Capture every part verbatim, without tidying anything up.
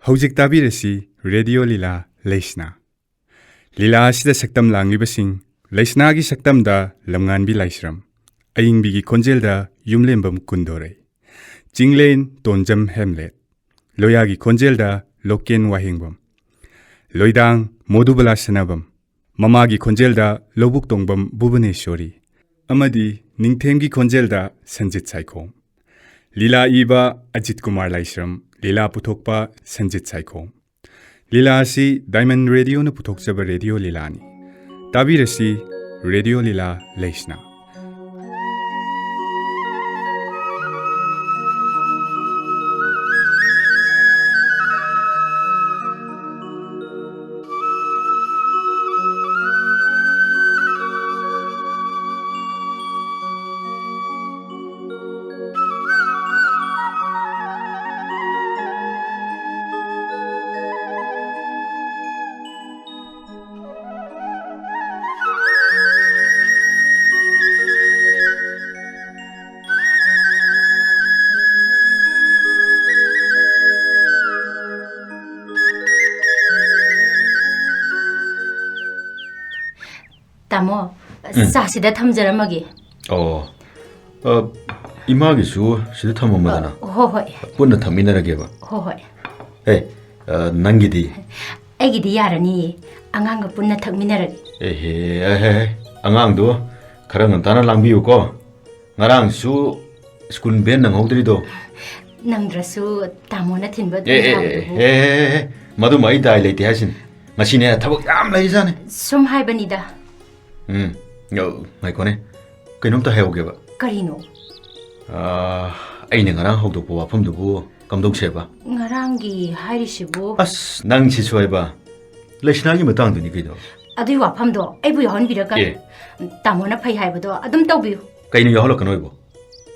ꯍꯧꯖꯤꯛ ꯇꯥꯕꯤꯔꯁꯤ ꯔꯦꯗꯤꯑꯣ ꯂꯤꯂꯥ ꯂꯩꯁꯅꯥ꯫ ꯂꯤꯂꯥ ꯑꯁꯤꯗ ꯁꯛꯇꯝ ꯂꯥꯡꯂꯤꯕꯁꯤꯡ: ꯂꯩꯁꯅꯥꯒꯤ ꯁꯛꯇꯝꯗ ꯂꯝꯉꯥꯟꯕꯤ ꯂꯥꯏꯁ꯭ꯔꯝ, ꯑꯏꯪꯕꯤꯒꯤ ꯈꯣꯟꯖꯦꯜꯗ ꯌꯨꯝꯂꯦꯝꯕꯝ ꯀꯨꯟꯗꯣꯔꯩ, ꯆꯤꯡꯂꯦꯟ ꯇꯣꯟꯖꯝ ꯍꯦꯝꯂꯦꯠ, ꯂꯣꯌꯥꯒꯤ ꯈꯣꯟꯖꯦꯜꯗ ꯂꯣꯀꯦꯟ ꯋꯥꯍꯦꯡꯕꯝ, ꯂꯣꯏꯗꯥꯡ ꯃꯣꯗꯨꯕꯂꯥ ꯁꯅꯥꯕꯝ, ꯃꯃꯥꯒꯤ ꯈꯣꯟꯖꯦꯜꯗ ꯂꯧꯕꯨꯛ ꯇꯣꯡꯕꯝ ꯚꯨꯕꯅꯦꯁ꯭ꯋꯔꯤ, ꯑꯃꯗꯤ ꯅꯤꯡꯊꯦꯝꯒꯤ ꯈꯣꯟꯖꯦꯜꯗ ꯁꯟꯖꯤꯠ ꯁꯥꯏꯈꯣꯝ꯫ ꯂꯤꯂꯥ ꯏꯕ ꯑꯖꯤꯠ ꯀꯨꯃꯥꯔ ꯂꯥꯏꯁ꯭ꯔꯝ, ꯂꯤꯂꯥ ꯄꯨꯊꯣꯛꯄ ꯁꯟꯖꯤꯠ ꯁꯥꯏꯈꯣꯝ꯫ ꯂꯤꯂꯥ ꯑꯁꯤ ꯗꯥꯏꯃꯟ ꯔꯦꯗꯤꯑꯣꯅ ꯄꯨꯊꯣꯛꯆꯕ ꯔꯦꯗꯤꯑꯣ ꯂꯤꯂꯥꯅꯤ꯫ ꯇꯥꯕꯤꯔꯁꯤ ꯔꯦꯗꯤꯑꯣ ꯂꯤꯂꯥ ꯂꯩꯁꯅꯥ꯫ ꯇꯥꯃꯣ, ꯎꯝ꯫ ꯆꯥꯁꯤꯗ ꯊꯝꯖꯔꯝꯃꯒꯦ꯫ ꯑꯣ, ꯑ, ꯏꯃꯥꯒꯤꯁꯨ ꯁꯤꯗ ꯊꯝꯃꯝꯃꯗꯅ꯫ ꯑ, ꯍꯣ ꯍꯣꯏ꯫ ꯄꯨꯟꯅ ꯊꯛꯃꯤꯟꯅꯔꯒꯦꯕ꯫ ꯍꯣ ꯍꯣꯏ꯫ ꯑꯦ, ꯑ, ꯅꯪꯒꯤꯗꯤ? ꯑꯩꯒꯤꯗꯤ ꯌꯥꯔꯅꯤꯌꯦ꯫ ꯑꯉꯥꯡꯒ ꯄꯨꯟꯅ ꯊꯛꯃꯤꯟꯅꯔꯒꯦ꯫ ꯑꯦꯍꯦ, ꯑꯦꯍꯦ, ꯑꯉꯥꯡꯗꯣ ꯈꯔ ꯉꯟꯇꯥꯅ ꯂꯥꯡꯕꯤꯌꯨꯀꯣ꯫ ꯉꯔꯥꯡꯁꯨ ꯁ꯭ꯀꯨꯜ ꯚꯦꯟ ꯅꯪꯍꯧꯗ꯭ꯔꯤꯗꯣ꯫ ꯅꯪꯗ꯭ꯔꯁꯨ ꯇꯥꯃꯣꯅ ꯊꯤꯟꯕ ꯑꯗꯨꯝ ꯑꯦ, ꯑꯦ, ꯑꯦ, ꯌꯥꯕꯗꯨꯕꯨ꯫ ꯑꯦ, ꯑꯦ, ꯑꯦ, ꯃꯗꯨꯃ ꯑꯩ ꯗꯥꯏ ꯂꯩꯇꯦ ꯍꯥꯏꯁꯤꯅꯤ꯫ ꯉꯁꯤꯅꯦ ꯊꯕꯛ ꯌꯥꯝ ꯂꯩꯖꯥꯠꯅꯤ꯫ ꯁꯨꯝ ꯍꯥꯏꯕꯅꯤꯗ꯫ ꯎꯝ, ꯑꯧ, ꯉꯥꯏꯈꯣꯅꯦ꯫ ꯀꯩꯅꯣꯝꯇ ꯍꯥꯏꯍꯧꯒꯦꯕ꯫ ꯀꯔꯤꯅꯣ? ꯑꯥ, ꯑꯩꯅ ꯉꯔꯥꯡ ꯍꯧꯗꯣꯛꯄ ꯋꯥꯐꯝꯗꯨꯕꯨ ꯀꯝꯗꯧꯁꯦꯕ? ꯉꯔꯥꯡꯒꯤ ꯍꯥꯏꯔꯤꯁꯤꯕꯨ? ꯑꯁ, ꯅꯪ ꯁꯤꯁꯨ ꯍꯥꯏꯕ꯫ ꯂꯩꯁꯅꯥꯒꯤ ꯃꯇꯥꯡꯗꯨꯅꯤ ꯀꯩꯅꯣ꯫ ꯑꯗꯨꯏ ꯋꯥꯐꯝꯗꯣ ꯑꯩꯕꯨ ꯌꯥꯎꯍꯟꯕꯤꯔꯛꯀꯅꯨ꯫ ꯑꯦ꯫ ꯇꯥꯃꯣꯅ ꯐꯩ ꯍꯥꯏꯕꯗꯣ ꯑꯗꯨꯝ ꯇꯧꯕꯤꯌꯨ꯫ ꯀꯩꯅꯣ ꯌꯥꯎꯍꯜꯂꯛꯀꯅꯣ ꯍꯥꯏꯕꯣ?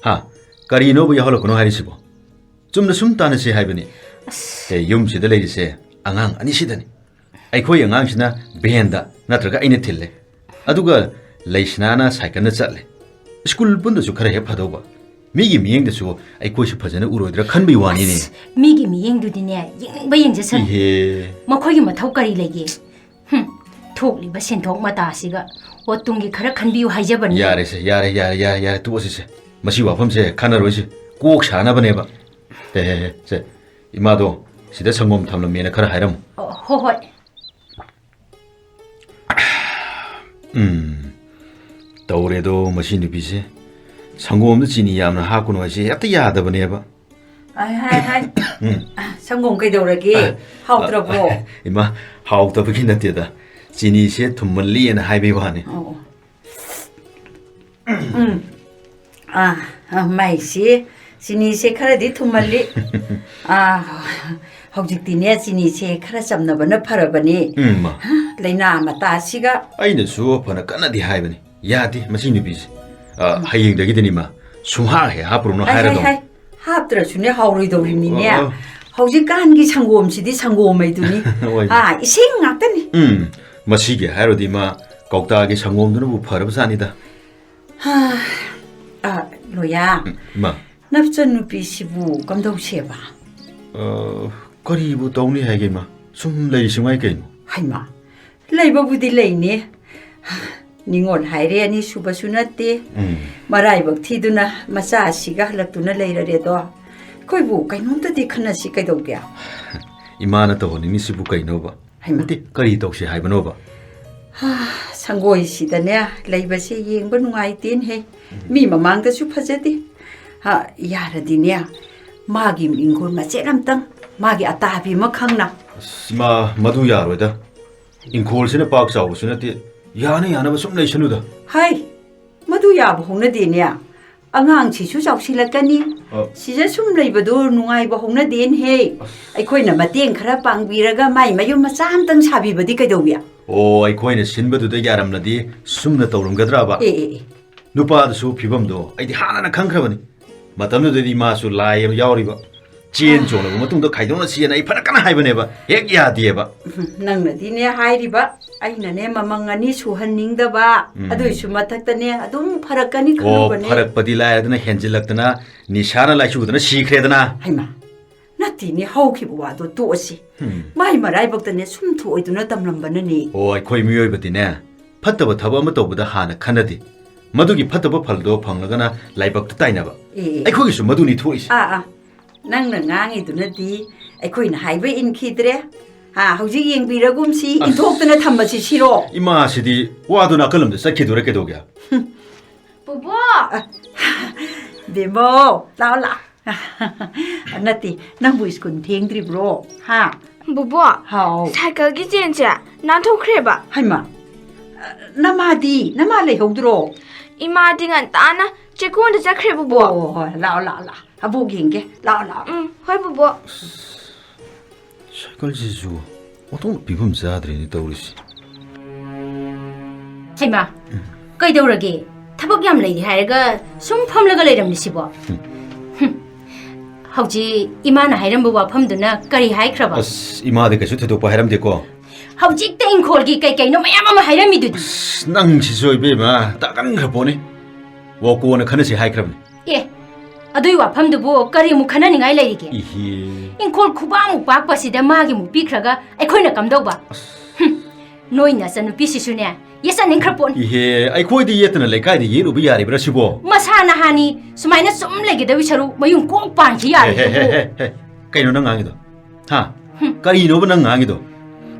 ꯍꯥ? ꯀꯔꯤꯅꯣꯕ ꯌꯥꯎꯍꯜꯂꯛꯀꯅꯣ ꯍꯥꯏꯔꯤꯁꯤꯕꯣ? ꯆꯨꯝꯅ ꯁꯨꯝ ꯇꯥꯟꯅꯁꯤ ꯍꯥꯏꯕꯅꯤ꯫ ꯑꯁ꯫ ꯑꯦ, ꯌꯨꯝꯁꯤꯗ ꯂꯩꯔꯤꯁꯦ ꯑꯉꯥꯡ ꯑꯅꯤꯁꯤꯗꯅꯤ꯫ ꯑꯩꯈꯣꯏ ꯑꯉꯥꯡꯁꯤꯅ ꯚꯦꯟꯗ ꯅꯠꯇ꯭ꯔꯒ ꯑꯩꯅ ꯊꯤꯜꯂꯦ, ꯑꯗꯨꯒ ꯂꯩꯁꯅꯥꯅ ꯁꯥꯏꯀꯜꯗ ꯆꯠꯂꯦ꯫ ꯁ꯭ꯀꯨꯜ ꯄꯨꯟꯗꯁꯨ ꯈꯔ ꯍꯦꯛ ꯐꯗꯧꯕ꯫ ꯃꯤꯒꯤ ꯃꯤꯠꯌꯦꯡꯗꯁꯨ ꯑꯩꯈꯣꯏꯁꯨ ꯐꯖꯅ ꯎꯔꯣꯏꯗ꯭ꯔꯥ ꯈꯟꯕꯩ ꯋꯥꯅꯤꯅꯦ꯫ ꯑꯁ, ꯃꯤꯒꯤ ꯃꯤꯠꯌꯦꯡꯗꯨꯗꯤꯅꯦ, ꯌꯦꯡꯅꯤꯡꯕ ꯌꯦꯡꯖꯁꯅꯨ꯫ ꯏꯍꯦ꯫ ꯃꯈꯣꯏꯒꯤ ꯃꯊꯧ ꯀꯔꯤ ꯂꯩꯒꯦ? ꯍꯨꯝ, ꯊꯣꯛꯂꯤꯕ ꯁꯦꯟꯊꯣꯛ ꯃꯇꯥꯁꯤꯒ꯫ ꯑꯣ, ꯇꯨꯡꯒꯤ ꯈꯔ ꯈꯟꯕꯤꯌꯨ ꯍꯥꯏꯖꯕꯅꯤ꯫ ꯌꯥꯔꯦꯁꯦ, ꯌꯥꯔꯦ, ꯌꯥꯔꯦ, ꯌꯥꯔꯦ, ꯌꯥꯔꯦ, ꯇꯣꯛꯑꯁꯤꯁꯦ꯫ ꯃꯁꯤ ꯋꯥꯐꯝꯁꯦ ꯈꯟꯅꯔꯣꯏꯁꯦ꯫ ꯀꯣꯛ ꯁꯥꯅꯕꯅꯦꯕ꯫ ꯍꯦ, ꯍꯦ, ꯍꯦ, ꯁꯦ, ꯏꯃꯥꯗꯣ, ꯁꯤꯗ ꯁꯪꯒꯣꯝ ꯊꯝꯂꯝꯃꯦꯅ ꯈꯔ ꯍꯥꯏꯔꯝꯃꯨ꯫ ꯑꯣ, ꯍꯣ, ꯍꯣꯏ꯫ ꯎꯝ, ꯇꯧꯔꯦꯗꯣ ꯃꯁꯤ ꯅꯨꯄꯤꯁꯦ꯫ ꯁꯪꯒꯣꯝꯗ ꯆꯤꯅꯤ ꯌꯥꯝꯅ ꯍꯥꯞꯀꯅꯨ ꯍꯥꯏꯁꯦ ꯍꯦꯛꯇ ꯌꯥꯗꯕꯅꯦꯕ꯫ ꯍꯥꯏ, ꯍꯥꯏ, ꯍꯥꯏ꯫ ꯎꯝ꯫ ꯁꯪꯒꯣꯝ ꯀꯩꯗꯧꯔꯒꯦ? ꯑ, ꯍꯥꯎꯇ꯭ꯔꯕꯣ? ꯑ, ꯏꯃꯥ, ꯍꯥꯎꯇꯕꯒꯤ ꯅꯠꯇꯦꯗ꯫ ꯆꯤꯅꯤꯁꯦ ꯊꯨꯝꯃꯜꯂꯤꯅ ꯍꯥꯏꯕꯩ ꯋꯥꯅꯤ꯫ ꯑꯣ, ꯑꯣ꯫ ꯎꯝ꯫ ꯑꯥ, ꯑꯥ, ꯃꯥꯏꯁꯤ ꯆꯤꯅꯤꯁꯦ ꯈꯔꯗꯤ ꯊꯨꯝꯃꯜꯂꯤ꯫ ꯑꯥ, ꯍꯧꯖꯤꯛꯇꯤꯅꯦ, ꯆꯤꯅꯤꯁꯦ ꯈꯔ ꯆꯝꯅꯕꯅ ꯐꯔꯕꯅꯤ꯫ ꯎꯝ, ꯃꯥ꯫ ꯂꯥꯏꯅꯥ ꯃꯇꯥꯁꯤꯒ꯫ ꯑꯩꯅꯁꯨ ꯐꯅ ꯀꯟꯅꯗꯤ ꯍꯥꯏꯕꯅꯤ꯫ ꯌꯥꯗꯦ ꯃꯁꯤ ꯅꯨꯄꯤꯁꯦ꯫ ꯑ, ꯍꯌꯦꯡꯗꯒꯤꯗꯤꯅꯦ ꯏꯃꯥ, ꯁꯨꯡꯍꯥꯞ ꯍꯦꯛ ꯍꯥꯞꯄꯨꯔꯅꯨ ꯍꯥꯏ, ꯍꯥꯏ, ꯍꯥꯏꯔꯗꯧꯅꯤ꯫ ꯍꯥꯏ꯫ ꯍꯥꯞꯇ꯭ꯔꯁꯨꯅꯦ ꯍꯥꯎꯔꯣꯏꯗꯧꯔꯤꯕꯅꯤꯅꯦ꯫ ꯑꯣ, ꯑꯣ꯫ ꯍꯧꯖꯤꯛꯀꯥꯟꯒꯤ ꯁꯪꯒꯣꯝꯁꯤꯗꯤ ꯁꯪꯒꯣꯝ ꯍꯥꯏꯗꯨꯅꯤ꯫ ꯍꯣꯏꯅꯦ꯫ ꯑꯥ, ꯏꯁꯤꯡ ꯉꯥꯛꯇꯅꯤ꯫ ꯎꯝ, ꯃꯁꯤꯒꯤ ꯍꯥꯏꯔꯨꯔꯗꯤ ꯏꯃꯥ, ꯀꯧꯇꯥꯒꯤ ꯁꯪꯒꯣꯝꯗꯨꯅꯕꯨ ꯐꯔꯕ ꯖꯥꯠꯅꯤꯗ꯫ ꯍꯥ, ꯑ, ꯂꯣꯌꯥ, ꯎꯝ, ꯏꯃꯥ꯫ ꯅꯆꯟꯅꯨꯄꯤꯁꯤꯕꯨ ꯀꯝꯗꯧꯁꯦꯕ? ꯑ, ꯀꯔꯤꯕꯨ ꯇꯧꯅꯤ ꯍꯥꯏꯒꯦ, ꯏꯃꯥ? ꯁꯨꯝ ꯂꯩꯔꯤꯁꯤ ꯉꯥꯏ ꯀꯩꯅꯣ? ꯍꯩꯃꯥ, ꯂꯩꯕꯕꯨꯗꯤ ꯂꯩꯅꯤ꯫ ꯅꯤꯉꯣꯜ ꯍꯥꯏꯔꯦ ꯑꯅꯤꯁꯨꯕꯁꯨ ꯅꯠꯇꯦ꯫ ꯎꯝ꯫ ꯃꯔꯥꯏꯕꯛ ꯊꯤꯗꯨꯅ ꯃꯆꯥꯁꯤꯒ ꯍꯜꯂꯛꯇꯨꯅ ꯂꯩꯔꯔꯦꯗꯣ꯫ ꯑꯩꯈꯣꯏꯕꯨ ꯀꯩꯅꯣꯝꯇꯗꯤ ꯈꯟꯅꯁꯤ ꯀꯩꯗꯧꯒꯦ? ꯏꯃꯥꯅ ꯇꯧꯍꯟꯅꯤꯡꯉꯤꯁꯤꯕꯨ ꯀꯩꯅꯣꯕ? ꯍꯩꯃꯥ꯫ ꯅꯠꯇꯦ, ꯀꯔꯤ ꯇꯧꯁꯤ ꯍꯥꯏꯕꯅꯣꯕ? ꯍꯥ, ꯁꯪꯒꯣꯏꯁꯤꯗꯅꯦ ꯂꯩꯕꯁꯦ ꯌꯦꯡꯕ ꯅꯨꯡꯉꯥꯏꯇꯦꯅꯦꯍꯦ꯫ ꯎꯝ꯫ ꯃꯤ ꯃꯃꯥꯡꯗꯁꯨ ꯐꯖꯗꯦ꯫ ꯍꯥ, ꯌꯥꯔꯗꯤꯅꯦ, ꯃꯥꯒꯤ ꯏꯪꯈꯣꯜ ꯃꯆꯦꯠ ꯑꯝꯇꯪ, ꯃꯥꯒꯤ ꯑꯇꯥꯕꯤ ꯑꯃ ꯈꯪꯅ꯫ ꯑꯁ, ꯏꯃꯥ, ꯃꯗꯨ ꯌꯥꯔꯣꯏꯗ꯫ ꯏꯪꯈꯣꯜꯁꯤꯅ ꯄꯥꯛ ꯆꯥꯎꯕꯁꯨ ꯅꯠꯇꯦ, ꯌꯥꯅ ꯌꯥꯅꯕ ꯁꯨꯝ ꯂꯩꯁꯅꯨꯗ꯫ ꯍꯩ, ꯃꯗꯨ ꯌꯥꯕ ꯍꯧꯅꯗꯦꯅꯦ꯫ ꯑꯉꯥꯡꯁꯤꯁꯨ ꯆꯥꯎꯁꯤꯜꯂꯛꯀꯅꯤ꯫ ꯑ꯫ ꯁꯤꯗ ꯁꯨꯝ ꯂꯩꯕꯗꯨ ꯅꯨꯡꯉꯥꯏꯕ ꯍꯧꯅꯗꯦꯅꯦꯍꯦ꯫ ꯑꯁ꯫ ꯑꯩꯈꯣꯏꯅ ꯃꯇꯦꯡ ꯈꯔ ꯄꯥꯡꯕꯤꯔꯒ ꯃꯥꯏ ꯃꯌꯨꯝ ꯃꯆꯥ ꯑꯝꯇꯪ ꯁꯥꯕꯤꯕꯗꯤ ꯀꯩꯗꯧꯏ? ꯑꯣ, ꯑꯩꯈꯣꯏꯅ ꯁꯤꯟꯕꯗꯨꯗ ꯌꯥꯔꯝꯂꯗꯤ ꯁꯨꯝꯅ ꯇꯧꯔꯝꯒꯗ꯭ꯔꯕ? ꯑꯦ, ꯑꯦ, ꯑꯦ꯫ ꯅꯨꯄꯥꯗꯨꯁꯨ ꯐꯤꯕꯝꯗꯣ ꯑꯩꯗꯤ ꯍꯥꯟꯅꯅ ꯈꯪꯈ꯭ꯔꯕꯅꯤ꯫ ꯃꯇꯝꯗꯨꯗꯗꯤ ꯃꯥꯁꯨ ꯂꯥꯏ ꯑꯃ ꯌꯥꯎꯔꯤꯕ꯫ ꯆꯦꯟ ꯆꯣꯡꯂꯕ ꯃꯇꯨꯡꯗ ꯈꯥꯏꯗꯣꯛꯅꯁꯤꯅ ꯑꯩ ꯐꯅ ꯀꯟꯅ ꯍꯥꯏꯕꯅꯦꯕ, ꯍꯦꯛ ꯌꯥꯗꯦꯕ꯫ ꯅꯪꯅꯗꯤꯅꯦ ꯍꯥꯏꯔꯤꯕ, ꯑꯩꯅꯅꯦ ꯃꯃꯪ ꯑꯅꯤ ꯁꯨꯍꯟꯅꯤꯡꯗꯕ, ꯎꯝ꯫ ꯑꯗꯨꯏꯁꯨ ꯃꯊꯛꯇꯅꯦ ꯑꯗꯨꯝ ꯐꯔꯛꯀꯅꯤ ꯑꯣ, ꯈꯜꯂꯨꯕꯅꯦ꯫ ꯐꯔꯛꯄꯗꯤ ꯂꯥꯏꯔꯗꯅ ꯍꯦꯟꯖꯤꯜꯂꯛꯇꯅ ꯅꯤꯁꯥꯅ ꯂꯥꯏꯆꯨꯗꯅ ꯁꯤꯈ꯭ꯔꯦꯗꯅ꯫ ꯍꯩꯃꯥ, ꯅꯠꯇꯦꯅꯦ, ꯍꯧꯈꯤꯕ ꯋꯥꯗꯣ ꯇꯣꯛꯑꯁꯤ꯫ ꯎꯝ꯫ ꯃꯥꯏ ꯃꯔꯥꯏꯕꯛꯇꯅꯦ ꯁꯨꯝ ꯊꯣꯛꯑꯣꯏꯗꯨꯅ ꯇꯝꯂꯝꯕꯅꯅꯦ꯫ ꯑꯣ, ꯑꯩꯈꯣꯏ ꯃꯤꯑꯣꯏꯕꯗꯤꯅꯦ, ꯐꯠꯇꯕ ꯊꯕꯛ ꯑꯃ ꯇꯧꯕꯗ ꯍꯥꯟꯅ ꯈꯟꯅꯗꯦ꯫ ꯃꯗꯨꯒꯤ ꯐꯠꯇꯕ ꯐꯜꯗꯣ ꯐꯪꯂꯒꯅ ꯂꯥꯏꯕꯛꯇ ꯇꯥꯏꯅꯕ꯫ ꯑꯦ꯫ ꯑꯩꯈꯣꯏꯒꯤꯁꯨ ꯃꯗꯨꯅꯤ ꯊꯣꯛꯏꯁꯦ꯫ ꯑꯥ, ꯑꯥ꯫ ꯅꯪꯅ ꯉꯥꯡꯉꯤꯗꯨꯅꯗꯤ ꯑꯩꯈꯣꯏꯅ ꯍꯥꯏꯕ ꯏꯟꯈꯤꯗ꯭ꯔꯦ꯫ ꯍꯥ, ꯍꯧꯖꯤꯛ ꯌꯦꯡꯕꯤꯔꯒꯨꯝꯁꯤ, ꯑꯁ꯫ ꯏꯟꯊꯣꯛꯇꯅ ꯊꯝꯕꯁꯤ ꯁꯤꯔꯣ? ꯏꯃꯥꯁꯤꯗꯤ ꯋꯥꯗꯨ ꯅꯥꯀꯜꯂꯝꯗ ꯆꯠꯈꯤꯗꯣꯔꯦ ꯀꯩꯗꯧꯒꯦ? ꯕꯨꯕꯣ! ꯑ, ꯕꯦꯝꯕꯧ, ꯂꯥꯛꯑꯣ, ꯂꯥꯛꯑꯣ꯫ ꯅꯠꯇꯦ, ꯅꯪꯕꯨ ꯁ꯭ꯀꯨꯜ ꯊꯦꯡꯗ꯭ꯔꯤꯕ꯭ꯔꯣ? ꯍꯥ? ꯕꯨꯕꯣ, ꯍꯥꯎ꯫ ꯁꯥꯏꯀꯜꯒꯤ ꯆꯦꯟꯁꯦ ꯅꯥꯟꯊꯣꯛꯈ꯭ꯔꯦꯕ꯫ ꯍꯩꯃꯥ, ꯅꯃꯥꯗꯤ? ꯅꯃꯥ ꯂꯩꯍꯧꯗ꯭ꯔꯣ? ꯏꯃꯥꯗꯤ ꯉꯟꯇꯥꯅ ꯆꯦꯛꯀꯣꯟꯗ ꯆꯠꯈ꯭ꯔꯦ, ꯕꯨꯕꯣ꯫ ꯑꯣ, ꯍꯣꯏ, ꯂꯥꯛꯑꯣ, ꯂꯥꯛꯑꯣ, ꯂꯥꯛꯑꯣ꯫ ꯑꯕꯣꯛ ꯌꯦꯡꯒꯦ꯫ ꯂꯥꯛꯑꯣ, ꯂꯥꯛꯑꯣ꯫ ꯎꯝ, ꯍꯣꯏ, ꯕꯨꯕꯣ꯫ ꯁꯥꯏꯀꯜꯁꯤꯁꯨ ꯑꯣꯟꯊꯣꯛꯅ ꯐꯤꯕꯝ ꯆꯥꯗ꯭ꯔꯦꯅꯦ ꯇꯧꯔꯤꯁꯤ꯫ ꯍꯩꯃꯥ, ꯎꯝ꯫ ꯀꯩꯗꯧꯔꯒꯦ? ꯊꯕꯛ ꯌꯥꯝ ꯂꯩꯔꯤ ꯍꯥꯏꯔꯒ ꯁꯨꯝ ꯐꯝꯂꯒ ꯂꯩꯔꯝꯂꯤꯁꯤꯕꯣ? ꯎꯝ꯫ ꯍꯨꯝ꯫ ꯍꯧꯖꯤꯛ ꯏꯃꯥꯅ ꯍꯥꯏꯔꯝꯕ ꯋꯥꯐꯝꯗꯨꯅ ꯀꯔꯤ ꯍꯥꯏꯈ꯭ꯔꯕ? ꯑꯁ, ꯏꯃꯥꯗꯤ ꯀꯩꯁꯨ ꯊꯣꯏꯗꯣꯛꯄ ꯍꯥꯏꯔꯝꯗꯦꯀꯣ꯫ ꯍꯧꯖꯤꯛꯇ ꯏꯪꯈꯣꯜꯒꯤ ꯀꯩ ꯀꯩꯅꯣ ꯃꯌꯥꯝ ꯑꯃ ꯍꯥꯏꯔꯝꯃꯤꯗꯨꯗꯤ꯫ ꯑꯁ, ꯅꯪꯁꯤꯁꯨ ꯏꯕꯦꯝꯃ, ꯇꯥꯒꯟꯈ꯭ꯔ ꯄꯣꯠꯅꯤ꯫ ꯋꯥ ꯀꯣꯟꯅ ꯈꯟꯅꯁꯤ ꯍꯥꯏꯈ꯭ꯔꯕꯅꯤ꯫ ꯑꯦ, ꯑꯗꯨꯏ ꯋꯥꯐꯝꯗꯨꯕꯨ ꯀꯔꯤ ꯑꯃꯨꯛ ꯈꯟꯅꯅꯤꯡꯉꯥꯏ ꯂꯩꯔꯤꯒꯦ? ꯏꯍꯦ꯫ ꯏꯪꯈꯣꯜ ꯈꯨꯕꯥꯛꯃꯨꯛ ꯄꯥꯛꯄꯁꯤꯗ ꯃꯥꯒꯤ ꯑꯃꯨꯛ ꯄꯤꯈ꯭ꯔꯒ ꯑꯩꯈꯣꯏꯅ ꯀꯝꯗꯧꯕ? ꯑꯁ꯫ ꯍꯨꯝ, ꯅꯣꯏ ꯅꯆꯟꯅꯨꯄꯤꯁꯤꯁꯨꯅꯦ, ꯌꯦꯠꯆꯅꯤꯡꯈ꯭ꯔ ꯄꯣꯠꯅꯤ꯫ ꯏꯍꯦ, ꯑꯩꯈꯣꯏꯗꯤ ꯌꯦꯠꯇꯅ ꯂꯩꯀꯥꯏꯗ ꯌꯦꯠꯂꯨꯕ ꯌꯥꯔꯤꯕ꯭ꯔꯥ ꯁꯤꯕꯣ? ꯃꯁꯥ ꯅꯍꯥꯅꯤ, ꯁꯨꯃꯥꯏꯅ ꯁꯨꯝ ꯂꯩꯒꯗꯧꯕꯤ ꯁꯔꯨꯛ ꯃꯌꯨꯝ ꯀꯣꯛ ꯄꯥꯟꯈꯤ ꯌꯥꯔꯦ꯫ ꯍꯦ, ꯍꯦ, ꯍꯦ, ꯍꯦ, ꯍꯦ꯫ ꯀꯩꯅꯣ ꯅꯪ ꯉꯥꯡꯉꯤꯗꯣ? ꯍꯥ? ꯍꯨꯝ꯫ ꯀꯔꯤꯅꯣꯕ ꯅꯪ ꯉꯥꯡꯉꯤꯗꯣ?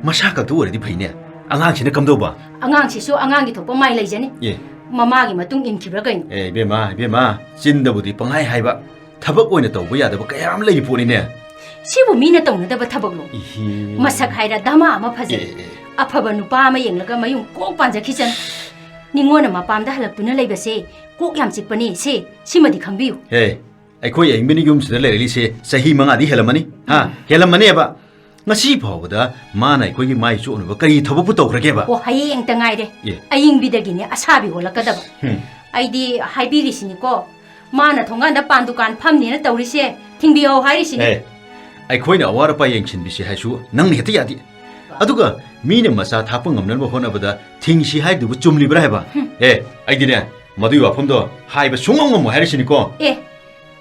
ꯃꯁꯥ ꯈꯛꯇ ꯑꯣꯏꯔꯗꯤ ꯐꯩꯅꯦ꯫ ꯑꯉꯥꯡꯁꯤꯅ ꯀꯝꯗꯧꯕ? ꯑꯉꯥꯡꯁꯤꯁꯨ ꯑꯉꯥꯡꯒꯤ ꯊꯣꯛꯄ ꯃꯥꯏ ꯂꯩꯖꯅꯤ꯫ ꯑꯦ꯫ ꯃꯃꯥꯒꯤ ꯃꯇꯨꯡ ꯏꯟꯈꯤꯕ꯭ꯔꯥ ꯀꯩꯅꯣ? ꯑꯦ, ꯏꯕꯦꯝꯃ, ꯏꯕꯦꯝꯃ, ꯆꯤꯟꯗꯕꯨꯗꯤ ꯄꯪꯍꯥꯏ ꯍꯥꯏꯕ, ꯊꯕꯛ ꯑꯣꯏꯅ ꯇꯧꯕ ꯌꯥꯗꯕ ꯀꯌꯥ ꯑꯃ ꯂꯩꯔꯤ ꯄꯣꯠꯅꯤꯅꯦ꯫ ꯁꯤꯕꯨ ꯃꯤꯅ ꯇꯧꯅꯗꯕ ꯊꯕꯛꯂꯣ? ꯏꯍꯤ꯫ ꯃꯁꯛ ꯍꯥꯏꯔ ꯗꯃꯥ ꯑꯃ ꯐꯖꯩ꯫ ꯑꯦ, ꯑꯦ, ꯑꯦ꯫ ꯑꯐꯕ ꯅꯨꯄꯥ ꯑꯃ ꯌꯦꯡꯂꯒ ꯃꯌꯨꯝ ꯀꯣꯛ ꯄꯥꯟꯖꯈꯤꯁꯅꯨ꯫ ꯅꯤꯉꯣꯟꯅ ꯃꯄꯥꯝꯗ ꯍꯜꯂꯛꯇꯨꯅ ꯂꯩꯕꯁꯦ ꯀꯣꯛ ꯌꯥꯝ ꯆꯤꯛꯄꯅꯤ꯫ ꯁꯦ, ꯁꯤꯃꯗꯤ ꯈꯪꯕꯤꯌꯨ꯫ ꯍꯦ, ꯑꯩꯈꯣꯏ ꯑꯏꯪꯕꯤꯅ ꯌꯨꯝꯁꯤꯗ ꯂꯩꯔꯛꯂꯤꯁꯦ ꯆꯍꯤ ꯃꯉꯥꯗꯤ ꯍꯦꯜꯂꯝꯃꯅꯤ꯫ ꯍꯥ? ꯎꯝ꯫ ꯍꯦꯜꯂꯝꯃꯅꯦꯕ꯫ ꯉꯁꯤ ꯐꯥꯎꯕꯗ ꯃꯥꯅ ꯑꯩꯈꯣꯏꯒꯤ ꯃꯥꯏ ꯆꯣꯠꯅꯕ ꯀꯔꯤ ꯊꯕꯛꯄꯨ ꯇꯧꯈ꯭ꯔꯒꯦꯕ? ꯑꯣ, ꯍꯌꯦꯡꯇ ꯉꯥꯏꯔꯦ꯫ ꯑꯦ꯫ ꯑꯏꯪꯕꯤꯗꯒꯤꯅꯦ ꯑꯁꯥꯕꯤ ꯑꯣꯜꯂꯛꯀꯗꯕ꯫ ꯍꯨꯝ꯫ ꯑꯩꯗꯤ ꯍꯥꯏꯕꯤꯔꯤꯁꯤꯅꯤꯀꯣ, ꯃꯥꯅ ꯊꯣꯡꯒꯥꯟꯗ ꯄꯥꯟ ꯗꯨꯀꯥꯟ ꯐꯝꯅꯦꯅ ꯇꯧꯔꯤꯁꯦ ꯊꯤꯡꯕꯤꯌꯣ ꯍꯥꯏꯔꯤꯁꯤꯅꯤ꯫ ꯑꯦ, ꯑꯩꯈꯣꯏꯅ ꯑꯋꯥꯠ ꯑꯄꯥ ꯌꯦꯡꯁꯤꯟꯕꯤꯁꯤ ꯍꯥꯏꯁꯨ ꯅꯪꯅ ꯍꯦꯛꯇ ꯌꯥꯗꯦ꯫ ꯑꯗꯨꯒ ꯃꯤꯅ ꯃꯆꯥ ꯊꯥꯛꯄ ꯉꯝꯅꯅꯕ ꯍꯣꯠꯅꯕꯗ ꯊꯤꯡꯁꯤ ꯍꯥꯏꯗꯨꯕꯨ ꯆꯨꯝꯂꯤꯕ꯭ꯔꯥ ꯍꯥꯏꯕ? ꯍꯨꯝ꯫ ꯑꯦ, ꯑꯩꯗꯤꯅꯦ, ꯃꯗꯨꯒꯤ ꯋꯥꯐꯝꯗꯣ ꯍꯥꯏꯕ ꯁꯨꯡꯉꯝ ꯉꯝꯃꯣꯏ ꯍꯥꯏꯔꯤꯁꯤꯅꯤꯀꯣ꯫ ꯑꯦ,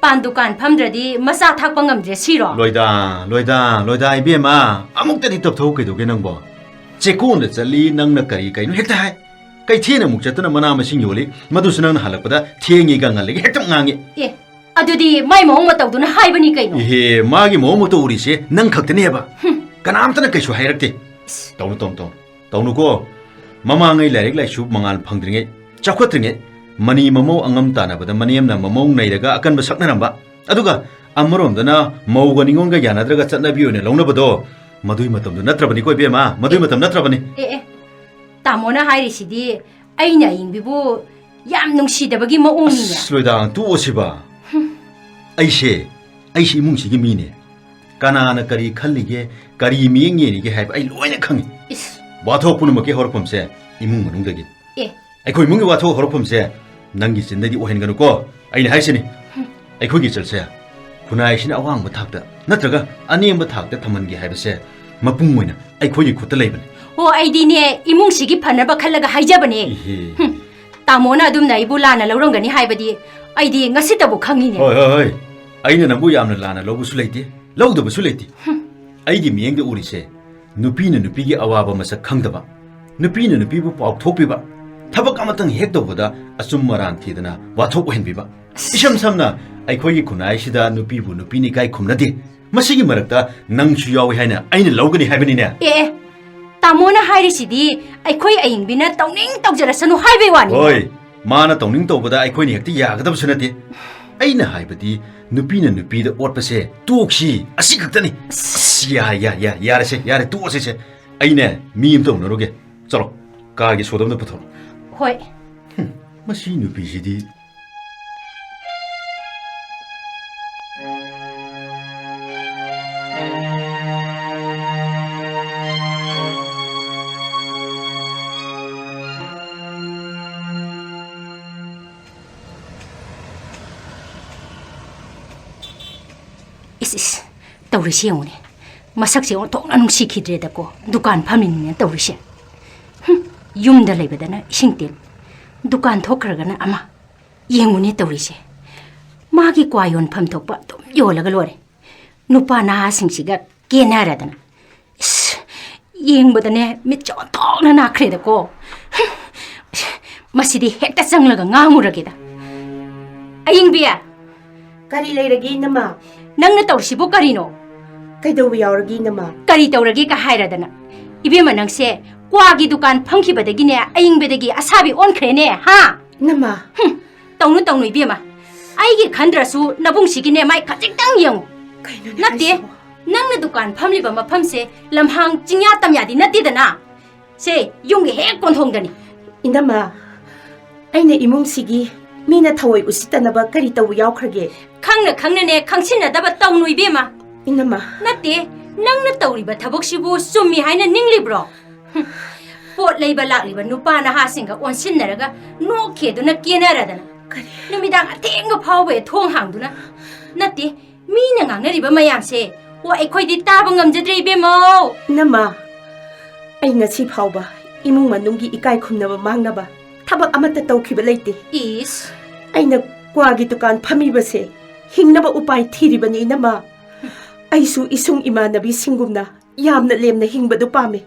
ꯄꯥꯟ ꯗꯨꯀꯥꯟ ꯐꯝꯗ꯭ꯔꯗꯤ ꯃꯆꯥ ꯊꯥꯛꯄ ꯉꯝꯗ꯭ꯔꯦ ꯁꯤꯔꯣ? ꯂꯣꯏꯗꯥ, ꯂꯣꯏꯗꯥ, ꯂꯣꯏꯗꯥ ꯏꯕꯦꯝꯃ, ꯑꯃꯨꯛꯇꯗꯤ ꯇꯞꯊꯧ ꯀꯩꯗꯧꯒꯦ ꯅꯪꯕꯣ? ꯆꯦꯛꯀꯣꯟꯗ ꯆꯠꯂꯤ, ꯅꯪꯅ ꯀꯔꯤ ꯀꯩꯅꯣ ꯍꯦꯛꯇ ꯍꯥꯏ꯫ ꯀꯩꯊꯦꯜ ꯑꯃꯨꯛ ꯆꯠꯇꯅ ꯃꯅꯥ ꯃꯁꯤꯡ ꯌꯣꯜꯂꯤ, ꯃꯗꯨꯁꯨ ꯅꯪꯅ ꯍꯜꯂꯛꯄꯗ ꯊꯦꯡꯉꯤꯒ ꯉꯜꯂꯤꯒ ꯍꯦꯛꯇ ꯉꯥꯡꯉꯤ꯫ ꯑꯦ, ꯑꯗꯨꯗꯤ ꯃꯥꯏ ꯃꯑꯣꯡ ꯃꯇꯧꯗꯨꯅ ꯍꯥꯏꯕꯅꯤ ꯀꯩꯅꯣ꯫ ꯏꯍꯦ, ꯃꯥꯒꯤ ꯃꯑꯣꯡ ꯃꯇꯧ ꯎꯔꯤꯁꯦ ꯅꯪ ꯈꯛꯇꯅꯦꯕ꯫ ꯍꯨꯝ꯫ ꯀꯅꯥꯝꯇꯅ ꯀꯩꯁꯨ ꯍꯥꯏꯔꯛꯇꯦ꯫ ꯏꯁ꯫ ꯇꯧꯅꯨ, ꯇꯧꯅꯨ, ꯇꯧꯅꯨ꯫ ꯇꯧꯅꯨꯀꯣ꯫ ꯃꯃꯥꯡꯉꯩ ꯂꯥꯏꯔꯤꯛ ꯂꯥꯏꯁꯨ ꯃꯉꯥꯜ ꯐꯪꯗ꯭ꯔꯤꯉꯩ, ꯆꯥꯎꯈꯠꯇ꯭ꯔꯤꯉꯩ, ꯃꯅꯤ ꯃꯃꯧ ꯑꯉꯝ ꯇꯥꯟꯅꯕꯗ ꯃꯅꯦꯝꯅ ꯃꯃꯧ ꯅꯩꯔꯒ ꯑꯀꯟꯕ ꯁꯛꯅꯔꯝꯕ꯫ ꯑꯗꯨꯒ ꯑꯃꯔꯣꯝꯗꯅ ꯃꯧꯒ ꯅꯤꯉꯣꯜꯒ ꯌꯥꯅꯗ꯭ꯔꯒ ꯆꯠꯅꯕꯤ ꯑꯣꯏꯅ ꯂꯧꯅꯕꯗꯣ, ꯃꯗꯨꯏ ꯃꯇꯝꯗꯣ ꯅꯠꯇ꯭ꯔꯕꯅꯤꯀꯣ ꯏꯕꯦꯝꯃ, ꯃꯗꯨꯏ ꯃꯇꯝ ꯅꯠꯇ꯭ꯔꯕꯅꯤ꯫ ꯑꯦ, ꯑꯦ, ꯇꯥꯃꯣꯅ ꯍꯥꯏꯔꯤꯁꯤꯗꯤ ꯑꯩꯅ ꯑꯌꯤꯡꯕꯤꯕꯨ ꯌꯥꯝ ꯅꯨꯡꯁꯤꯗꯕꯒꯤ ꯃꯑꯣꯡꯅꯤꯅꯦ꯫ ꯑꯁ, ꯂꯣꯏꯗꯥ, ꯇꯣꯛꯑꯣ ꯁꯤꯕ꯫ ꯍꯨꯝ꯫ ꯑꯩꯁꯦ, ꯑꯩꯁꯦ ꯏꯃꯨꯡꯁꯤꯒꯤ ꯃꯤꯅꯦ꯫ ꯀꯅꯥꯅ ꯀꯔꯤ ꯈꯜꯂꯤꯒꯦ, ꯀꯔꯤ ꯃꯤꯠꯌꯦꯡ ꯌꯦꯡꯉꯤꯒꯦ ꯍꯥꯏꯕ ꯑꯩ ꯂꯣꯏꯅ ꯈꯪꯉꯤ꯫ ꯏꯁ꯫ ꯋꯥꯊꯣꯛ ꯄꯨꯝꯅꯃꯛꯀꯤ ꯍꯧꯔꯛꯐꯝꯁꯦ ꯏꯃꯨꯡ ꯃꯅꯨꯡꯗꯒꯤ꯫ ꯑꯦ꯫ ꯑꯩꯈꯣꯏ ꯏꯃꯨꯡꯒꯤ ꯋꯥꯊꯣꯛ ꯍꯧꯔꯛꯐꯝꯁꯦ ꯅꯪꯒꯤ ꯆꯤꯟꯗꯒꯤ ꯑꯣꯏꯍꯟꯒꯅꯨꯀꯣ꯫ ꯑꯩꯅ ꯍꯥꯏꯁꯤꯅꯤ, ꯍꯨꯝ꯫ ꯑꯩꯈꯣꯏꯒꯤ ꯏꯆꯜꯁꯦ ꯈꯨꯟꯅꯥꯏꯁꯤꯅ ꯑꯋꯥꯡꯕ ꯊꯥꯛꯇ ꯅꯠꯇ꯭ꯔꯒ ꯑꯅꯦꯝꯕ ꯊꯥꯛꯇ ꯊꯝꯍꯟꯒꯦ ꯍꯥꯏꯕꯁꯦ ꯃꯄꯨꯡ ꯑꯣꯏꯅ ꯑꯩꯈꯣꯏꯒꯤ ꯈꯨꯠꯇ ꯂꯩꯕꯅꯤ꯫ ꯑꯣ, ꯑꯩꯗꯤꯅꯦ, ꯏꯃꯨꯡꯁꯤꯒꯤ ꯐꯅꯕ ꯈꯜꯂꯒ ꯍꯥꯏꯖꯕꯅꯦ꯫ ꯏꯍꯦ꯫ ꯍꯨꯝ, ꯇꯥꯃꯣꯅ ꯑꯗꯨꯝꯅ ꯑꯩꯕꯨ ꯂꯥꯟꯅ ꯂꯧꯔꯝꯒꯅꯤ ꯍꯥꯏꯕꯗꯤ ꯑꯩꯗꯤ ꯉꯁꯤꯇꯕꯨ ꯈꯪꯉꯤꯅꯦ꯫ ꯍꯣꯏ, ꯍꯣꯏ, ꯍꯣꯏ꯫ ꯑꯩꯅ ꯅꯪꯕꯨ ꯌꯥꯝꯅ ꯂꯥꯟꯅ ꯂꯧꯕꯁꯨ ꯂꯩꯇꯦ, ꯂꯧꯗꯕꯁꯨ ꯂꯩꯇꯦ꯫ ꯍꯨꯝ꯫ ꯑꯩꯒꯤ ꯃꯤꯠꯌꯦꯡꯗ ꯎꯔꯤꯁꯦ ꯅꯨꯄꯤꯅ ꯅꯨꯄꯤꯒꯤ ꯑꯋꯥꯕ ꯃꯁꯛ ꯈꯪꯗꯕ, ꯅꯨꯄꯤꯅ ꯅꯨꯄꯤꯕꯨ ꯄꯥꯎ ꯊꯣꯛꯄꯤꯕ, ꯊꯕꯛ ꯑꯃꯇꯪ ꯍꯦꯛ ꯇꯧꯕꯗ ꯑꯆꯨꯝ ꯑꯔꯥꯟ ꯊꯤꯗꯅ ꯋꯥꯊꯣꯛ ꯑꯣꯏꯍꯟꯕꯤꯕ꯫ ꯏꯁꯝ ꯁꯝꯅ, ꯑꯩꯈꯣꯏꯒꯤ ꯈꯨꯟꯅꯥꯏꯁꯤꯗ ꯅꯨꯄꯤꯕꯨ ꯅꯨꯄꯤꯅ ꯏꯀꯥꯏ ꯈꯨꯝꯅꯗꯦ꯫ ꯃꯁꯤꯒꯤ ꯃꯔꯛꯇ ꯅꯪꯁꯨ ꯌꯥꯎꯏ ꯍꯥꯏꯅ ꯑꯩꯅ ꯂꯧꯒꯅꯤ ꯍꯥꯏꯕꯅꯤꯅꯦ꯫ ꯑꯦ, ꯑꯦ, ꯇꯥꯃꯣꯅ ꯍꯥꯏꯔꯤꯁꯤꯗꯤ ꯑꯩꯈꯣꯏ ꯑꯌꯤꯡꯕꯤꯅ ꯇꯧꯅꯤꯡ ꯇꯧꯖꯔꯁꯅꯨ ꯍꯥꯏꯕꯩ ꯋꯥꯅꯤ꯫ ꯍꯣꯏ, ꯃꯥꯅ ꯇꯧꯅꯤꯡ ꯇꯧꯕꯗ ꯑꯩꯈꯣꯏꯅ ꯍꯦꯛꯇ ꯌꯥꯒꯗꯕꯁꯨ ꯅꯠꯇꯦ꯫ ꯑꯩꯅ ꯍꯥꯏꯕꯗꯤ ꯅꯨꯄꯤꯅ ꯅꯨꯄꯤꯗ ꯑꯣꯠꯄꯁꯦ ꯇꯣꯛꯁꯤ, ꯑꯁꯤ ꯈꯛꯇꯅꯤ꯫ ꯑꯁ, ꯌꯥ-, ꯌꯥ-, ꯌꯥ-, ꯌꯥꯔꯦꯁꯦ, ꯌꯥꯔꯦ, ꯇꯣꯛꯑꯁꯤꯁꯦ꯫ ꯑꯩꯅꯦ ꯃꯤ ꯑꯝꯇ ꯎꯅꯔꯨꯒꯦ꯫ ꯆꯠꯂꯣ, ꯀꯥꯔꯒꯤ ꯁꯣꯗꯣ ꯑꯝꯇ ꯄꯨꯊꯣꯔꯛꯑꯣ꯫ ꯍꯣꯏ꯫ ꯍꯨꯝ, ꯃꯁꯤ ꯅꯨꯄꯤꯁꯤꯗꯤ꯫ ꯏꯁ, ꯇꯧꯔꯤꯁꯤ ꯌꯦꯡꯉꯨꯅꯦ꯫ ꯃꯁꯛꯁꯦ ꯑꯣꯟꯊꯣꯛꯅ ꯅꯨꯡꯁꯤꯈꯤꯗ꯭ꯔꯦꯗꯀꯣ, ꯗꯨꯀꯥꯟ ꯐꯝꯃꯤꯅꯤꯅ ꯇꯧꯔꯤꯁꯦ꯫ ꯍꯨꯝ, ꯌꯨꯝꯗ ꯂꯩꯕꯗꯅ ꯏꯁꯤꯡ ꯇꯤꯟ, ꯗꯨꯀꯥꯟ ꯊꯣꯛꯈ꯭ꯔꯒꯅ ꯑꯃ꯫ ꯌꯦꯡꯉꯨꯅꯦ ꯇꯧꯔꯤꯁꯦ꯫ ꯃꯥꯒꯤ ꯀ꯭ꯋꯥ ꯌꯣꯟꯐꯝ ꯊꯣꯛꯄ ꯑꯗꯨꯝ ꯌꯣꯜꯂꯒ ꯂꯣꯏꯔꯦ꯫ ꯅꯨꯄꯥ ꯅꯍꯥꯁꯤꯡꯁꯤꯒ ꯀꯦꯅꯔꯗꯅ꯫ ꯏꯁ, ꯌꯦꯡꯕꯗꯅꯦ ꯃꯤꯠꯁꯦ ꯑꯣꯟꯊꯣꯛꯅ ꯅꯥꯈ꯭ꯔꯦꯗꯀꯣ꯫ ꯍꯨꯝ, ꯃꯁꯤꯗꯤ ꯍꯦꯛꯇ ꯆꯪꯂꯒ ꯉꯥꯡꯉꯨꯔꯒꯦꯗ꯫ ꯑꯌꯤꯡꯕꯤ! ꯀꯔꯤ ꯂꯩꯔꯒꯦ, ꯏꯅꯝꯃ? ꯅꯪꯅ ꯇꯧꯔꯤꯁꯤꯕꯨ ꯀꯔꯤꯅꯣ? ꯀꯩꯗꯧꯕ ꯌꯥꯎꯔꯒꯦ, ꯏꯅꯝꯃ? ꯀꯔꯤ ꯇꯧꯔꯒꯦ ꯀ ꯍꯥꯏꯔꯗꯅ? ꯏꯕꯦꯝꯃ, ꯅꯪꯁꯦ ꯀ꯭ꯋꯥꯒꯤ ꯗꯨꯀꯥꯟ ꯐꯝꯈꯤꯕꯗꯒꯤꯅꯦ ꯑꯌꯤꯡꯕꯗꯒꯤ ꯑꯁꯥꯕꯤ ꯑꯣꯟꯈ꯭ꯔꯦꯅꯦ, ꯍꯥ? ꯏꯅꯝꯃ! ꯍꯨꯝ, ꯇꯧꯅꯨ, ꯇꯧꯅꯨ, ꯏꯕꯦꯝꯃ꯫ ꯑꯩꯒꯤ ꯈꯟꯗ꯭ꯔꯁꯨ ꯅꯕꯨꯡꯁꯤꯒꯤꯅꯦ ꯃꯥꯏ ꯈꯖꯤꯛꯇꯪ ꯌꯦꯡꯉꯨ꯫ ꯀꯩꯅꯣꯅꯦ ꯅꯠꯇꯦ, ꯍꯥꯏꯁꯤꯕꯣ? ꯅꯪꯅ ꯗꯨꯀꯥꯟ ꯐꯝꯂꯤꯕ ꯃꯐꯝꯁꯦ ꯂꯝꯍꯥꯡ ꯆꯤꯡꯌꯥ ꯇꯝꯌꯥꯗꯤ ꯅꯠꯇꯦꯗꯅ꯫ ꯁꯦ, ꯌꯨꯝꯒꯤ ꯍꯦꯛ ꯀꯣꯟꯊꯣꯡꯗꯅꯤ꯫ ꯏꯅꯝꯃ, ꯑꯩꯅ ꯏꯃꯨꯡꯁꯤꯒꯤ ꯃꯤꯅ ꯊꯑꯣꯏ ꯎꯁꯤꯠꯇꯅꯕ ꯀꯔꯤ ꯇꯧꯕ ꯌꯥꯎꯈ꯭ꯔꯒꯦ? ꯈꯪꯅ ꯈꯪꯅꯅꯦ ꯈꯪꯁꯤꯟꯅꯗꯕ ꯇꯧꯅꯨ, ꯏꯕꯦꯝꯃ꯫ ꯏꯅꯝꯃ꯫ ꯅꯠꯇꯦ, ꯅꯪꯅ ꯇꯧꯔꯤꯕ ꯊꯕꯛꯁꯤꯕꯨ ꯆꯨꯝꯃꯤ ꯍꯥꯏꯅ ꯅꯤꯡꯂꯤꯕ꯭ꯔꯣ? ꯍꯨꯝ, ꯄꯣꯠ ꯂꯩꯕ ꯂꯥꯛꯂꯤꯕ ꯅꯨꯄꯥ ꯅꯍꯥꯁꯤꯡꯒ ꯑꯣꯟꯁꯤꯟꯅꯔꯒ ꯅꯣꯛꯈꯦꯗꯨꯅ ꯀꯦꯅꯔꯗꯅ꯫ ꯀꯔꯤ? ꯅꯨꯃꯤꯗꯥꯡ ꯑꯊꯦꯡꯕ ꯐꯥꯎꯕ ꯊꯣꯡ ꯍꯥꯡꯗꯨꯅ꯫ ꯅꯠꯇꯦ, ꯃꯤꯅ ꯉꯥꯡꯅꯔꯤꯕ ꯃꯌꯥꯝꯁꯦ, ꯑꯣ, ꯑꯩꯈꯣꯏꯗꯤ ꯇꯥꯕ ꯉꯝꯖꯗ꯭ꯔꯦ, ꯏꯕꯦꯝꯃꯧ꯫ ꯏꯅꯝꯃ, ꯑꯩ ꯉꯁꯤ ꯐꯥꯎꯕ ꯏꯃꯨꯡ ꯃꯅꯨꯡꯒꯤ ꯏꯀꯥꯏ ꯈꯨꯝꯅꯕ ꯃꯥꯡꯅꯕ ꯊꯕꯛ ꯑꯃꯠꯇ ꯇꯧꯈꯤꯕ ꯂꯩꯇꯦ꯫ ꯏꯁ꯫ ꯑꯩꯅ ꯀ꯭ꯋꯥꯒꯤ ꯗꯨꯀꯥꯟ ꯐꯝꯃꯤꯕꯁꯦ ꯍꯤꯡꯅꯕ ꯎꯄꯥꯏ ꯊꯤꯔꯤꯕꯅꯤ, ꯏꯅꯝꯃ꯫ ꯑꯩꯁꯨ ꯏꯁꯨꯡ ꯏꯃꯥꯟꯅꯕꯤꯁꯤꯡꯒꯨꯝꯅ ꯌꯥꯝꯅ ꯂꯦꯝꯅ ꯍꯤꯡꯕꯗꯨ ꯄꯥꯝꯃꯤ꯫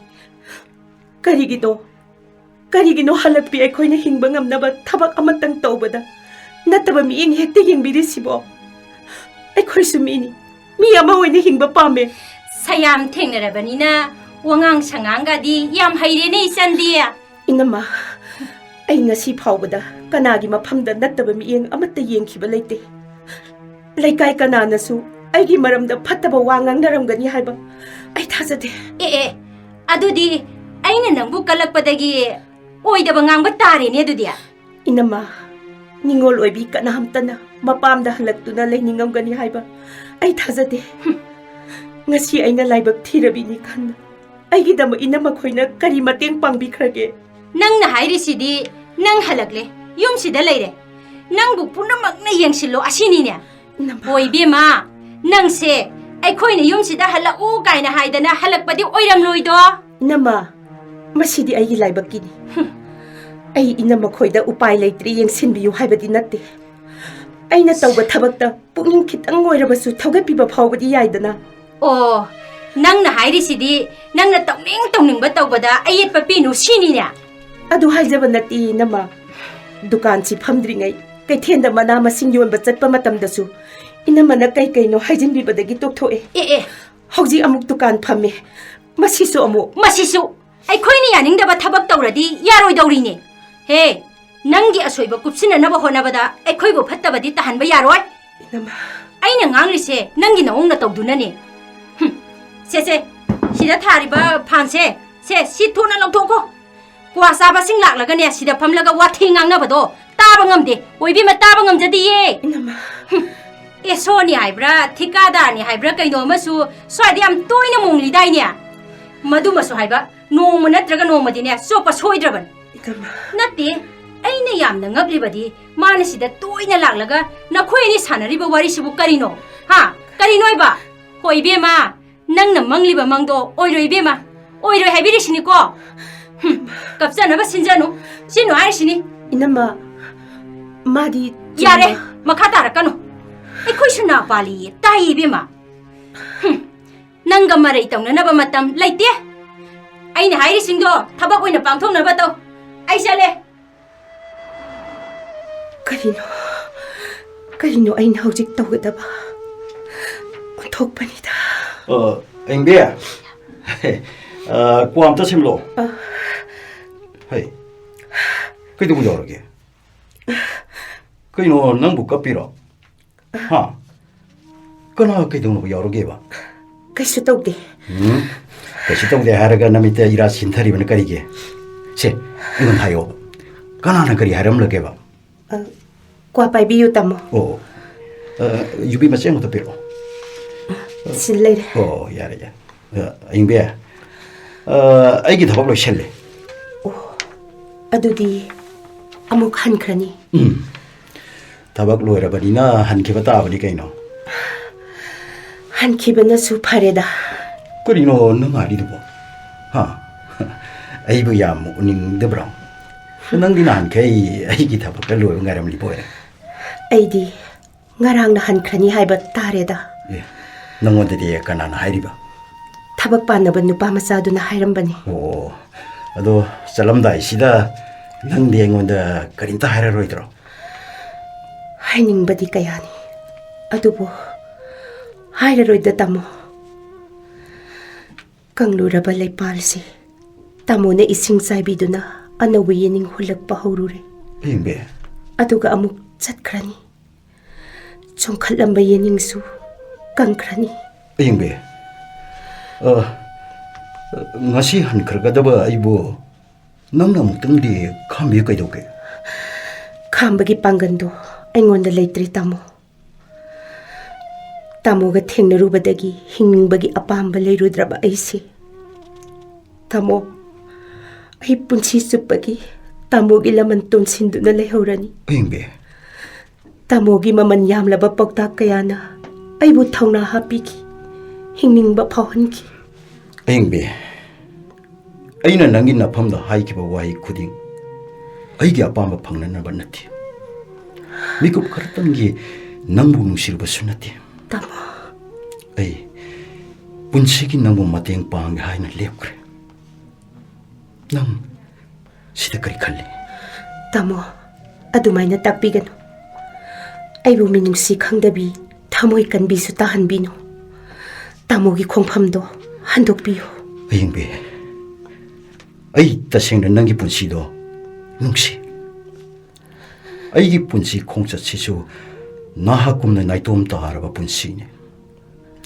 ꯀꯔꯤꯒꯤꯅꯣ? ꯀꯔꯤꯒꯤꯅꯣ ꯍꯜꯂꯛꯄꯤ ꯑꯩꯈꯣꯏꯅ ꯍꯤꯡꯕ ꯉꯝꯅꯕ ꯊꯕꯛ ꯑꯃꯇꯪ ꯇꯧꯕꯗ ꯅꯠꯇꯕ ꯃꯤꯠꯌꯦꯡ ꯍꯦꯛꯇ ꯌꯦꯡꯕꯤꯔꯤꯁꯤꯕꯣ? ꯑꯩꯈꯣꯏꯁꯨ ꯃꯤꯅꯤ, ꯃꯤ ꯑꯃ ꯑꯣꯏꯅ ꯍꯤꯡꯕ ꯄꯥꯝꯃꯦ꯫ ꯁꯌꯥꯝ ꯊꯦꯡꯅꯔꯕꯅꯤꯅ ꯋꯥꯉꯥꯡ ꯁꯉꯥꯡꯒꯗꯤ ꯌꯥꯝ ꯍꯩꯔꯦꯅꯦ, ꯏꯆꯟꯗꯤ꯫ ꯏꯅꯝꯃ, ꯑꯩ ꯉꯁꯤ ꯐꯥꯎꯕꯗ ꯀꯅꯥꯒꯤ ꯃꯐꯝꯗ ꯅꯠꯇꯕ ꯃꯤꯠꯌꯦꯡ ꯑꯃꯠꯇ ꯌꯦꯡꯈꯤꯕ ꯂꯩꯇꯦ꯫ ꯂꯩꯀꯥꯏ ꯀꯅꯥꯅꯁꯨ ꯑꯩꯒꯤ ꯃꯔꯝꯗ ꯐꯠꯇꯕ ꯋꯥ ꯉꯥꯡꯅꯔꯝꯒꯅꯤ ꯍꯥꯏꯕ ꯑꯩ ꯊꯥꯖꯗꯦ꯫ ꯑꯦ, ꯑꯦ, ꯑꯗꯨꯗꯤ ꯑꯩꯅ ꯅꯪꯕꯨ ꯀꯜꯂꯛꯄꯗꯒꯤ ꯑꯣꯏꯗꯕ ꯉꯥꯡꯕ ꯇꯥꯔꯦꯅꯦ ꯑꯗꯨꯗꯤ꯫ ꯏꯅꯝꯃ, ꯅꯤꯡꯉꯣꯜ ꯑꯣꯏꯕꯤ ꯀꯅꯥꯝꯇꯅ ꯃꯄꯥꯝꯗ ꯍꯜꯂꯛꯇꯨꯅ ꯂꯩꯅꯤꯡꯉꯝꯒꯅꯤ ꯍꯥꯏꯕ ꯑꯩ ꯊꯥꯖꯗꯦ꯫ ꯍꯨꯝ꯫ ꯉꯁꯤ ꯑꯩꯅ ꯂꯥꯏꯕꯛ ꯊꯤꯔꯕꯤꯅꯤ ꯈꯟꯅ ꯑꯩꯒꯤꯗꯃꯛ ꯏꯅꯝꯃ ꯈꯣꯏꯅ ꯀꯔꯤ ꯃꯇꯦꯡ ꯄꯥꯡꯕꯤꯈ꯭ꯔꯒꯦ? ꯅꯪꯅ ꯍꯥꯏꯔꯤꯁꯤꯗꯤ ꯅꯪ ꯍꯜꯂꯛꯂꯦ, ꯌꯨꯝꯁꯤꯗ ꯂꯩꯔꯦ, ꯅꯪꯕꯨ ꯄꯨꯝꯅꯃꯛꯅ ꯌꯦꯡꯁꯤꯜꯂꯣ ꯑꯁꯤꯅꯤꯅꯦ? ꯏꯅꯝꯃ꯫ ꯍꯣꯏ ꯏꯕꯦꯝꯃ, ꯅꯪꯁꯦ ꯑꯩꯈꯣꯏꯅ ꯌꯨꯝꯁꯤꯗ ꯍꯜꯂꯛꯎ ꯀꯥꯏꯅ ꯍꯥꯏꯗꯅ ꯍꯜꯂꯛꯄꯗꯤ ꯑꯣꯏꯔꯝꯂꯣꯏꯗꯣ꯫ ꯏꯅꯝꯃ, ꯃꯁꯤꯗꯤ ꯑꯩꯒꯤ ꯂꯥꯏꯕꯛꯀꯤꯅꯤ꯫ ꯑꯩ ꯏꯅꯝꯃ ꯈꯣꯏꯗ ꯎꯄꯥꯏ ꯂꯩꯇ꯭ꯔꯦ ꯌꯦꯡꯁꯤꯟꯕꯤꯌꯨ ꯍꯥꯏꯕꯗꯤ ꯅꯠꯇꯦ꯫ ꯑꯩꯅ ꯇꯧꯕ ꯊꯕꯛꯇ ꯄꯨꯛꯅꯤꯡ ꯈꯤꯇꯪ ꯑꯣꯏꯔꯕꯁꯨ ꯊꯧꯒꯠꯄꯤꯕ ꯐꯥꯎꯕꯗꯤ ꯌꯥꯏꯗꯅ꯫ ꯑꯣ, ꯅꯪꯅ ꯍꯥꯏꯔꯤꯁꯤꯗꯤ ꯅꯪꯅ ꯇꯧꯅꯤꯡ ꯇꯧꯅꯤꯡꯕ ꯇꯧꯕꯗ ꯑꯌꯦꯠꯄ ꯄꯤꯅꯨ ꯁꯤꯅꯤꯅꯦ? ꯑꯗꯨ ꯍꯥꯏꯖꯕ ꯅꯠꯇꯦ ꯏꯅꯝꯃ꯫ ꯗꯨꯀꯥꯟꯁꯤ ꯐꯝꯗ꯭ꯔꯤꯉꯩ ꯀꯩꯊꯦꯜꯗ ꯃꯅꯥ ꯃꯁꯤꯡ ꯌꯣꯟꯕ ꯆꯠꯄ ꯃꯇꯝꯗꯁꯨ ꯏꯅꯝꯃꯅ ꯀꯩ ꯀꯩꯅꯣ ꯍꯥꯏꯖꯤꯟꯕꯤꯕꯗꯒꯤ ꯇꯣꯛꯊꯣꯛꯑꯦ꯫ ꯑꯦ, ꯑꯦ꯫ ꯍꯧꯖꯤꯛ ꯑꯃꯨꯛ ꯗꯨꯀꯥꯟ ꯐꯝꯃꯦ꯫ ꯃꯁꯤꯁꯨ ꯑꯃꯨꯛ꯫ ꯃꯁꯤꯁꯨ ꯑꯩꯈꯣꯏꯅ ꯌꯥꯅꯤꯡꯗꯕ ꯊꯕꯛ ꯇꯧꯔꯗꯤ ꯌꯥꯔꯣꯏꯗꯧꯔꯤꯅꯦ꯫ ꯍꯦ, ꯅꯪꯒꯤ ꯑꯁꯣꯏꯕ ꯀꯨꯞꯁꯤꯟꯅꯅꯕ ꯍꯣꯠꯅꯕꯗ ꯑꯩꯈꯣꯏꯕꯨ ꯐꯠꯇꯕꯗꯤ ꯇꯥꯍꯟꯕ ꯌꯥꯔꯣꯏ꯫ ꯏꯅꯝꯃ꯫ ꯑꯩꯅ ꯉꯥꯡꯂꯤꯁꯦ ꯅꯪꯒꯤ ꯅꯑꯣꯡ ꯅꯇꯧꯗꯨꯅꯅꯦ꯫ ꯍꯨꯝ, ꯁꯦ, ꯁꯦ, ꯁꯤꯗ ꯊꯥꯔꯤꯕ ꯐꯥꯟꯁꯦ, ꯁꯦ, ꯁꯤ ꯊꯨꯅ ꯂꯧꯊꯣꯛꯈꯣ꯫ ꯀ꯭ꯋꯥ ꯆꯥꯕꯁꯤꯡ ꯂꯥꯛꯂꯒꯅꯦ, ꯁꯤꯗ ꯐꯝꯂꯒ ꯋꯥꯊꯤ ꯉꯥꯡꯅꯕꯗꯣ ꯇꯥꯕ ꯉꯝꯗꯦ꯫ ꯑꯣꯏꯕꯤꯃ, ꯇꯥꯕ ꯉꯝꯖꯗꯤꯌꯦ꯫ ꯏꯅꯝꯃ꯫ ꯍꯨꯝ, ꯑꯦꯁꯣꯅꯤ ꯍꯥꯏꯕ꯭ꯔꯥ, ꯊꯤꯀꯥꯗꯥꯔꯅꯤ ꯍꯥꯏꯕ꯭ꯔꯥ, ꯀꯩꯅꯣ ꯑꯃꯁꯨ ꯁ꯭ꯋꯥꯏꯗ ꯌꯥꯝ ꯇꯣꯏꯅ ꯃꯣꯡꯂꯤꯗꯥꯏꯅꯦ? ꯃꯗꯨꯃꯁꯨ ꯍꯥꯏꯕ, ꯅꯣꯡꯃ ꯅꯠꯇ꯭ꯔꯒ ꯅꯣꯡꯃꯗꯤꯅꯦ, ꯆꯣꯞꯄ ꯁꯣꯏꯗ꯭ꯔꯕꯅꯤ꯫ ꯏꯅꯝꯃ꯫ ꯅꯠꯇꯦ, ꯑꯩꯅ ꯌꯥꯝꯅ ꯉꯛꯂꯤꯕꯗꯤ, ꯃꯥꯅ ꯁꯤꯗ ꯇꯣꯏꯅ ꯂꯥꯛꯂꯒ ꯅꯈꯣꯏ ꯑꯅꯤ ꯁꯥꯟꯅꯔꯤꯕ ꯋꯥꯔꯤꯁꯤꯕꯨ ꯀꯔꯤꯅꯣ? ꯍꯥ? ꯀꯔꯤꯅꯣꯏꯕ? ꯍꯣ, ꯏꯕꯦꯝꯃ, ꯅꯪꯅ ꯃꯪꯂꯤꯕ ꯃꯪꯗꯣ ꯑꯣꯏꯔꯣꯏ, ꯏꯕꯦꯝꯃ꯫ ꯑꯣꯏꯔꯣꯏ ꯍꯥꯏꯕꯤꯔꯤꯁꯤꯅꯤꯀꯣ꯫ ꯍꯨꯝ, ꯀꯞꯆꯅꯕ ꯁꯤꯟꯖꯅꯨ꯫ ꯁꯤꯅꯨ ꯍꯥꯏꯔꯤꯁꯤꯅꯤ꯫ ꯏꯅꯝꯃ, ꯃꯥꯗꯤ ꯌꯥꯔꯦ, ꯆꯨꯝꯅ ꯃꯈꯥ ꯇꯥꯔꯛꯀꯅꯨ꯫ ꯑꯩꯈꯣꯏꯁꯨ ꯅꯥ ꯄꯥꯜꯂꯤꯌꯦ, ꯇꯥꯏꯌꯦ, ꯏꯕꯦꯝꯃ꯫ ꯍꯨꯝ, ꯅꯪꯒ ꯃꯔꯩ ꯇꯧꯅꯅꯕ ꯃꯇꯝ ꯂꯩꯇꯦ꯫ ꯑꯩꯅ ꯍꯥꯏꯔꯤꯁꯤꯡꯗꯣ ꯊꯕꯛ ꯑꯣꯏꯅ ꯄꯥꯡꯊꯣꯛꯅꯕ ꯇꯧ꯫ ꯑꯩ ꯆꯠꯂꯦ꯫ ꯀꯔꯤꯅꯣ? ꯀꯔꯤꯅꯣ ꯑꯩꯅ ꯍꯧꯖꯤꯛ ꯇꯧꯒꯗꯕ? ꯑꯣꯟꯊꯣꯛꯄꯅꯤꯗ꯫ ꯑ, ꯑꯌꯤꯡꯕꯤ꯫ ꯑ, ꯀ꯭ꯋꯥ ꯑꯝꯇ ꯁꯦꯝꯂꯛꯑꯣ꯫ ꯑ꯫ ꯍꯩ, ꯀꯩꯗꯧꯕ ꯌꯥꯎꯔꯒꯦ? ꯀꯩꯅꯣ, ꯅꯪꯕꯨ ꯀꯞꯄꯤꯔꯣ? ꯍꯥ? ꯀꯅꯥ ꯀꯩꯗꯧꯅꯕ ꯌꯥꯎꯔꯒꯦꯕ? ꯀꯩꯁꯨ ꯇꯧꯗꯦ꯫ ꯎꯝ? ꯀꯩꯁꯨ ꯇꯧꯗꯦ ꯍꯥꯏꯔꯒ ꯅꯃꯤꯠꯇ ꯏꯔꯥ ꯁꯤꯟꯊꯔꯤꯕꯅ ꯀꯔꯤꯒꯤ? ꯁꯦ, ꯑꯩꯉꯣꯟꯗ ꯍꯥꯏꯌꯣ꯫ ꯀꯅꯥꯅ ꯀꯔꯤ ꯍꯥꯏꯔꯝꯂꯒꯦꯕ? ꯑ, ꯀ꯭ꯋꯥ ꯄꯥꯏꯕꯤꯌꯨ, ꯇꯥꯃꯣ꯫ ꯑꯣ, ꯑ, ꯌꯨꯕꯤ ꯃꯆꯦ ꯑꯃꯈꯛꯇ ꯄꯤꯔꯛꯑꯣ꯫ ꯁꯤ ꯂꯩꯔꯦ꯫ ꯑꯣ, ꯌꯥꯔꯦ, ꯌꯥꯔꯦ꯫ ꯑ, ꯑꯌꯤꯡꯕꯤ, ꯑ, ꯑꯩꯒꯤ ꯊꯕꯛ ꯂꯣꯏꯁꯜꯂꯦ꯫ ꯑꯣ, ꯑꯗꯨꯗꯤ ꯑꯃꯨꯛ ꯍꯟꯈ꯭ꯔꯅꯤ꯫ ꯎꯝ꯫ ꯊꯕꯛ ꯂꯣꯏꯔꯕꯅꯤꯅ ꯍꯟꯈꯤꯕ ꯇꯥꯕꯅꯤ ꯀꯩꯅꯣ꯫ ꯍꯟꯈꯤꯕꯅꯁꯨ ꯐꯔꯦꯗ꯫ ꯀꯔꯤꯅꯣ ꯅꯪ ꯍꯥꯏꯔꯤꯗꯨꯕꯣ? ꯍꯥ? ꯑꯩꯕꯨ ꯌꯥꯝ ꯎꯅꯤꯡꯗꯕ꯭ꯔꯣ? ꯅꯪꯗꯤ ꯅꯍꯥꯟꯈꯩ ꯑꯩꯒꯤ ꯊꯕꯛꯀ ꯂꯣꯏꯕ ꯉꯥꯏꯔꯝꯂꯤꯕ ꯑꯣꯏꯔꯦ꯫ ꯑꯩꯗꯤ ꯉꯔꯥꯡꯅ ꯍꯟꯈ꯭ꯔꯅꯤ ꯍꯥꯏꯕ ꯇꯥꯔꯦꯗ꯫ ꯑꯦ, ꯅꯪꯉꯣꯟꯗꯗꯤ ꯀꯅꯥꯅ ꯍꯥꯏꯔꯤꯕ? ꯊꯕꯛ ꯄꯥꯟꯅꯕ ꯅꯨꯄꯥ ꯃꯆꯥꯗꯨꯅ ꯍꯥꯏꯔꯝꯕꯅꯤ꯫ ꯑꯣ, ꯑꯗꯣ ꯆꯠꯂꯝꯗꯥꯏꯁꯤꯗ ꯅꯪꯗꯤ ꯑꯩꯉꯣꯟꯗ ꯀꯔꯤꯝꯇ ꯍꯥꯏꯔꯔꯣꯏꯗ꯭ꯔꯣ? ꯍꯥꯏꯅꯤꯡꯕꯗꯤ ꯀꯌꯥꯅꯤ, ꯑꯗꯨꯕꯨ ꯍꯥꯏꯔꯔꯣꯏꯗ, ꯇꯥꯃꯣ꯫ ꯀꯪꯂꯨꯔꯕ ꯂꯩꯄꯥꯜꯁꯦ ꯇꯥꯃꯣꯅ ꯏꯁꯤꯡ ꯆꯥꯏꯕꯤꯗꯨꯅ ꯑꯅꯧꯕ ꯌꯦꯅꯤꯡ ꯍꯨꯜꯂꯛꯄ ꯍꯧꯔꯨꯔꯦ꯫ ꯍꯌꯦꯡꯕꯤ, ꯑꯗꯨꯒ ꯑꯃꯨꯛ ꯆꯠꯈ꯭ꯔꯅꯤ꯫ ꯆꯣꯡꯈꯠꯂꯝꯕ ꯌꯦꯅꯤꯡꯁꯨ ꯀꯪꯈ꯭ꯔꯅꯤ꯫ ꯍꯌꯦꯡꯕꯤ, ꯑ, ꯉꯁꯤ ꯍꯟꯈ꯭ꯔꯒꯗꯕ ꯑꯩꯕꯨ ꯅꯪꯅ ꯑꯃꯨꯛꯇꯪꯗꯤ ꯈꯥꯝꯕꯤꯌꯨ ꯀꯩꯗꯧꯒꯦ? ꯈꯥꯝꯕꯒꯤ ꯄꯥꯡꯒꯜꯗꯣ ꯑꯩꯉꯣꯟꯗ ꯂꯩꯇ꯭ꯔꯦ, ꯇꯥꯃꯣ꯫ ꯇꯥꯃꯣꯒ ꯊꯦꯡꯅꯔꯨꯕꯗꯒꯤ ꯍꯤꯡꯅꯤꯡꯕꯒꯤ ꯑꯄꯥꯝꯕ ꯂꯩꯔꯨꯗ꯭ꯔꯕ ꯑꯩꯁꯦ, ꯇꯥꯃꯣ, ꯑꯩ ꯄꯨꯟꯁꯤ ꯆꯨꯞꯄꯒꯤ ꯇꯥꯃꯣꯒꯤ ꯂꯃꯟ ꯇꯣꯟꯁꯤꯟꯗꯨꯅ ꯂꯩꯍꯧꯔꯅꯤ꯫ ꯍꯌꯦꯡꯕꯤ, ꯇꯥꯃꯣꯒꯤ ꯃꯃꯜ ꯌꯥꯝꯂꯕ ꯄꯥꯎꯇꯥꯛ ꯀꯌꯥꯅ ꯑꯩꯕꯨ ꯊꯧꯅꯥ ꯍꯥꯞꯄꯤꯈꯤ, ꯍꯤꯡꯅꯤꯡꯕ ꯐꯥꯎꯍꯟꯈꯤ꯫ ꯍꯌꯦꯡꯕꯤ, ꯑꯩꯅ ꯅꯪꯒꯤ ꯅꯐꯝꯗ ꯍꯥꯏꯈꯤꯕ ꯋꯥꯍꯩ ꯈꯨꯗꯤꯡ ꯑꯩꯒꯤ ꯑꯄꯥꯝꯕ ꯐꯪꯅꯅꯕ ꯅꯠꯇꯦ꯫ ꯃꯤꯀꯨꯞ ꯈꯔꯇꯪꯒꯤ ꯅꯪꯕꯨ ꯅꯨꯡꯁꯤꯔꯨꯕꯁꯨ ꯅꯠꯇꯦ꯫ ꯇꯥꯃꯣ, ꯑꯩ ꯄꯨꯟꯁꯤꯒꯤ ꯅꯪꯕꯨ ꯃꯇꯦꯡ ꯄꯥꯡꯒꯦ ꯍꯥꯏꯅ ꯂꯦꯞꯈ꯭ꯔꯦ꯫ ꯅꯪ ꯁꯤꯗ ꯀꯔꯤ ꯈꯜꯂꯤ? ꯇꯥꯃꯣ, ꯑꯗꯨꯃꯥꯏꯅ ꯇꯥꯛꯄꯤꯒꯅꯨ꯫ ꯑꯩꯕꯨ ꯃꯤꯅꯨꯡꯁꯤ ꯈꯪꯗꯕꯤ, ꯊꯃꯣꯏ ꯀꯟꯕꯤꯁꯨ ꯇꯥꯍꯟꯕꯤꯅꯨ꯫ ꯇꯥꯃꯣꯒꯤ ꯈꯣꯡꯐꯝꯗꯣ ꯍꯟꯗꯣꯛꯄꯤꯌꯨ꯫ ꯍꯌꯦꯡꯕꯤ, ꯑꯩ ꯇꯁꯦꯡꯅ ꯅꯪꯒꯤ ꯄꯨꯟꯁꯤꯗꯣ ꯅꯨꯡꯁꯤ꯫ ꯑꯩꯒꯤ ꯄꯨꯟꯁꯤ ꯈꯣꯡꯆꯠꯁꯤꯁꯨ ꯅꯍꯥꯛꯀꯨꯝꯅ ꯅꯥꯏꯇꯣꯝ ꯇꯥꯔꯕ ꯄꯨꯟꯁꯤꯅꯤ꯫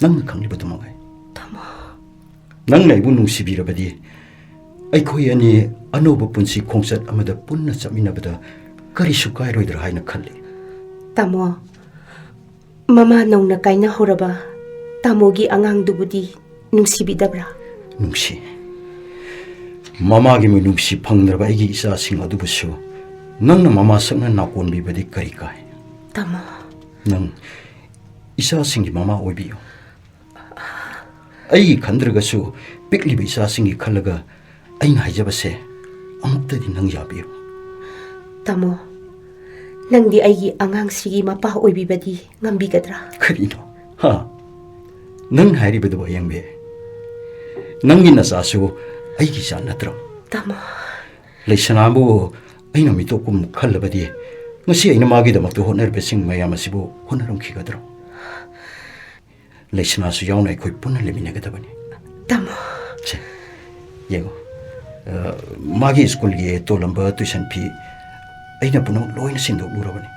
ꯅꯪꯅ ꯈꯪꯂꯤꯕꯗꯨ ꯃꯉꯥꯏ꯫ ꯇꯥꯃꯣ꯫ ꯅꯪꯅ ꯑꯩꯕꯨ ꯅꯨꯡꯁꯤꯕꯤꯔꯕꯗꯤ ꯑꯩꯈꯣꯏ ꯑꯅꯤ ꯑꯅꯧꯕ ꯄꯨꯟꯁꯤ ꯈꯣꯡꯆꯠ ꯑꯃꯗ ꯄꯨꯟꯅ ꯆꯠꯃꯤꯟꯅꯕꯗ ꯀꯔꯤꯁꯨ ꯀꯥꯏꯔꯣꯏꯗ꯭ꯔꯥ ꯍꯥꯏꯅ ꯈꯜꯂꯤ꯫ ꯇꯥꯃꯣ, ꯃꯃꯥ ꯅꯧꯅ ꯀꯥꯏꯅꯍꯧꯔꯕ ꯇꯥꯃꯣꯒꯤ ꯑꯉꯥꯡꯗꯨꯕꯨꯗꯤ ꯅꯨꯡꯁꯤꯕꯤꯗꯕ꯭ꯔꯥ? ꯅꯨꯡꯁꯤ꯫ ꯃꯃꯥꯒꯤ ꯃꯤꯅꯨꯡꯁꯤ ꯐꯪꯗ꯭ꯔꯕ ꯑꯩꯒꯤ ꯏꯆꯥꯁꯤꯡ ꯑꯗꯨꯕꯨꯁꯨ ꯅꯪꯅ ꯃꯃꯥ ꯁꯛꯅ ꯅꯥꯀꯣꯟꯕꯤꯕꯗꯤ ꯀꯔꯤ ꯀꯥꯏ? ꯇꯥꯃꯣ꯫ ꯅꯪ ꯏꯆꯥꯁꯤꯡꯒꯤ ꯃꯃꯥ ꯑꯣꯏꯕꯤꯌꯨ꯫ ꯑꯩꯒꯤ ꯈꯟꯗ꯭ꯔꯒꯁꯨ ꯄꯤꯛꯂꯤꯕ ꯏꯆꯥꯁꯤꯡꯒꯤ ꯈꯜꯂꯒ ꯑꯩꯅ ꯍꯥꯏꯖꯕꯁꯦ ꯑꯃꯨꯛꯇꯗꯤ ꯅꯪ ꯌꯥꯕꯤꯌꯨ꯫ ꯇꯥꯃꯣ, ꯅꯪꯗꯤ ꯑꯩꯒꯤ ꯑꯉꯥꯡꯁꯤꯒꯤ ꯃꯄꯥ ꯑꯣꯏꯕꯤꯕꯗꯤ ꯉꯝꯕꯤꯒꯗ꯭ꯔꯥ? ꯀꯔꯤꯅꯣ? ꯍꯥ? ꯅꯪ ꯍꯥꯏꯔꯤꯕꯗꯨꯕꯨ, ꯑꯌꯦꯡꯕꯤ? ꯅꯪꯒꯤ ꯅꯆꯥꯁꯨ ꯑꯩꯒꯤ ꯏꯆꯥ ꯅꯠꯇ꯭ꯔꯣ? ꯇꯥꯃꯣ꯫ ꯂꯩꯁꯅꯥꯕꯨ ꯑꯩꯅ ꯃꯤꯇꯣꯞ ꯀꯨꯝ ꯈꯜꯂꯕꯗꯤ, ꯉꯁꯤ ꯑꯩꯅ ꯃꯥꯒꯤꯗꯃꯛꯇ ꯍꯣꯠꯅꯔꯤꯕꯁꯤꯡ ꯃꯌꯥꯝ ꯑꯁꯤꯕꯨ ꯍꯣꯠꯅꯔꯝꯈꯤꯒꯗ꯭ꯔꯣ? ꯂꯩꯁꯅꯥꯁꯨ ꯌꯥꯎꯅ ꯑꯩꯈꯣꯏ ꯄꯨꯟꯅ ꯂꯩꯃꯤꯟꯅꯒꯗꯕꯅꯤ꯫ ꯇꯥꯃꯣ꯫ ꯁꯦ, ꯌꯦꯡꯉꯨ꯫ ꯑ, ꯃꯥꯒꯤ ꯁ꯭ꯀꯨꯜꯒꯤ ꯇꯣꯜꯂꯝꯕ tuition fee ꯑꯩꯅ ꯄꯨꯝꯅꯃꯛ ꯂꯣꯏꯅ ꯁꯤꯟꯗꯣꯛꯂꯨꯔꯕꯅꯤ꯫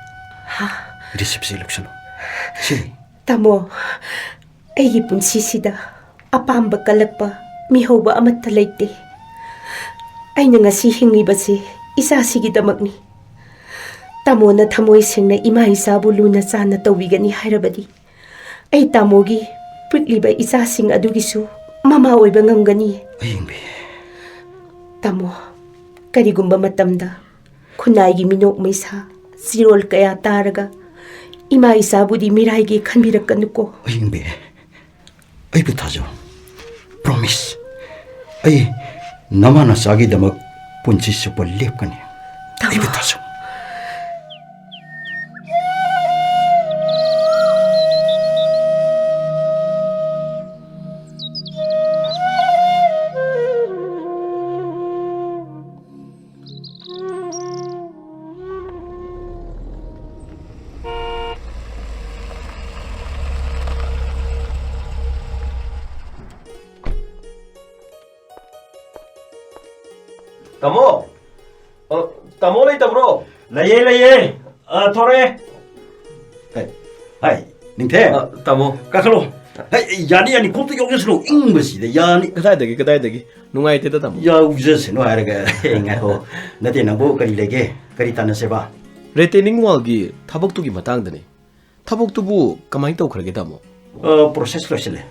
ꯍꯥ? Receipt ꯁꯤ ꯂꯧꯁꯜꯂꯨ꯫ ꯁꯤ꯫ ꯇꯥꯃꯣ, ꯑꯩꯒꯤ ꯄꯨꯟꯁꯤꯁꯤꯗ ꯑꯄꯥꯝꯕ ꯀꯜꯂꯛꯄ, ꯃꯤꯍꯧꯕ ꯑꯃꯠꯇ ꯂꯩꯇꯦ꯫ ꯑꯩꯅ ꯉꯁꯤ ꯍꯤꯡꯂꯤꯕꯁꯤ ꯏꯆꯥꯁꯤꯒꯤꯗꯃꯛꯅꯤ꯫ ꯇꯥꯃꯣꯅ ꯊꯃꯣꯏ ꯁꯦꯡꯅ ꯏꯃꯥ ꯏꯆꯥꯕꯨ ꯂꯨꯅ ꯆꯥꯟꯅ ꯇꯧꯕꯤꯒꯅꯤ ꯍꯥꯏꯔꯕꯗꯤ, ꯑꯩ ꯇꯥꯃꯣꯒꯤ ꯄꯤꯛꯂꯤꯕ ꯏꯆꯥꯁꯤꯡ ꯑꯗꯨꯒꯤꯁꯨ ꯃꯃꯥ ꯑꯣꯏꯕ ꯉꯝꯒꯅꯤ꯫ ꯑꯌꯦꯡꯕꯤ꯫ ꯇꯥꯃꯣ, ꯀꯔꯤꯒꯨꯝꯕ ꯃꯇꯝꯗ ꯈꯨꯟꯅꯥꯏꯒꯤ ꯃꯤꯅꯣꯛ ꯃꯩꯁꯥ, ꯆꯤꯔꯣꯜ ꯀꯌꯥ ꯇꯥꯔꯒ ꯏꯃꯥ ꯏꯆꯥꯕꯨꯗꯤ ꯃꯤꯔꯥꯏꯒꯦ ꯈꯟꯕꯤꯔꯛꯀꯅꯨꯀꯣ꯫ ꯑꯌꯦꯡꯕꯤ, ꯑꯩꯕꯨ ꯊꯥꯖꯧ꯫ Promise꯫ ꯑꯩ ꯅꯃꯥ ꯅꯆꯥꯒꯤꯗꯃꯛ ꯄꯨꯟꯁꯤ ꯆꯨꯞꯄ ꯂꯦꯞꯀꯅꯤ꯫ ꯇꯥꯃꯣ꯫ ꯑꯩꯕꯨ ꯊꯥꯖꯧ꯫ ꯇꯥꯃꯣ! ꯑ, ꯇꯥꯃꯣ ꯂꯩꯇꯕ꯭ꯔꯣ? ꯂꯩꯌꯦ, ꯂꯩꯌꯦ꯫ ꯑ, ꯊꯣꯔꯛꯑꯦ꯫ ꯍꯥꯏ, ꯍꯥꯏ, ꯅꯤꯡꯊꯦꯝ꯫ ꯑ, ꯇꯥꯃꯣ꯫ ꯀꯥꯈꯠꯂꯣ꯫ ꯍꯥꯏ, ꯌꯥꯅꯤ, ꯌꯥꯅꯤ, ꯈꯣꯡꯇ ꯌꯣꯛꯖꯁꯅꯨ, ꯏꯪꯕꯁꯤꯗ ꯌꯥꯅꯤ꯫ ꯀꯗꯥꯏꯗꯒꯤ, ꯀꯗꯥꯏꯗꯒꯤ? ꯅꯨꯡꯉꯥꯏꯇꯦꯗ, ꯇꯥꯃꯣ꯫ ꯌꯥꯎꯖꯁꯅꯨ ꯍꯥꯏꯔꯒ, ꯉꯥꯏꯈꯣ꯫ ꯅꯠꯇꯦ, ꯅꯪꯕꯨ ꯀꯔꯤ ꯂꯩꯒꯦ? ꯀꯔꯤ ꯇꯥꯟꯅꯁꯦꯕ? Retaining wallꯒꯤ ꯊꯕꯛꯇꯨꯒꯤ ꯃꯇꯥꯡꯗꯅꯤ꯫ ꯊꯕꯛꯇꯨꯕꯨ ꯀꯃꯥꯏꯅ ꯇꯧꯈ꯭ꯔꯒꯦ, ꯇꯥꯃꯣ? ꯑ, process ꯂꯣꯏꯁꯤꯜꯂꯦ꯫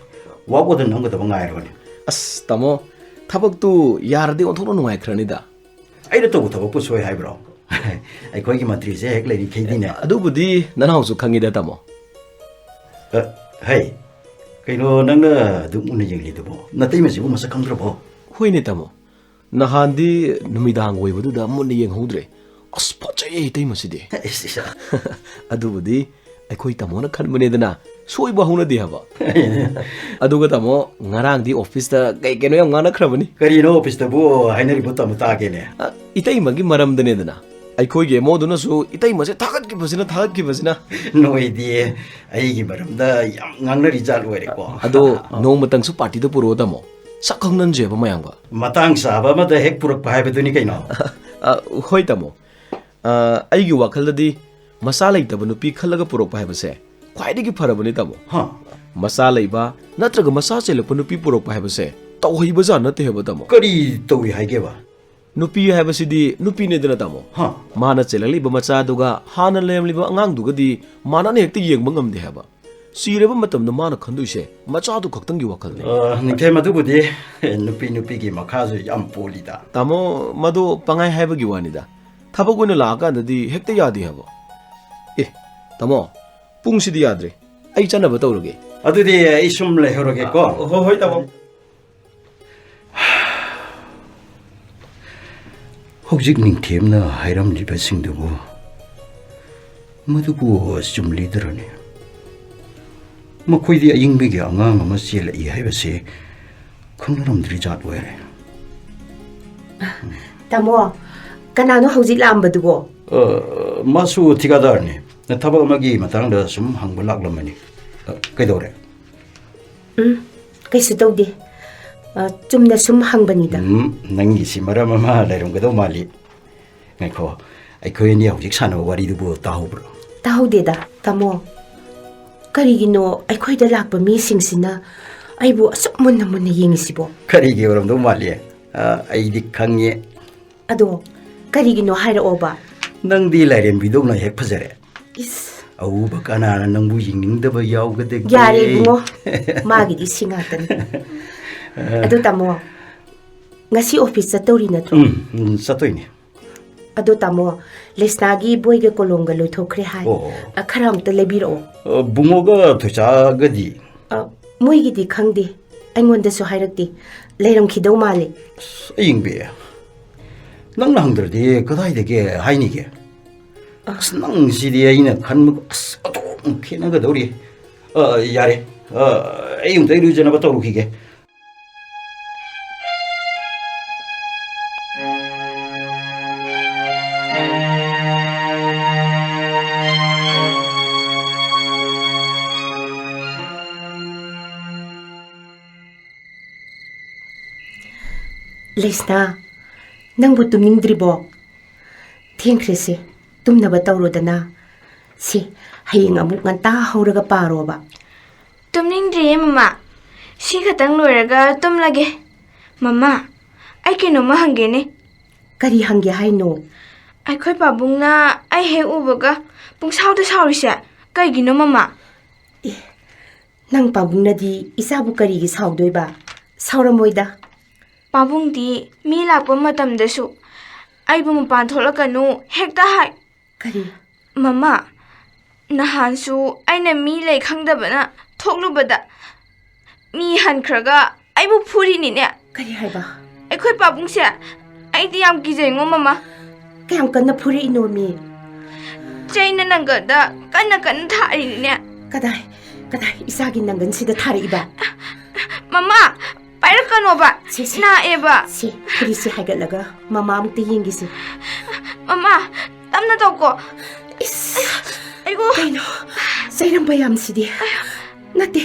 Work order ꯅꯝꯒꯗꯕ ꯉꯥꯏꯔꯕꯅꯤ꯫ ꯑꯁ, ꯇꯥꯃꯣ, ꯊꯕꯛꯇꯨ ꯌꯥꯔꯗꯤ ꯑꯣꯟꯊꯣꯛꯅ ꯅꯨꯡꯉꯥꯏꯈ꯭ꯔꯅꯤꯗ꯫ ꯑꯩꯅ ꯇꯧꯕ ꯊꯕꯛꯄꯨ ꯁꯣꯏ ꯍꯥꯏꯕ꯭ꯔꯣ? ꯑꯩꯈꯣꯏꯒꯤ ꯃꯟꯇ꯭ꯔꯤꯁꯦ ꯍꯦꯛ ꯂꯩꯔꯤꯈꯩꯗꯤꯅꯦ꯫ ꯑꯗꯨꯕꯨꯗꯤ ꯅꯅꯥꯎꯁꯨ ꯈꯪꯉꯤꯗ, ꯇꯥꯃꯣ꯫ ꯑ, ꯍꯩ, ꯀꯩꯅꯣ ꯅꯪꯅ ꯑꯗꯨꯛ ꯃꯨꯟꯅ ꯌꯦꯡꯂꯤꯗꯨꯕꯣ? ꯅꯇꯩꯃꯁꯤꯕꯨ ꯃꯁꯛ ꯈꯪꯗ꯭ꯔꯕꯣ? ꯍꯣꯏꯅꯦ ꯇꯥꯃꯣ, ꯅꯍꯥꯟꯗꯤ ꯅꯨꯃꯤꯗꯥꯡ ꯑꯣꯏꯕꯗꯨꯗ ꯃꯨꯟꯅ ꯌꯦꯡꯍꯧꯗ꯭ꯔꯦ꯫ ꯑꯁ, ꯐꯖꯩꯌꯦ ꯏꯇꯩꯃꯁꯤꯗꯤ꯫ ꯏꯁ, ꯏꯁ꯫ ꯑꯗꯨꯕꯨꯗꯤ ꯑꯩꯈꯣꯏ ꯇꯥꯃꯣꯅ ꯈꯟꯕꯅꯦꯗꯅ, ꯁꯣꯏꯕ ꯍꯧꯅꯗꯦ ꯍꯥꯏꯕ꯫ ꯑꯗꯨꯒ ꯇꯥꯃꯣ, ꯉꯔꯥꯡꯗꯤ ꯑꯣꯐꯤꯁꯇ ꯀꯩ ꯀꯩꯅꯣ ꯌꯥꯝ ꯉꯥꯡꯅꯈ꯭ꯔꯕꯅꯤ꯫ ꯀꯔꯤꯅꯣ ꯑꯣꯐꯤꯁꯇꯕꯨ ꯍꯥꯏꯅꯔꯤꯕꯣ, ꯇꯥꯃꯣ, ꯇꯥꯒꯦꯅꯦ? ꯑ, ꯏꯇꯩꯃꯒꯤ ꯃꯔꯝꯗꯅꯦꯗꯅ꯫ ꯑꯩꯈꯣꯏꯒꯤ ꯑꯦꯝ ꯑꯣꯗꯨꯅꯁꯨ ꯏꯇꯩꯃꯁꯦ ꯊꯥꯒꯠꯈꯤꯕꯁꯤꯅ, ꯊꯥꯒꯠꯈꯤꯕꯁꯤꯅ꯫ ꯅꯣꯏꯗꯤ ꯑꯩꯒꯤ ꯃꯔꯝꯗ ꯌꯥꯝ ꯉꯥꯡꯅꯔꯤ ꯖꯥꯠ ꯑꯣꯏꯔꯦꯀꯣ꯫ ꯑꯗꯣ ꯅꯣꯡꯃꯇꯪꯁꯨ ꯄꯥꯔꯇꯤꯗ ꯄꯨꯔꯛꯑꯣ ꯇꯥꯃꯣ, ꯁꯛ ꯈꯪꯅꯟꯁꯦꯕ ꯃꯌꯥꯝꯒ꯫ ꯃꯇꯥꯡ ꯆꯥꯕ ꯑꯃꯗ ꯍꯦꯛ ꯄꯨꯔꯛꯄ ꯍꯥꯏꯕꯗꯨꯅꯤ ꯀꯩꯅꯣ꯫ ꯑ, ꯍꯣꯏ ꯇꯥꯃꯣ꯫ ꯑ, ꯑꯩꯒꯤ ꯋꯥꯈꯜꯗꯗꯤ ꯃꯆꯥ ꯂꯩꯇꯕ ꯅꯨꯄꯤ ꯈꯜꯂꯒ ꯄꯨꯔꯛꯄ ꯍꯥꯏꯕꯁꯦ ꯈ꯭ꯋꯥꯏꯗꯒꯤ ꯐꯔꯕꯅꯤ ꯇꯥꯃꯣ꯫ ꯍꯥ? ꯃꯆꯥ ꯂꯩꯕ ꯅꯠꯇ꯭ꯔꯒ ꯃꯆꯥ ꯆꯦꯜꯂꯛꯄ ꯅꯨꯄꯤ ꯄꯨꯔꯛꯄ ꯍꯥꯏꯕꯁꯦ ꯇꯧꯍꯩꯕꯖꯥꯠ ꯅꯠꯇꯦ ꯍꯥꯏꯕ ꯇꯥꯃꯣ꯫ ꯀꯔꯤ ꯇꯧꯏ ꯍꯥꯏꯒꯦꯕ? ꯅꯨꯄꯤ ꯍꯥꯏꯕꯁꯤꯗꯤ ꯅꯨꯄꯤꯅꯦꯗꯅ ꯇꯥꯃꯣ꯫ ꯍꯥ? ꯃꯥꯅ ꯆꯦꯜꯂꯛꯂꯤꯕ ꯃꯆꯥꯗꯨꯒ ꯍꯥꯟꯅ ꯂꯩꯔꯝꯂꯤꯕ ꯑꯉꯥꯡꯗꯨꯒꯗꯤ ꯃꯥꯟꯅꯅ ꯍꯦꯛꯇ ꯌꯦꯡꯕ ꯉꯝꯗꯦ ꯍꯥꯏꯕ꯫ ꯁꯤꯔꯕ ꯃꯇꯝꯗ ꯃꯥꯅ ꯈꯟꯗꯣꯏꯁꯦ ꯃꯆꯥꯗꯨ ꯈꯛꯇꯪꯒꯤ ꯋꯥꯈꯜꯅꯤ꯫ ꯑ, ꯅꯤꯡꯊꯦꯝ, ꯑꯗꯨꯕꯨꯗꯤ ꯅꯨꯄꯤ ꯅꯨꯄꯤꯒꯤ ꯃꯈꯥꯁꯨ ꯌꯥꯝ ꯄꯣꯜꯂꯤꯗ꯫ ꯇꯥꯃꯣ, ꯃꯗꯨ ꯄꯪꯍꯥꯏ ꯍꯥꯏꯕꯒꯤ ꯋꯥꯅꯤꯗ꯫ ꯊꯕꯛ ꯑꯣꯏꯅ ꯂꯥꯛꯑꯀꯥꯟꯗꯗꯤ ꯍꯦꯛꯇ ꯌꯥꯗꯦ ꯍꯥꯏꯕ꯫ ꯑꯦ, ꯇꯥꯃꯣ, ꯄꯨꯡꯁꯤꯗꯤ ꯌꯥꯗ꯭ꯔꯦ꯫ ꯑꯩ ꯆꯠꯅꯕ ꯇꯧꯔꯒꯦ꯫ ꯑꯗꯨꯗꯤ ꯑꯩ ꯁꯨꯝ ꯂꯩꯍꯧꯔꯒꯦꯀꯣ꯫ ꯑ, ꯍꯣꯏ, ꯍꯣꯏ, ꯇꯥꯃꯣ꯫ ꯍꯧꯖꯤꯛ ꯅꯤꯡꯊꯦꯝꯅ ꯍꯥꯏꯔꯝꯂꯤꯕꯁꯤꯡꯗꯨꯕꯨ, ꯃꯗꯨꯕꯨ ꯆꯨꯝꯂꯤꯗ꯭ꯔꯅꯦ? ꯃꯈꯣꯏꯗꯤ ꯑꯏꯪꯕꯒꯤ ꯑꯉꯥꯡ ꯑꯃ ꯆꯦꯜꯂꯛꯏ ꯍꯥꯏꯕꯁꯦ ꯈꯪꯅꯔꯝꯗ꯭ꯔꯤ ꯖꯥꯠ ꯑꯣꯏꯔꯦ꯫ ꯇꯥꯃꯣ, ꯀꯅꯥꯅꯣ ꯍꯧꯖꯤꯛ ꯂꯥꯛꯑꯝꯕꯗꯨꯕꯣ? ꯑ, ꯃꯥꯁꯨ ꯊꯤꯀꯥꯗꯥꯔꯅꯤ꯫ ꯊꯕꯛ ꯑꯃꯒꯤ ꯃꯇꯥꯡꯗ ꯁꯨꯝ ꯍꯪꯕ ꯂꯥꯛꯂꯝꯕꯅꯤ꯫ ꯑ, ꯀꯩꯗꯧꯔꯦ? ꯎꯝ, ꯀꯩꯁꯨ ꯇꯧꯗꯦ꯫ ꯑ, ꯆꯨꯝꯅ ꯁꯨꯝ ꯍꯪꯕꯅꯤꯗ꯫ ꯎꯝ, ꯅꯪꯒꯤꯁꯤ ꯃꯔꯝ ꯑꯃ ꯂꯩꯔꯝꯒꯗꯧ ꯃꯥꯜꯂꯤ꯫ ꯉꯥꯏꯈꯣ, ꯑꯩꯈꯣꯏ ꯑꯅꯤ ꯍꯧꯖꯤꯛ ꯁꯥꯟꯅꯕ ꯋꯥꯔꯤꯗꯨꯕꯨ ꯇꯥꯍꯧꯕ꯭ꯔꯣ? ꯇꯥꯍꯧꯗꯦꯗ, ꯇꯥꯃꯣ꯫ ꯀꯔꯤꯒꯤꯅꯣ ꯑꯩꯈꯣꯏꯗ ꯂꯥꯛꯄ ꯃꯤꯁꯤꯡꯁꯤꯅ ꯑꯩꯕꯨ ꯑꯁꯨꯛ ꯃꯨꯟꯅ ꯃꯨꯟꯅ ꯌꯦꯡꯉꯤꯁꯤꯕꯣ? ꯀꯔꯤꯒꯤ ꯑꯣꯏꯔꯝꯗꯧ ꯃꯥꯜꯂꯤ? ꯑ, ꯑꯩꯗꯤ ꯈꯪꯉꯦ꯫ ꯑꯗꯣ ꯀꯔꯤꯒꯤꯅꯣ ꯍꯥꯏꯔꯛꯑꯣꯕ? ꯅꯪꯗꯤ ꯂꯥꯏꯔꯦꯝꯕꯤꯗꯧꯅ ꯍꯦꯛ ꯐꯖꯔꯦ꯫ ꯏꯁ꯫ ꯑꯎꯕ ꯀꯅꯥꯅ ꯅꯪꯕꯨ ꯌꯦꯡꯅꯤꯡꯗꯕ ꯌꯥꯎꯒꯗꯒꯦ? ꯌꯥꯔꯦ ꯏꯕꯨꯡꯉꯣ, ꯃꯥꯒꯤꯗꯤ ꯁꯤ ꯉꯥꯛꯇꯅꯤ꯫ ꯑꯗꯣ ꯇꯥꯃꯣ, ꯉꯁꯤ ꯑꯣꯐꯤꯁ ꯆꯠꯇꯧꯔꯤ ꯅꯠꯇ꯭ꯔꯣ? ꯎꯝ, ꯎꯝ, ꯆꯠꯇꯣꯏꯅꯦ꯫ ꯑꯗꯣ ꯇꯥꯃꯣ, ꯂꯤꯁꯅꯥꯒꯤ ꯕꯣꯏꯒ ꯀꯣꯂꯣꯝꯒ ꯂꯣꯏꯊꯣꯛꯈ꯭ꯔꯦ ꯍꯥꯏ꯫ ꯑꯣ꯫ ꯑ, ꯈꯔ ꯑꯝꯇ ꯂꯩꯕꯤꯔꯛꯑꯣ꯫ ꯑ, ꯕꯨꯡꯉꯣꯒ ꯊꯣꯏꯁꯥꯒꯗꯤ? ꯑ, ꯃꯣꯏꯒꯤꯗꯤ ꯈꯪꯗꯦ, ꯑꯩꯉꯣꯟꯗꯁꯨ ꯍꯥꯏꯔꯛꯇꯦ꯫ ꯂꯩꯔꯝꯈꯤꯗꯧ ꯃꯥꯜꯂꯦ꯫ ꯑꯁ, ꯑꯌꯤꯡꯕꯤ, ꯅꯪꯅ ꯍꯪꯗ꯭ꯔꯗꯤ ꯀꯗꯥꯏꯗꯒꯤ ꯍꯥꯏꯅꯤꯒꯦ? ꯑꯁ, ꯅꯪꯁꯤꯗꯤ ꯑꯩꯅ ꯈꯟꯕ, ꯑꯁ, ꯑꯣꯟꯊꯣꯛꯅ ꯈꯦꯠꯅꯒꯗꯧꯔꯤ꯫ ꯑ, ꯌꯥꯔꯦ꯫ ꯑ, ꯑꯩ ꯑꯃꯨꯛꯇ ꯏꯔꯨꯖꯅꯕ ꯇꯧꯔꯨꯈꯤꯒꯦ꯫ ꯂꯩꯁꯅꯥ, ꯅꯪꯕꯨ ꯇꯨꯝꯅꯤꯡꯗ꯭ꯔꯤꯕꯣ? ꯊꯦꯡꯈ꯭ꯔꯦꯁꯦ, ꯇꯨꯝꯅꯕ ꯇꯧꯔꯣꯗꯅ꯫ ꯁꯤ, ꯍꯌꯦꯡ ꯑꯃꯨꯛ ꯉꯟꯇꯥ ꯍꯧꯔꯒ ꯄꯥꯔꯣꯕ꯫ ꯇꯨꯝꯅꯤꯡꯗ꯭ꯔꯤꯌꯦ, ꯃꯃꯥ꯫ ꯁꯤ ꯈꯛꯇꯪ ꯂꯣꯏꯔꯒ ꯇꯨꯝꯂꯒꯦ꯫ ꯃꯃꯥ, ꯑꯩ ꯀꯩꯅꯣꯝꯃ ꯍꯪꯒꯦꯅꯦ꯫ ꯀꯔꯤ ꯍꯪꯒꯦ ꯍꯥꯏꯅꯣ? ꯑꯩꯈꯣꯏ ꯄꯥꯕꯨꯡꯅ ꯑꯩ ꯍꯦꯛ ꯎꯕꯒ ꯄꯨꯡꯁꯥꯎꯗ ꯁꯥꯎꯔꯤꯁꯦ ꯀꯩꯒꯤꯅꯣ, ꯃꯃꯥ? ꯑꯦ, ꯅꯪ ꯄꯥꯕꯨꯡꯅꯗꯤ ꯏꯆꯥꯕꯨ ꯀꯔꯤꯒꯤ ꯁꯥꯎꯗꯣꯏꯕ? ꯁꯥꯎꯔꯝꯃꯣꯏꯗ꯫ ꯄꯥꯕꯨꯡꯗꯤ ꯃꯤ ꯂꯥꯛꯄ ꯃꯇꯝꯗꯁꯨ ꯑꯩꯕꯨ ꯃꯄꯥꯟ ꯊꯣꯛꯂꯛꯀꯅꯨ ꯍꯦꯛꯇ ꯍꯥꯏ꯫ ꯀꯔꯤ? ꯃꯃꯥ, ꯅꯍꯥꯟꯁꯨ ꯑꯩꯅ ꯃꯤ ꯂꯩ ꯈꯪꯗꯕꯅ ꯊꯣꯛꯂꯨꯕꯗ ꯃꯤ ꯍꯟꯈ꯭ꯔꯒ ꯑꯩꯕꯨ ꯐꯨꯔꯤꯅꯤꯅꯦ꯫ ꯀꯔꯤ ꯍꯥꯏꯕ? ꯑꯩꯈꯣꯏ ꯄꯥꯕꯨꯡꯁꯦ ꯑꯩꯗꯤ ꯌꯥꯝ ꯀꯤꯖꯩꯉꯣ, ꯃꯃꯥ꯫ ꯀꯌꯥꯝ ꯀꯟꯅ ꯐꯨꯔꯛꯏꯅꯣꯃꯤ? ꯆꯩꯅ ꯅꯪꯒꯜꯗ ꯀꯟꯅ ꯀꯟꯅ ꯊꯥꯔꯤꯅꯤꯅꯦ꯫ ꯀꯗꯥꯏ, ꯀꯗꯥꯏ ꯏꯆꯥꯒꯤ ꯅꯪꯒꯜꯁꯤꯗ ꯊꯥꯔꯛꯏꯕ? ꯃꯃꯥ, ꯄꯥꯏꯔꯛꯀꯅꯣꯕ꯫ ꯁꯦ, ꯁꯦ꯫ ꯅꯥꯛꯑꯦꯕ꯫ ꯁꯦ, ꯐꯨꯔꯤꯠꯁꯦ ꯍꯥꯏꯒꯠꯂꯒ ꯃꯃꯥ ꯑꯃꯨꯛꯇ ꯌꯦꯡꯒꯦꯁꯦ꯫ ꯃꯃꯥ, ꯇꯞꯅ ꯇꯧꯀꯣ꯫ ꯏꯁ, ꯑꯩꯒꯣ꯫ ꯀꯩꯅꯣ, ꯆꯩꯔꯝꯕ ꯌꯥꯝꯁꯤꯗꯤ꯫ ꯅꯠꯇꯦ,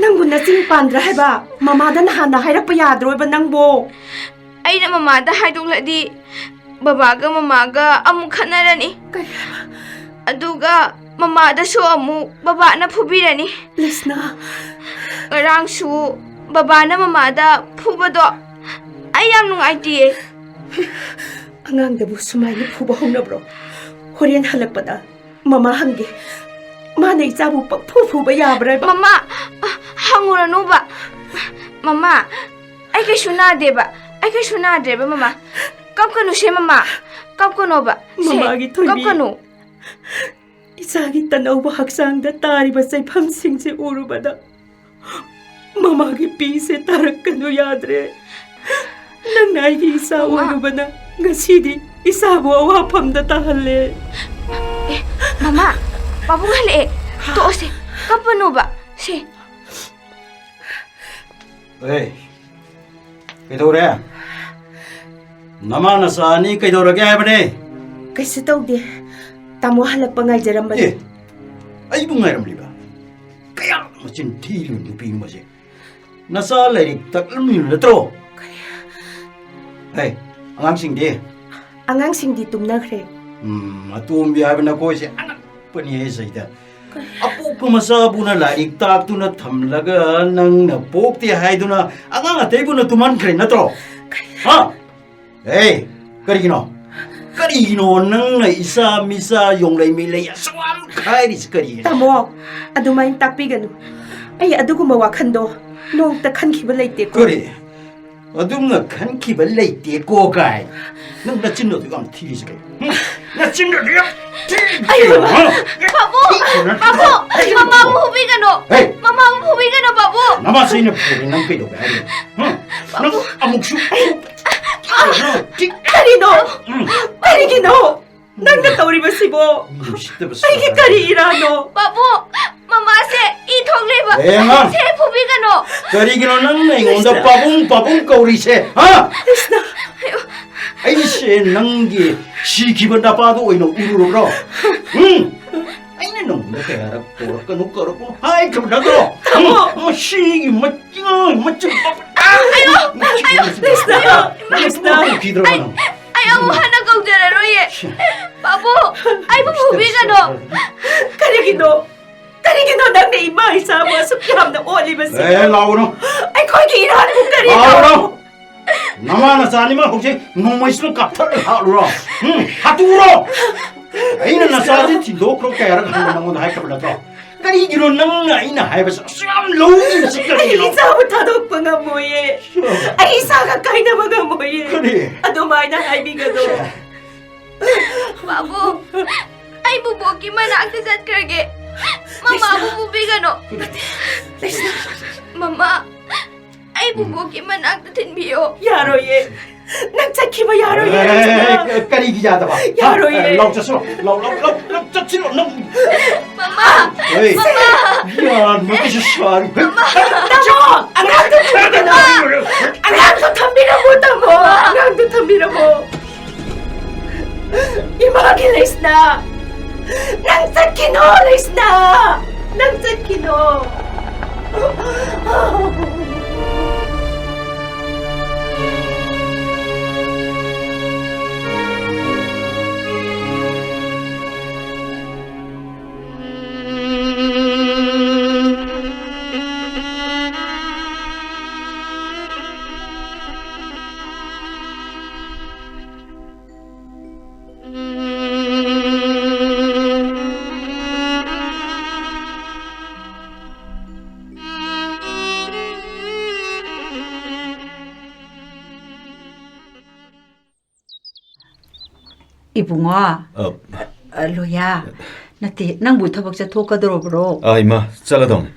ꯅꯪꯕꯨ ꯅꯆꯤꯟ ꯄꯥꯟꯗ꯭ꯔꯥ ꯍꯥꯏꯕ? ꯃꯃꯥꯗ ꯅꯍꯥꯟꯅ ꯍꯥꯏꯔꯛꯄ ꯌꯥꯗ꯭ꯔꯣꯏꯕ ꯅꯪꯕꯣ? ꯑꯩꯅ ꯃꯃꯥꯗ ꯍꯥꯏꯗꯣꯛꯂꯗꯤ ꯕꯕꯥꯒ ꯃꯃꯥꯒ ꯑꯃꯨꯛ ꯈꯠꯅꯔꯅꯤ꯫ ꯀꯔꯤ ꯍꯥꯏꯕ? ꯑꯗꯨꯒ ꯃꯃꯥꯗꯁꯨ ꯑꯃꯨꯛ ꯕꯕꯥꯅ ꯐꯨꯕꯤꯔꯅꯤ꯫ ꯂꯤꯁꯅꯥ꯫ ꯉꯔꯥꯡꯁꯨ ꯕꯕꯥꯅ ꯃꯃꯥꯗ ꯐꯨꯕꯗꯣ ꯑꯩ ꯌꯥꯝ ꯅꯨꯡꯉꯥꯏꯇꯤꯌꯦ꯫ ꯑꯉꯥꯡꯗꯕꯨ ꯁꯨꯃꯥꯏꯅ ꯐꯨꯕ ꯍꯧꯅꯕ꯭ꯔꯣ? ꯍꯣꯔꯦꯟ ꯍꯜꯂꯛꯄꯗ ꯃꯃꯥ ꯍꯪꯒꯦ꯫ ꯃꯥꯅ ꯏꯆꯥꯕꯨ ꯄꯪꯐꯨ ꯐꯨꯕ ꯌꯥꯕ꯭ꯔꯥ? ꯃꯃꯥ, ꯍꯪꯉꯨꯔꯅꯨꯕ꯫ ꯃꯃꯥ, ꯑꯩ ꯀꯩꯁꯨ ꯅꯥꯗꯦꯕ꯫ ꯑꯩ ꯀꯩꯁꯨ ꯅꯥꯗ꯭ꯔꯦꯕ, ꯃꯃꯥ꯫ ꯀꯞꯀꯅꯨꯁꯦ, ꯃꯃꯥ꯫ ꯀꯞꯀꯅꯣꯕ꯫ ꯁꯦ, ꯃꯃꯥꯒꯤ ꯊꯣꯏꯕꯤ꯫ ꯀꯞꯀꯅꯨ꯫ ꯏꯆꯥꯒꯤ ꯇꯅꯧꯕ ꯍꯛꯆꯥꯡꯗ ꯇꯥꯔꯤꯕ ꯆꯩꯐꯝꯁꯤꯡꯁꯦ ꯎꯔꯨꯕꯗ ꯃꯃꯥꯒꯤ ꯄꯤꯁꯦ ꯇꯥꯔꯛꯀꯅꯨ ꯌꯥꯗ꯭ꯔꯦ꯫ ꯅꯪꯅ ꯑꯩꯒꯤ ꯏꯆꯥ ꯃꯃꯥ꯫ ꯑꯣꯏꯔꯨꯕꯅ ꯉꯁꯤꯗꯤ ꯏꯆꯥꯕꯨ ꯑꯋꯥꯐꯝꯗ ꯇꯥꯍꯜꯂꯦ꯫ ꯑꯦ, ꯃꯃꯥ, ꯄꯥꯕꯨꯡ ꯍꯜꯂꯛꯑꯦ꯫ ꯇꯣꯛꯑꯁꯦ, ꯀꯞꯄꯅꯣꯕ꯫ ꯁꯦ꯫ ꯑꯦ, ꯀꯩꯗꯧꯔꯦ? ꯅꯃꯥ ꯅꯆꯥ ꯑꯅꯤ ꯀꯩꯗꯧꯔꯒꯦ ꯍꯥꯏꯕꯅꯦ? ꯀꯩꯁꯨ ꯇꯧꯗꯦ꯫ ꯇꯥꯃꯣ ꯍꯜꯂꯛꯄ ꯉꯥꯏꯖꯔꯝꯕꯅꯦ꯫ ꯑꯦ, ꯑꯩꯕꯨ ꯉꯥꯏꯔꯝꯂꯤꯕ? ꯀꯌꯥ ꯃꯆꯤꯟ ꯊꯤꯔꯤꯕ ꯅꯨꯄꯤ ꯑꯃꯁꯦ꯫ ꯅꯆꯥ ꯂꯥꯏꯔꯤꯛ ꯇꯥꯛꯂꯝꯂꯤꯕ ꯅꯠꯇ꯭ꯔꯣ? ꯀꯔꯤ? ꯍꯦ, ꯑꯉꯥꯡꯁꯤꯡꯗꯤ? ꯑꯉꯥꯡꯁꯤꯡꯗꯤ ꯇꯨꯝꯅꯈ꯭ꯔꯦ꯫ ꯎꯝ, ꯑꯇꯣꯝꯕꯤ ꯍꯥꯏꯕ ꯅꯈꯣꯏꯁꯦ ꯑꯉꯛꯄꯅꯤ ꯍꯦ ꯁꯩꯗ꯫ ꯀꯔꯤ? ꯑꯄꯣꯛꯄ ꯃꯆꯥꯕꯨꯅ ꯂꯥꯏꯔꯤꯛ ꯇꯥꯛꯇꯨꯅ ꯊꯝꯂꯒ ꯅꯪꯅ ꯄꯣꯛꯇꯦ ꯍꯥꯏꯗꯨꯅ ꯑꯉꯥꯡ ꯑꯇꯩꯕꯨꯅ ꯇꯨꯝꯍꯟꯈ꯭ꯔꯦ ꯅꯠꯇ꯭ꯔꯣ? ꯀꯔꯤ? ꯍꯥ? ꯑꯦ, ꯀꯔꯤꯒꯤꯅꯣ? ꯀꯔꯤꯒꯤꯅꯣ ꯅꯪꯅ ꯏꯆꯥ ꯃꯤꯆꯥ ꯌꯣꯡꯂꯩ ꯃꯩꯂꯩ ꯑꯁꯨꯛ ꯌꯥꯝ ꯈꯥꯏꯔꯤꯁꯤ ꯀꯔꯤꯒꯤꯅꯣ? ꯇꯥꯃꯣ, ꯑꯗꯨꯃꯥꯏꯅ ꯇꯥꯛꯄꯤꯒꯅꯨ꯫ ꯑꯩ ꯑꯗꯨꯒꯨꯝꯕ ꯋꯥꯈꯜꯗꯣ ꯅꯣꯡꯇ ꯈꯟꯈꯤꯕ ꯂꯩꯇꯦꯀꯣ꯫ ꯀꯔꯤ? ꯑꯗꯨꯝꯅ ꯈꯟꯈꯤꯕ ꯂꯩꯇꯦꯀꯣ ꯀꯥꯏ꯫ ꯅꯪ ꯅꯆꯤꯟ ꯑꯗꯨ ꯌꯥꯝ ꯊꯤꯔꯤꯁꯤ ꯀꯩ? ꯍꯨꯝ? ꯅꯆꯤꯟ ꯑꯗꯨ ꯌꯥꯝ ꯊꯤꯔꯤꯁꯤ ꯑꯩ ꯀꯩꯅꯣ? ꯍꯥ? ꯄꯥꯕꯨꯡ! ꯊꯤꯔꯤꯁꯤ ꯄꯥꯕꯨꯡ! ꯅꯪ? ꯃꯃꯥꯕꯨ ꯐꯨꯕꯤꯒꯅꯣ! ꯍꯦ! ꯃꯃꯥꯕꯨ ꯐꯨꯕꯤꯒꯅꯣ, ꯄꯥꯕꯨꯡ! ꯅꯃꯥꯁꯦ ꯑꯩꯅ ꯐꯨꯔꯦ, ꯅꯪ ꯀꯩꯗꯧꯒꯦ ꯍꯥꯏꯔꯤꯅꯣ? ꯍꯨꯝ? ꯅꯪ ꯄꯥꯕꯨꯡ! ꯑꯃꯨꯛꯁꯨ ꯀꯔꯤꯅꯣ? ꯎꯝ. ꯀꯔꯤꯒꯤꯅꯣ? ꯅꯪꯅ ꯇꯧꯔꯤꯕꯁꯤꯕꯣ? ꯃꯤ ꯎꯁꯤꯠꯇꯕ ꯑꯩꯒꯤ ꯁꯥꯔꯗꯅ꯫ ꯀꯔꯤ ꯏꯔꯥꯅꯣ? ꯄꯥꯕꯨꯡ! ꯃꯃꯥꯁꯦ ꯏ ꯊꯣꯛꯂꯦꯕ! ꯑꯦ, ꯑꯉꯥꯡ! ꯁꯦ, ꯐꯨꯕꯤꯒꯅꯣ! ꯀꯔꯤꯒꯤꯅꯣ ꯅꯪꯅ ꯑꯩꯉꯣꯟꯗ ꯀ꯭ꯔꯤꯁꯅ! ꯄꯥꯕꯨꯡ, ꯄꯥꯕꯨꯡ ꯀꯧꯔꯤꯁꯦ? ꯍꯥ? ꯀ꯭ꯔꯤꯁꯅ! ꯑꯩꯁꯦ ꯅꯪꯒꯤ ꯁꯤꯈꯤꯕ ꯅꯄꯥꯗꯣ ꯑꯣꯏꯅ ꯎꯔꯨꯔꯕ꯭ꯔꯣ? ꯎꯝ? ꯑꯩꯅ ꯅꯉꯣꯟꯗ ꯀꯌꯥꯔꯛ ꯀꯧꯔꯛꯀꯅꯨ, ꯀꯧꯔꯛꯀꯅꯨ ꯍꯥꯏꯈ꯭ꯔꯕ ꯅꯠꯇ꯭ꯔꯣ? ꯇꯥꯃꯣ! ꯎꯝ? ꯃꯁꯤꯒꯤ ꯃꯆꯤꯟ, ꯃꯆꯤꯟ ꯑꯌꯣ! ꯃꯁꯤ, ꯑꯌꯣ! ꯃꯁꯤ, ꯀ꯭ꯔꯤꯁꯅ! ꯀ꯭ꯔꯤꯁꯅ! ꯅꯪ ꯀꯤꯗ꯭ꯔꯕ ꯑꯩ, ꯅꯪ? ꯑꯩ ꯑꯃꯨꯛ ꯍꯟꯅ ꯀꯧꯖꯔꯔꯣꯏꯌꯦ! ꯁꯤ. ꯄꯥꯕꯨꯡ! ꯑꯩꯕꯨ ꯐꯨꯕꯤꯒꯅꯣ! ꯀꯔꯤꯒꯤꯅꯣ? ꯀꯔꯤꯒꯤꯅꯣ ꯅꯪꯅ ꯏꯃꯥ ꯏꯆꯥꯕꯨ ꯑꯁꯨꯛ ꯌꯥꯝꯅ ꯑꯣꯠꯂꯤꯕꯁꯤ? ꯑꯦ, ꯂꯥꯎꯒꯅꯨ! ꯑꯩꯈꯣꯏꯒꯤ ꯏꯔꯥꯟꯕꯨ ꯀꯔꯤꯅꯣ? ꯂꯥꯎꯒꯅꯨ! ꯅꯃꯥ ꯅꯆꯥ ꯑꯅꯤꯃꯛ ꯍꯧꯖꯤꯛ ꯅꯣꯡꯃꯩꯁꯤꯅ ꯀꯥꯞꯊꯠꯂꯒ ꯍꯥꯠꯂꯨꯔꯣ? ꯎꯝ, ꯍꯥꯠꯇꯣꯛꯎꯔꯣ? ꯑꯩꯅ ꯅꯆꯥꯁꯤ ꯊꯤꯟꯗꯣꯛꯈ꯭ꯔꯣ ꯀꯌꯥꯔꯛ ꯍꯟꯅ ꯅꯉꯣꯟꯗ ꯍꯥꯏꯈ꯭ꯔꯕ ꯅꯠꯇ꯭ꯔꯣ? ꯀꯔꯤꯒꯤꯅꯣ ꯅꯪꯅ ꯑꯩꯅ ꯍꯥꯏꯕꯁꯦ ꯑꯁꯨꯛ ꯌꯥꯝ ꯂꯧꯔꯤꯕꯁꯤ ꯑꯩ ꯀꯔꯤꯒꯤꯅꯣ? ꯏꯆꯥꯕꯨ ꯊꯥꯗꯣꯛꯄ ꯉꯝꯃꯣꯏꯌꯦ꯫ ꯑꯩ ꯏꯆꯥꯒ ꯀꯥꯏꯅꯕ ꯉꯝꯃꯣꯏꯌꯦ꯫ ꯀꯔꯤ? ꯑꯗꯨꯃꯥꯏꯅ ꯍꯥꯏꯕꯤꯒꯅꯨ꯫ ꯕꯥꯕꯨ, ꯑꯩ ꯕꯨꯕꯣꯛꯀꯤ ꯃꯅꯥꯛꯇ ꯆꯠꯈ꯭ꯔꯒꯦ꯫ ꯃꯃꯥꯕꯨ ꯄꯨꯕꯤꯒꯅꯨ꯫ ꯃꯃꯥ, ꯑꯩ ꯕꯨꯕꯣꯛꯀꯤ ꯃꯅꯥꯛꯇ ꯊꯤꯟꯕꯤꯌꯣ꯫ ꯌꯥꯔꯣꯏꯌꯦ꯫ ꯅꯪ ꯆꯠꯈꯤꯕ ꯌꯥꯔꯣꯏꯌꯦ, ꯂꯩꯁꯅꯥ꯫ ꯑꯦ, ꯀꯔꯤꯒꯤ ꯌꯥꯗꯕ? ꯌꯥꯔꯣꯏꯌꯦ꯫ ꯂꯥꯎ ꯆꯠꯁꯤꯔꯣ? ꯂꯥꯎ, ꯂꯥꯎ, ꯂꯥꯎ, ꯂꯥꯎ ꯆꯠꯁꯤꯔꯣ? ꯅꯪ ꯃꯃꯥ! ꯍꯣꯏ꯫ ꯃꯃꯥ! ꯌꯥꯔꯣꯏ, ꯀꯩꯁꯨ ꯁꯥꯔꯣꯏ꯫ ꯃꯃꯥ! ꯇꯥꯃꯣ! ꯑꯉꯥꯡꯗꯣ ꯊꯝꯕꯤꯔꯝꯃꯣ! ꯑꯉꯥꯡꯗꯣ ꯊꯝꯕꯤꯔꯝꯃꯣ, ꯇꯥꯃꯣ! ꯑꯉꯥꯡꯗꯣ ꯊꯝꯕꯤꯔꯝꯃꯣ! ꯏꯃꯥꯒꯤ ꯂꯩꯁꯅꯥ! ꯅꯪ ꯆꯠꯈꯤꯅꯣ, ꯂꯩꯁꯅꯥ! ꯅꯪ ꯆꯠꯈꯤꯅꯣ! ꯏꯕꯨꯡꯉꯣ, ꯑ, ꯑ, ꯂꯣꯌꯥ, ꯅꯠꯇꯦ, ꯅꯪꯕꯨ ꯊꯕꯛ ꯆꯠꯊꯣꯛꯀꯗꯧꯔꯕ꯭ꯔꯣ? ꯑ, ꯏꯃꯥ, ꯆꯠꯂꯗꯧꯅꯤ꯫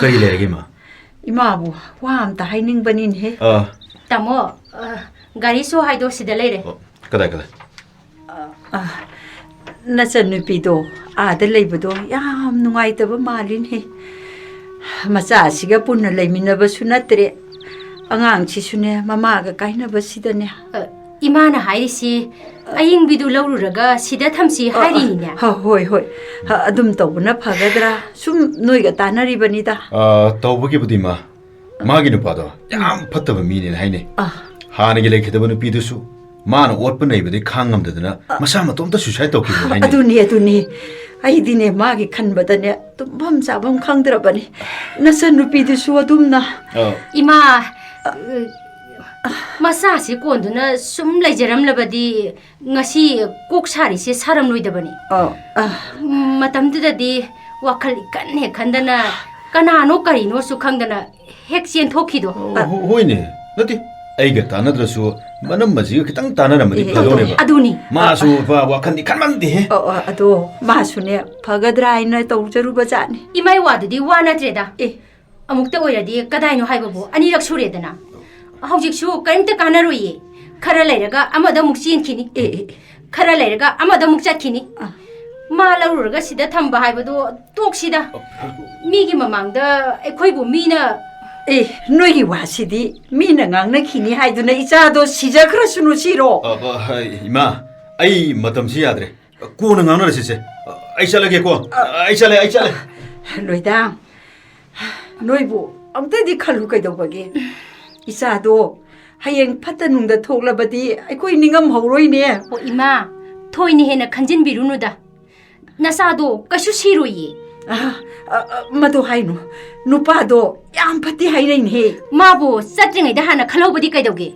ꯀꯔꯤ ꯂꯩꯔꯒꯦ, ꯏꯃꯥ? ꯏꯃꯥꯕꯨ ꯋꯥ ꯑꯝꯇ ꯍꯥꯏꯅꯤꯡꯕꯅꯤꯅꯦꯍꯦ꯫ ꯑ꯫ ꯇꯥꯃꯣ, ꯑ, ꯒꯥꯔꯤ ꯁꯣ ꯍꯥꯏꯗꯣ ꯁꯤꯗ ꯂꯩꯔꯦ꯫ ꯑꯣ, ꯀꯗꯥꯏ, ꯀꯗꯥꯏ? ꯑ, ꯅꯆꯟꯅꯨꯄꯤꯗꯣ ꯑꯥꯗ ꯂꯩꯕꯗꯣ ꯌꯥꯝ ꯅꯨꯡꯉꯥꯏꯇꯕ ꯃꯥꯜꯂꯤꯅꯦ꯫ ꯃꯆꯥꯁꯤꯒ ꯄꯨꯟꯅ ꯂꯩꯃꯤꯟꯅꯕꯁꯨ ꯅꯠꯇ꯭ꯔꯦ꯫ ꯑꯉꯥꯡꯁꯤꯁꯨꯅꯦ, ꯃꯃꯥꯒ ꯀꯥꯏꯅꯕꯁꯤꯗꯅꯦ꯫ ꯑ, ꯏꯃꯥꯅ ꯍꯥꯏꯔꯤꯁꯤ ꯑꯌꯤꯡꯕꯤꯗꯨ ꯂꯧꯔꯨꯔꯒ ꯁꯤꯗ ꯊꯝꯁꯤ ꯑ, ꯑ, ꯍꯥꯏꯔꯤꯅꯤꯅꯦ꯫ ꯍ-, ꯍꯣꯏ, ꯍꯣꯏ꯫ ꯍ-, ꯑꯗꯨꯝ ꯇꯧꯕꯅ ꯐꯒꯗ꯭ꯔꯥ? ꯁꯨꯝ ꯅꯣꯏꯒ ꯇꯥꯟꯅꯔꯤꯕꯅꯤꯗ꯫ ꯑ, ꯇꯧꯕꯒꯤꯕꯨꯗꯤ, ꯃꯥ, ꯃꯥꯒꯤ ꯅꯨꯄꯥꯗꯣ ꯌꯥꯝ ꯐꯠꯇꯕ ꯃꯤꯅꯦꯅ ꯍꯥꯏꯅꯩ꯫ ꯑ꯫ ꯍꯥꯟꯅꯒꯤ ꯂꯩꯈꯤꯗꯕ ꯅꯨꯄꯤꯗꯨꯁꯨ ꯃꯥꯅ ꯑꯣꯠꯄ ꯅꯩꯕꯗꯩ ꯈꯥꯡ ꯉꯝꯗꯗꯅ ꯑ꯫ ꯃꯁꯥ ꯃꯇꯣꯝꯇ suicide ꯇꯧꯈꯤꯕꯅꯦ ꯍꯥꯏꯅꯩ꯫ ꯑꯗꯨꯅꯤ, ꯑꯗꯨꯅꯤ꯫ ꯑꯩꯗꯤꯅꯦ, ꯃꯥꯒꯤ ꯈꯟꯕꯗꯅꯦ, ꯇꯨꯝꯐꯝ ꯆꯥꯐꯝ ꯈꯪꯗ꯭ꯔꯕꯅꯤ꯫ ꯅꯆꯟꯅꯨꯄꯤꯗꯨꯁꯨ ꯑꯗꯨꯝꯅ꯫ ꯑ꯫ ꯏꯃꯥ, ꯃꯆꯥꯁꯤ ꯀꯣꯟꯗꯨꯅ ꯁꯨꯝ ꯂꯩꯖꯔꯝꯂꯕꯗꯤ ꯉꯁꯤ ꯀꯣꯛ ꯁꯥꯔꯤꯁꯦ ꯁꯥꯔꯝꯂꯣꯏꯗꯕꯅꯤ꯫ ꯑ, ꯑ꯫ ꯃꯇꯝꯗꯨꯗꯗꯤ ꯋꯥꯈꯜ ꯏꯈꯟ ꯍꯦꯛ ꯈꯟꯗꯅ, ꯀꯅꯥꯅꯣ ꯀꯔꯤꯅꯣꯁꯨ ꯈꯪꯗꯅ ꯍꯦꯛ ꯆꯦꯟꯊꯣꯛꯈꯤꯗꯣ꯫ ꯑꯣ, ꯍꯣ-, ꯍꯣꯏꯅꯦ꯫ ꯅꯠꯇꯦ, ꯑꯩꯒ ꯇꯥꯟꯅꯗ꯭ꯔꯁꯨ ꯃꯅꯝ ꯃꯁꯤꯒ ꯈꯤꯇꯪ ꯇꯥꯟꯅꯔꯝꯃꯗꯤ ꯑꯦ, ꯐꯗꯧꯅꯦꯕ꯫ ꯑꯗꯨꯅꯤ꯫ ꯃꯥꯁꯨ ꯋꯥꯈꯜꯗꯤ ꯈꯟꯃꯟꯗꯦꯍꯦ꯫ ꯑꯣ, ꯑꯣ, ꯑꯗꯣ ꯃꯥꯁꯨꯅꯦ ꯐꯒꯗ꯭ꯔꯥ ꯍꯥꯏꯅ ꯇꯧꯖꯔꯨꯕ ꯖꯥꯠꯅꯤ꯫ ꯏꯃꯥꯏ ꯋꯥꯗꯨꯗꯤ ꯋꯥ ꯅꯠꯇ꯭ꯔꯦꯗ꯫ ꯑꯦ꯫ ꯑꯃꯨꯛꯇ ꯑꯣꯏꯔꯗꯤ ꯀꯗꯥꯏꯅꯣ ꯍꯥꯏꯕꯕꯨ ꯑꯅꯤꯔꯛ ꯁꯨꯔꯦꯗꯅ꯫ ꯍꯧꯖꯤꯛꯁꯨ ꯀꯔꯤꯝꯇ ꯀꯥꯟꯅꯔꯣꯏꯌꯦ꯫ ꯈꯔ ꯂꯩꯔꯒ ꯑꯃꯗ ꯑꯃꯨꯛ ꯆꯦꯟꯈꯤꯅꯤ꯫ ꯑꯦ, ꯑꯦ, ꯑꯦ꯫ ꯈꯔ ꯂꯩꯔꯒ ꯑꯃꯗ ꯑꯃꯨꯛ ꯆꯠꯈꯤꯅꯤ꯫ ꯑꯥ꯫ ꯃꯥ ꯂꯧꯔꯨꯔꯒ ꯁꯤꯗ ꯊꯝꯕ ꯍꯥꯏꯕꯗꯣ ꯇꯣꯛꯁꯤꯗ꯫ ꯃꯤꯒꯤ ꯃꯃꯥꯡꯗ ꯑꯩꯈꯣꯏꯕꯨ ꯃꯤꯅ ꯑꯦ, ꯅꯣꯏꯒꯤ ꯋꯥꯁꯤꯗꯤ ꯃꯤꯅ ꯉꯥꯡꯅꯈꯤꯅꯤ ꯍꯥꯏꯗꯨꯅ ꯏꯆꯥꯗꯣ ꯁꯤꯖꯈ꯭ꯔꯁꯅꯨ ꯁꯤꯔꯣ? ꯑ, ꯑ, ꯏꯃꯥ, ꯑꯩ ꯃꯇꯝꯁꯤ ꯌꯥꯗ꯭ꯔꯦ꯫ ꯀꯣꯟꯅ ꯉꯥꯡꯅꯔꯁꯤꯁꯦ꯫ ꯑꯩ ꯆꯠꯂꯒꯦꯀꯣ꯫ ꯑꯩ ꯆꯠꯂꯦ, ꯑꯩ ꯆꯠꯂꯦ꯫ ꯂꯣꯏꯗꯥ, ꯅꯣꯏꯕꯨ ꯑꯝꯇꯗꯤ ꯈꯜꯂꯨ ꯀꯩꯗꯧꯕꯒꯦ? ꯏꯆꯥꯗꯣ ꯍꯌꯦꯡ ꯐꯠꯇ ꯅꯨꯡꯗ ꯊꯣꯛꯂꯕꯗꯤ ꯑꯩꯈꯣꯏ ꯅꯤꯡꯉꯝꯍꯧꯔꯣꯏꯅꯦ꯫ ꯑꯣ, ꯏꯃꯥ, ꯊꯣꯏꯅ ꯍꯦꯟꯅ ꯈꯟꯖꯤꯟꯕꯤꯔꯨꯅꯨꯗ꯫ ꯅꯆꯥꯗꯣ ꯀꯩꯁꯨ ꯁꯤꯔꯣꯏꯌꯦ꯫ ꯑ, ꯑ, ꯑ, ꯃꯗꯨ ꯍꯥꯏꯅꯨ꯫ ꯅꯨꯄꯥꯗꯣ ꯌꯥꯝ ꯐꯠꯇꯦ ꯍꯥꯏꯅꯩꯅꯦꯍꯦ꯫ ꯃꯥꯕꯨ ꯆꯠꯇ꯭ꯔꯤꯉꯩꯗ ꯍꯥꯟꯅ ꯈꯜꯍꯧꯕꯗꯤ ꯀꯩꯗꯧꯒꯦ?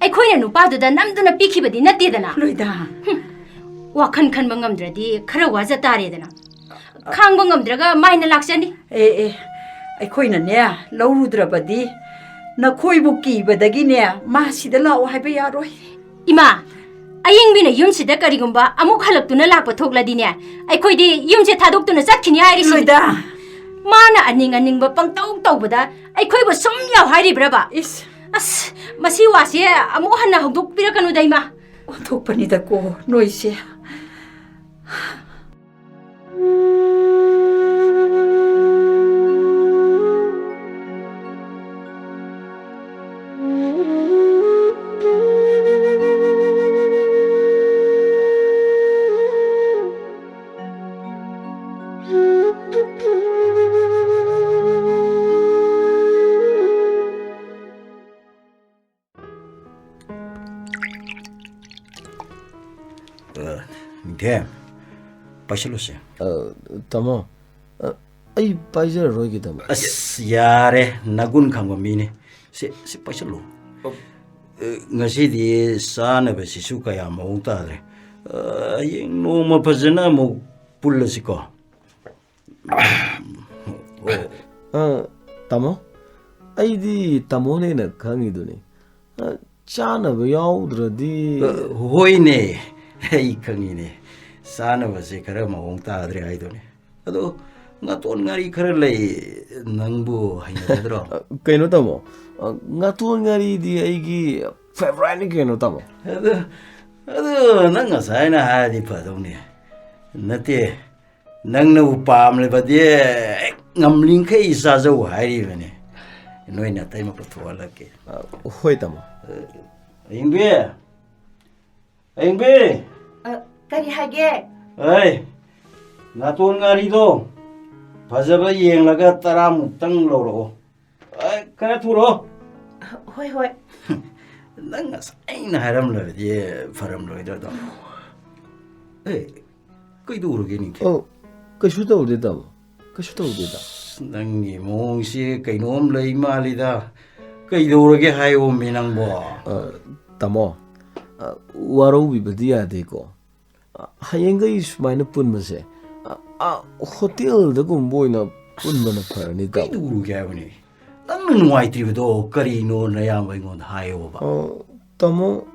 ꯑꯩꯈꯣꯏꯅ ꯅꯨꯄꯥꯗꯨꯗ ꯅꯝꯗꯨꯅ ꯄꯤꯈꯤꯕꯗꯤ ꯅꯠꯇꯦꯗꯅ꯫ ꯂꯣꯏꯗꯥ꯫ ꯍꯨꯝ, ꯋꯥꯈꯜ ꯈꯟꯕ ꯉꯝꯗ꯭ꯔꯗꯤ ꯈꯔ ꯋꯥꯖ ꯇꯥꯔꯦꯗꯅ꯫ ꯈꯥꯡꯕ ꯉꯝꯗ꯭ꯔꯒ ꯃꯥꯏꯅ ꯂꯥꯛꯆꯅꯤ꯫ ꯑꯦ, ꯑꯦ, ꯑꯩꯈꯣꯏꯅꯅꯦ ꯂꯧꯔꯨꯗ꯭ꯔꯕꯗꯤ ꯅꯈꯣꯏꯕꯨ ꯀꯤꯕꯗꯒꯤꯅꯦ ꯃꯥ ꯁꯤꯗ ꯂꯥꯛꯑꯣ ꯍꯥꯏꯕ ꯌꯥꯔꯣꯏ꯫ ꯏꯃꯥ, ꯑꯌꯤꯡꯕꯤꯅ ꯌꯨꯝꯁꯤꯗ ꯀꯔꯤꯒꯨꯝꯕ ꯑꯃꯨꯛ ꯍꯜꯂꯛꯇꯨꯅ ꯂꯥꯛꯄ ꯊꯣꯛꯂꯗꯤꯅꯦ, ꯑꯩꯈꯣꯏꯗꯤ ꯌꯨꯝꯁꯦ ꯊꯥꯗꯣꯛꯇꯨꯅ ꯆꯠꯈꯤꯅꯤ ꯍꯥꯏꯔꯤꯁꯤꯅꯤ꯫ ꯂꯣꯏꯗꯥ꯫ ꯃꯥꯅ ꯑꯅꯤꯡ ꯑꯅꯤꯡꯕ ꯄꯪꯇꯧ ꯇꯧꯕꯗ ꯑꯩꯈꯣꯏꯕꯨ ꯁꯨꯝ ꯌꯥꯎ ꯍꯥꯏꯔꯤꯕ꯭ꯔꯕ? ꯏꯁ꯫ ꯑꯁ, ꯃꯁꯤ ꯋꯥꯁꯦ ꯑꯃꯨꯛ ꯍꯟꯅ ꯍꯧꯗꯣꯛꯄꯤꯔꯛꯀꯅꯨꯗ, ꯏꯃꯥ꯫ ꯑꯣꯟꯊꯣꯛꯄꯅꯤꯗꯀꯣ ꯅꯣꯏꯁꯦ꯫ ꯑ, ꯅꯤꯡꯊꯦꯝ, ꯄꯥꯏꯁꯜꯂꯨꯁꯦ꯫ ꯑ, ꯇꯥꯃꯣ, ꯑ, ꯑꯩ ꯄꯥꯏꯖꯔꯔꯣꯏꯒꯦ, ꯇꯥꯃꯣ꯫ ꯑꯁ, ꯌꯥꯔꯦ, ꯅꯒꯨꯟ ꯈꯪꯕ ꯃꯤꯅꯤ꯫ ꯁꯤ, ꯁꯤ ꯄꯥꯏꯁꯜꯂꯨ꯫ ꯑ, ꯉꯁꯤꯗꯤ ꯆꯥꯅꯕꯁꯤꯁꯨ ꯀꯌꯥ ꯃꯑꯣꯡ ꯇꯥꯗ꯭ꯔꯦ꯫ ꯑ, ꯍꯌꯦꯡ ꯅꯣꯡꯃ ꯐꯖꯅ ꯑꯃꯨꯛ ꯄꯨꯜꯂꯁꯤꯀꯣ꯫ ꯑ, ꯇꯥꯃꯣ, ꯑꯩꯗꯤ ꯇꯥꯃꯣꯅ ꯍꯦꯟꯅ ꯈꯪꯉꯤꯗꯨꯅꯤ꯫ ꯑ, ꯆꯥꯅꯕ ꯌꯥꯎꯗ꯭ꯔꯗꯤ꯫ ꯑ, ꯍꯣꯏꯅꯦ, ꯑꯩ ꯈꯪꯉꯤꯅꯦ, ꯆꯥꯅꯕꯁꯦ ꯈꯔ ꯃꯑꯣꯡ ꯇꯥꯗ꯭ꯔꯦ ꯍꯥꯏꯗꯨꯅꯦ꯫ ꯑꯗꯣ ꯉꯥꯇꯣꯟ ꯉꯥꯔꯤ ꯈꯔ ꯂꯩ, ꯅꯪꯕꯨ ꯍꯩꯅꯒꯗ꯭ꯔꯣ? ꯑ, ꯀꯩꯅꯣ ꯇꯥꯃꯣ, ꯑ, ꯉꯥꯇꯣꯟ ꯉꯥꯔꯤꯗꯤ ꯑꯩꯒꯤ favouriteꯅꯤ ꯀꯩꯅꯣ ꯇꯥꯃꯣ꯫ ꯑꯗꯨ, ꯑꯗꯨ ꯅꯪ ꯉꯁꯥꯏꯅ ꯍꯥꯏꯔꯗꯤ ꯐꯗꯧꯅꯦ꯫ ꯅꯠꯇꯦ, ꯅꯪꯅꯕꯨ ꯄꯥꯝꯂꯕꯗꯤ ꯍꯦꯛ ꯉꯝꯂꯤꯈꯩ ꯆꯥꯖꯧ ꯍꯥꯏꯔꯤꯕꯅꯦ꯫ ꯅꯣꯏ ꯅꯥꯇꯩꯃ ꯄꯨꯊꯣꯛꯍꯜꯂꯛꯀꯦ꯫ ꯑ, ꯍꯣꯏ ꯇꯥꯃꯣ꯫ ꯑ, ꯑꯌꯤꯡꯕꯤ! ꯑꯌꯤꯡꯕꯤ! ꯑ, ꯀꯔꯤ ꯍꯥꯏꯒꯦ? ꯑꯩ, ꯉꯥꯇꯣꯟ ꯉꯥꯔꯤꯗꯣ ꯐꯖꯕ ꯌꯦꯡꯂꯒ ꯇꯔꯥꯃꯨꯛꯇꯪ ꯂꯧꯔꯛꯑꯣ꯫ ꯑ, ꯈꯔ ꯊꯨꯔꯣ꯫ ꯍꯣꯏ, ꯍꯣꯏ꯫ ꯅꯪ ꯉꯁꯥꯏꯅ ꯍꯥꯏꯔꯝꯂꯕꯗꯤ ꯐꯔꯝꯂꯣꯏꯗ꯭ꯔꯗꯣ꯫ ꯑꯦ, ꯀꯩꯗꯧꯔꯒꯦ ꯅꯤꯡꯊꯦꯝ? ꯑꯣ, ꯀꯩꯁꯨ ꯇꯧꯗꯦ ꯇꯥꯃꯣ, ꯀꯩꯁꯨ ꯇꯧꯗꯦꯗ꯫ ꯑꯁ, ꯅꯪꯒꯤ ꯃꯑꯣꯡꯁꯤ ꯀꯩꯅꯣꯝ ꯂꯩ ꯃꯥꯜꯂꯤꯗ꯫ ꯀꯩꯗꯧꯔꯒꯦ ꯍꯥꯏꯌꯣꯃꯤ ꯅꯪꯕꯣ? ꯑ, ꯇꯥꯃꯣ, ꯑ, ꯋꯥꯔꯧꯕꯤꯕꯗꯤ ꯌꯥꯗꯦꯀꯣ꯫ ꯑ, ꯍꯌꯦꯡꯈꯩ ꯁꯨꯃꯥꯏꯅ ꯄꯨꯟꯕꯁꯦ, ꯑ, ꯑ, ꯍꯣꯇꯦꯜꯗꯒꯨꯝꯕ ꯑꯣꯏꯅ ꯄꯨꯟꯕꯅ ꯐꯔꯅꯤ ꯇꯥꯃꯣ꯫ ꯀꯩꯗꯧꯔꯨꯒꯦ ꯍꯥꯏꯕꯅꯤ? ꯅꯪꯅ ꯅꯨꯡꯉꯥꯏꯇ꯭ꯔꯤꯕꯗꯣ ꯀꯔꯤꯅꯣ ꯅꯌꯥꯝꯕ ꯑꯩꯉꯣꯟꯗ ꯍꯥꯏꯌꯣꯕ꯫ ꯑ, ꯇꯥꯃꯣ,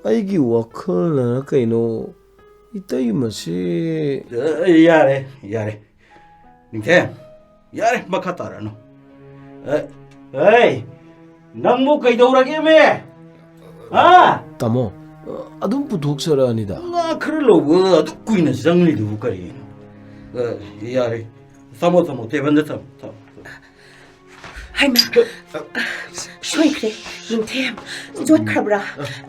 ꯑꯩꯒꯤ ꯋꯥꯈꯜꯅꯔ ꯀꯩꯅꯣ, ꯏꯇꯩꯃꯁꯤ ꯑ, ꯌꯥꯔꯦ, ꯌꯥꯔꯦ꯫ ꯅꯤꯡꯊꯦꯝ, ꯌꯥꯔꯦ, ꯃꯈꯥ ꯇꯥꯔꯛꯑꯅꯨ꯫ ꯑ, ꯑꯩ, ꯅꯪꯕꯨ ꯀꯩꯗꯧꯔꯒꯦꯃꯦ? ꯍꯥ? ꯇꯥꯃꯣ, ꯑꯗꯨꯝ ꯄꯨꯊꯣꯛꯆꯔꯛꯑꯅꯤꯗ꯫ ꯉꯥ ꯈꯔ ꯂꯧꯕ ꯑꯗꯨꯛ ꯀꯨꯏꯅ ꯆꯪꯂꯤꯗꯨꯕꯨ ꯀꯔꯤꯅꯣ? ꯑ, ꯌꯥꯔꯦ, ꯊꯝꯃꯣ, ꯊꯝꯃꯣ, ꯇꯦꯕꯜꯗ ꯊꯝꯃꯣ, ꯊꯝꯃꯣ, ꯊꯝꯃꯣ꯫ ꯍꯩꯃꯥ, ꯁꯣꯏꯈ꯭ꯔꯦ, ꯅꯤꯡꯊꯦꯝ, ꯆꯣꯠꯈ꯭ꯔꯕ꯭ꯔꯥ?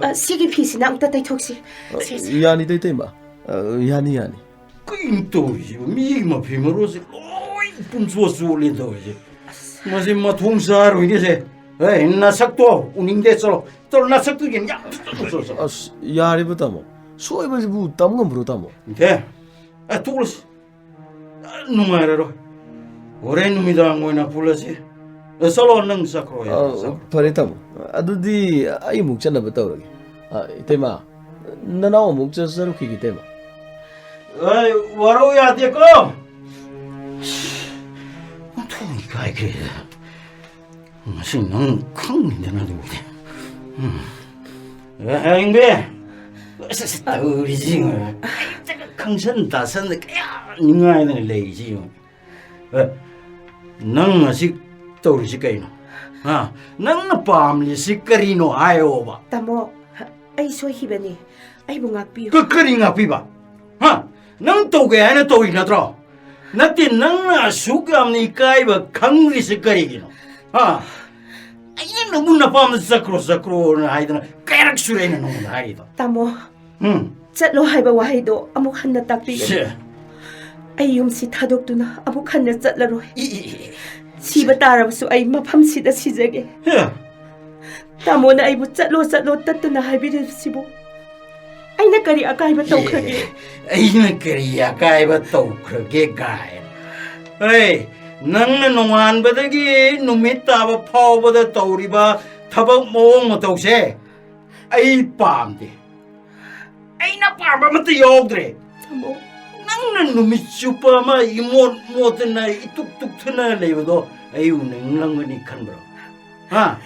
ꯑ, ꯁꯤꯒꯤ ꯐꯤꯁꯤꯅ ꯑꯃꯨꯛꯇ ꯇꯩꯊꯣꯛꯁꯤ꯫ ꯁꯦ, ꯁꯦ꯫ ꯌꯥꯅꯤꯗ, ꯏꯇꯩꯃ꯫ ꯑ, ꯌꯥꯅꯤ, ꯌꯥꯅꯤ꯫ ꯀꯩꯅꯣ ꯇꯧꯔꯤꯁꯤꯕꯨ? ꯃꯤꯒꯤ ꯃꯐꯤ ꯃꯔꯣꯜꯁꯦ ꯂꯣꯏ ꯄꯨꯝꯆꯣꯠ ꯆꯣꯠꯂꯦ ꯇꯧꯔꯤꯁꯦ꯫ ꯃꯁꯤ ꯃꯊꯣꯡ ꯆꯥꯔꯣꯏꯅꯦꯁꯦ꯫ ꯍꯦ, ꯅꯁꯛꯇꯣ ꯎꯅꯤꯡꯗꯦ, ꯆꯠꯂꯣ꯫ ꯆꯠꯂꯣ, ꯅꯁꯛꯇꯨ ꯌꯦꯡ ꯌꯥ-, ꯆꯠꯂꯣ, ꯆꯠꯂꯣ, ꯆꯠꯂꯣ꯫ ꯑꯁ, ꯌꯥꯔꯤꯕ ꯇꯥꯃꯣ꯫ ꯁꯣꯏꯕꯁꯤꯕꯨ ꯇꯝ ꯉꯝꯕ꯭ꯔꯣ ꯇꯥꯃꯣ? ꯏꯊꯦ, ꯑꯦ, ꯇꯣꯛꯂꯁꯤ꯫ ꯅꯨꯡꯉꯥꯏꯔꯔꯣꯏ꯫ ꯍꯣꯔꯦꯟ ꯅꯨꯃꯤꯗꯥꯡ ꯑꯣꯏꯅ ꯄꯨꯜꯂꯁꯤ꯫ ꯑꯦ, ꯆꯠꯂꯣ, ꯅꯪ ꯆꯠꯈ꯭ꯔꯣ, ꯑ, ꯆꯠꯈ꯭ꯔꯣ꯫ ꯐꯔꯦ, ꯇꯥꯃꯣ꯫ ꯑꯗꯨꯗꯤ ꯑꯩ ꯑꯃꯨꯛ ꯆꯠꯅꯕ ꯇꯧꯔꯒꯦ꯫ ꯑ, ꯏꯇꯩꯃ, ꯅꯅꯥꯎ ꯑꯃꯨꯛ ꯆꯠ-, ꯆꯠꯔꯨꯈꯤꯒꯦ, ꯏꯇꯩꯃ꯫ ꯑꯩ ꯋꯥꯔꯧ ꯌꯥꯗꯦꯀꯣ꯫ ꯑꯣꯟꯊꯣꯛꯅ ꯏꯀꯥꯏꯈ꯭ꯔꯦꯗ꯫ ꯉꯁꯤ ꯅꯪ ꯈꯪꯅꯤꯗꯅ ꯑꯗꯨꯕꯨꯗꯤ꯫ ꯍꯌꯦꯡꯕꯤ, ꯑꯁ, ꯑꯁ, ꯇꯧꯔꯤꯁꯤ ꯌꯦꯡꯉꯣ꯫ ꯑꯌꯨꯛꯇꯒ ꯈꯪꯁꯟ ꯇꯥꯁꯟꯗ ꯀꯌꯥ ꯅꯤꯡꯉꯥꯏꯗꯅ ꯂꯩꯔꯤꯁꯤ ꯌꯦꯡꯉꯣ꯫ ꯑꯦ, ꯅꯪ ꯑꯁꯤ ꯇꯧꯔꯤꯁꯤ ꯀꯩꯅꯣ? ꯍꯥ? ꯅꯪꯅ ꯄꯥꯝꯂꯤꯁꯤ ꯀꯔꯤꯅꯣ ꯍꯥꯏꯌꯣꯕ? ꯇꯥꯃꯣ, ꯑꯩ ꯁꯣꯏꯈꯤꯕꯅꯤ꯫ ꯑꯩꯕꯨ ꯉꯥꯛꯄꯤꯌꯨ꯫ ꯀ-, ꯀꯔꯤ ꯉꯥꯛꯄꯤꯕ? ꯍꯥ? ꯅꯪ ꯇꯧꯒꯦ ꯍꯥꯏꯅ ꯇꯧꯔꯤ ꯅꯠꯇ꯭ꯔꯣ? ꯅꯠꯇꯦ, ꯅꯪꯅ ꯑꯁꯨꯛ ꯌꯥꯝꯅ ꯏꯀꯥꯏꯕ ꯈꯪꯗ꯭ꯔꯤꯁꯤ ꯀꯔꯤꯒꯤꯅꯣ? ꯍꯥ? ꯑꯩꯅ ꯅꯪꯕꯨ ꯅꯄꯥꯝꯗ ꯆꯠꯈ꯭ꯔꯣ, ꯆꯠꯈ꯭ꯔꯣꯅ ꯍꯥꯏꯗꯅ ꯀꯌꯥꯔꯛ ꯁꯨꯔꯦ ꯑꯩꯅ ꯅꯉꯣꯟꯗ ꯍꯥꯏꯔꯤꯗꯣ? ꯇꯥꯃꯣ, ꯎꯝ꯫ ꯆꯠꯂꯣ ꯍꯥꯏꯕ ꯋꯥꯍꯩꯗꯣ ꯑꯃꯨꯛ ꯍꯟꯅ ꯇꯥꯛꯄꯤꯒꯅꯨ꯫ ꯁꯦ꯫ ꯑꯩ ꯌꯨꯝꯁꯤ ꯊꯥꯗꯣꯛꯇꯨꯅ ꯑꯃꯨꯛ ꯍꯟꯅ ꯆꯠꯂꯔꯣꯏ꯫ E, E, E, E. ꯁꯤꯕ ꯇꯥꯔꯕꯁꯨ ꯑꯩ ꯃꯐꯝꯁꯤꯗ ꯁꯤꯖꯒꯦ꯫ ꯍꯦ꯫ ꯇꯥꯃꯣꯅ ꯑꯩꯕꯨ "ꯆꯠꯂꯣ, ꯆꯠꯂꯣ" ꯇꯠꯇꯅ ꯍꯥꯏꯕꯤꯔꯤꯕꯁꯤꯕꯨ ꯑꯩꯅ ꯀꯔꯤ ꯑꯀꯥꯏꯕ ꯇꯧꯈ꯭ꯔꯒꯦ? ꯑꯦ, ꯑꯩꯅ ꯀꯔꯤ ꯑꯀꯥꯏꯕ ꯇꯧꯈ꯭ꯔꯒꯦ ꯀꯥꯏꯅ? ꯑꯦ, ꯅꯪꯅ ꯅꯣꯡꯉꯥꯟꯕꯗꯒꯤ ꯅꯨꯃꯤꯠ ꯇꯥꯕ ꯐꯥꯎꯕꯗ ꯇꯧꯔꯤꯕ ꯊꯕꯛ ꯃꯑꯣꯡ ꯃꯇꯧꯁꯦ ꯑꯩ ꯄꯥꯝꯗꯦ꯫ ꯑꯩꯅ ꯄꯥꯝꯕ ꯑꯃꯠꯇ ꯌꯥꯎꯗ꯭ꯔꯦ꯫ ꯇꯥꯃꯣ꯫ ꯅꯪꯅ ꯅꯨꯃꯤꯠ ꯆꯨꯞꯄ ꯑꯃ ꯏꯃꯣꯠ ꯃꯣꯠꯇꯅ ꯏꯇꯨꯛ ꯇꯨꯛꯇꯅ ꯂꯩꯕꯗꯣ ꯑꯩ ꯎꯅꯤꯡꯂꯝꯒꯅꯤ ꯈꯟꯕ꯭ꯔꯣ? ꯍꯥ?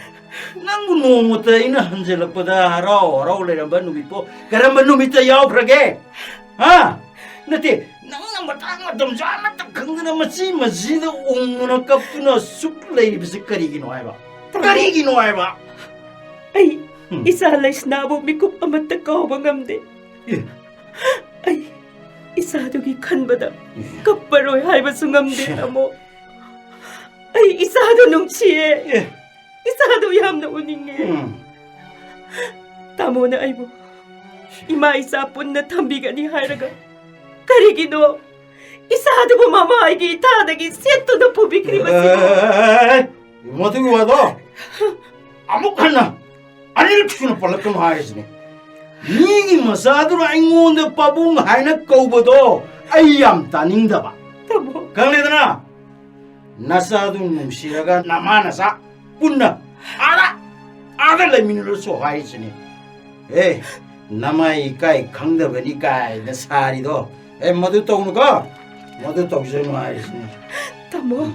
ꯅꯪꯕꯨ ꯅꯣꯡꯃꯇ ꯑꯩꯅ ꯍꯟꯖꯤꯜꯂꯛꯄꯗ ꯍꯔꯥꯎ ꯍꯔꯥꯎ ꯂꯩꯔꯝꯕ ꯅꯨꯃꯤꯠꯄꯨ ꯀꯔꯝꯕ ꯅꯨꯃꯤꯠꯇ ꯌꯥꯎꯈ꯭ꯔꯒꯦ? ꯍꯥ? ꯅꯠꯇꯦ, ꯅꯪꯅ ꯃꯇꯥꯡ ꯃꯇꯝ ꯆꯥꯅ ꯈꯪꯗꯅ ꯃꯆꯤ ꯃꯆꯤꯗ ꯎꯪꯗꯨꯅ ꯀꯞꯇꯨꯅ ꯁꯨꯛ ꯂꯩꯔꯤꯕꯁꯤ ꯀꯔꯤꯒꯤꯅꯣ ꯍꯥꯏꯕ? ꯇꯥꯃꯣ꯫ ꯀꯔꯤꯒꯤꯅꯣ ꯍꯥꯏꯕ? ꯑꯩ ꯎꯝ꯫ ꯏꯆꯥ ꯂꯩꯁꯅꯥꯕꯨ ꯃꯤꯀꯨꯞ ꯑꯃꯠꯇ ꯀꯥꯎꯕ ꯉꯝꯗꯦ꯫ ꯑꯦ꯫ ꯑꯩ ꯏꯆꯥꯗꯨꯒꯤ ꯈꯟꯕꯗ ꯑꯦ꯫ ꯀꯞꯄꯔꯣꯏ ꯍꯥꯏꯕꯁꯨ ꯉꯝꯗꯦ, ꯁꯦ꯫ ꯇꯥꯃꯣ꯫ ꯑꯩ ꯏꯆꯥꯗꯨ ꯅꯨꯡꯁꯤꯌꯦ꯫ ꯑꯦ꯫ ꯏꯆꯥꯗꯨ ꯌꯥꯝꯅ ꯎꯅꯤꯡꯉꯦ꯫ ꯎꯝ꯫ ꯇꯥꯃꯣꯅ ꯑꯩꯕꯨ ꯏꯃꯥ ꯏꯆꯥ ꯄꯨꯟꯅ ꯊꯝꯕꯤꯒꯅꯤ ꯍꯥꯏꯔꯒ ꯀꯔꯤꯒꯤꯅꯣ ꯏꯆꯥꯗꯨꯕꯨ ꯃꯃꯥ ꯑꯩꯒꯤ ꯏꯊꯥꯗꯒꯤ ꯁꯦꯠꯇꯨꯅ ꯄꯨꯕꯤꯈ꯭ꯔꯤꯕꯁꯤꯕꯣ? ꯑꯦ, ꯃꯗꯨꯒꯤ ꯋꯥꯗꯣ ꯑꯃꯨꯛ ꯍꯟꯅ ꯑꯅꯤꯔꯛ ꯁꯨꯅ ꯄꯜꯂꯛꯀꯅꯨ ꯍꯥꯏꯔꯤꯁꯤꯅꯦ꯫ ꯃꯤꯒꯤ ꯃꯆꯥꯗꯨꯅ ꯑꯩꯉꯣꯟꯗ ꯄꯥꯕꯨꯡ ꯍꯥꯏꯅ ꯀꯧꯕꯗꯣ ꯑꯩ ꯌꯥꯝ ꯇꯥꯅꯤꯡꯗꯕ꯫ ꯇꯥꯃꯣ꯫ ꯈꯪꯂꯦꯗꯅ? ꯅꯆꯥꯗꯨ ꯅꯨꯡꯁꯤꯔꯒ ꯅꯃꯥ ꯅꯆꯥ ꯄꯨꯟꯅ ꯑꯥꯗ, ꯑꯥꯗ ꯂꯩꯃꯤꯟꯅꯔꯁꯨ ꯍꯥꯏꯔꯤꯁꯤꯅꯦ꯫ ꯑꯦ, ꯅꯃꯥꯏ ꯏꯀꯥꯏ ꯈꯪꯗꯕꯅꯤ ꯀꯥꯏꯅ ꯁꯥꯔꯤꯗꯣ꯫ ꯑꯦ, ꯃꯗꯨ ꯇꯧꯅꯨꯀꯣ꯫ ꯃꯗꯨ ꯇꯧꯖꯅꯨ ꯍꯥꯏꯔꯤꯁꯤꯅꯦ꯫ ꯇꯥꯃꯣ,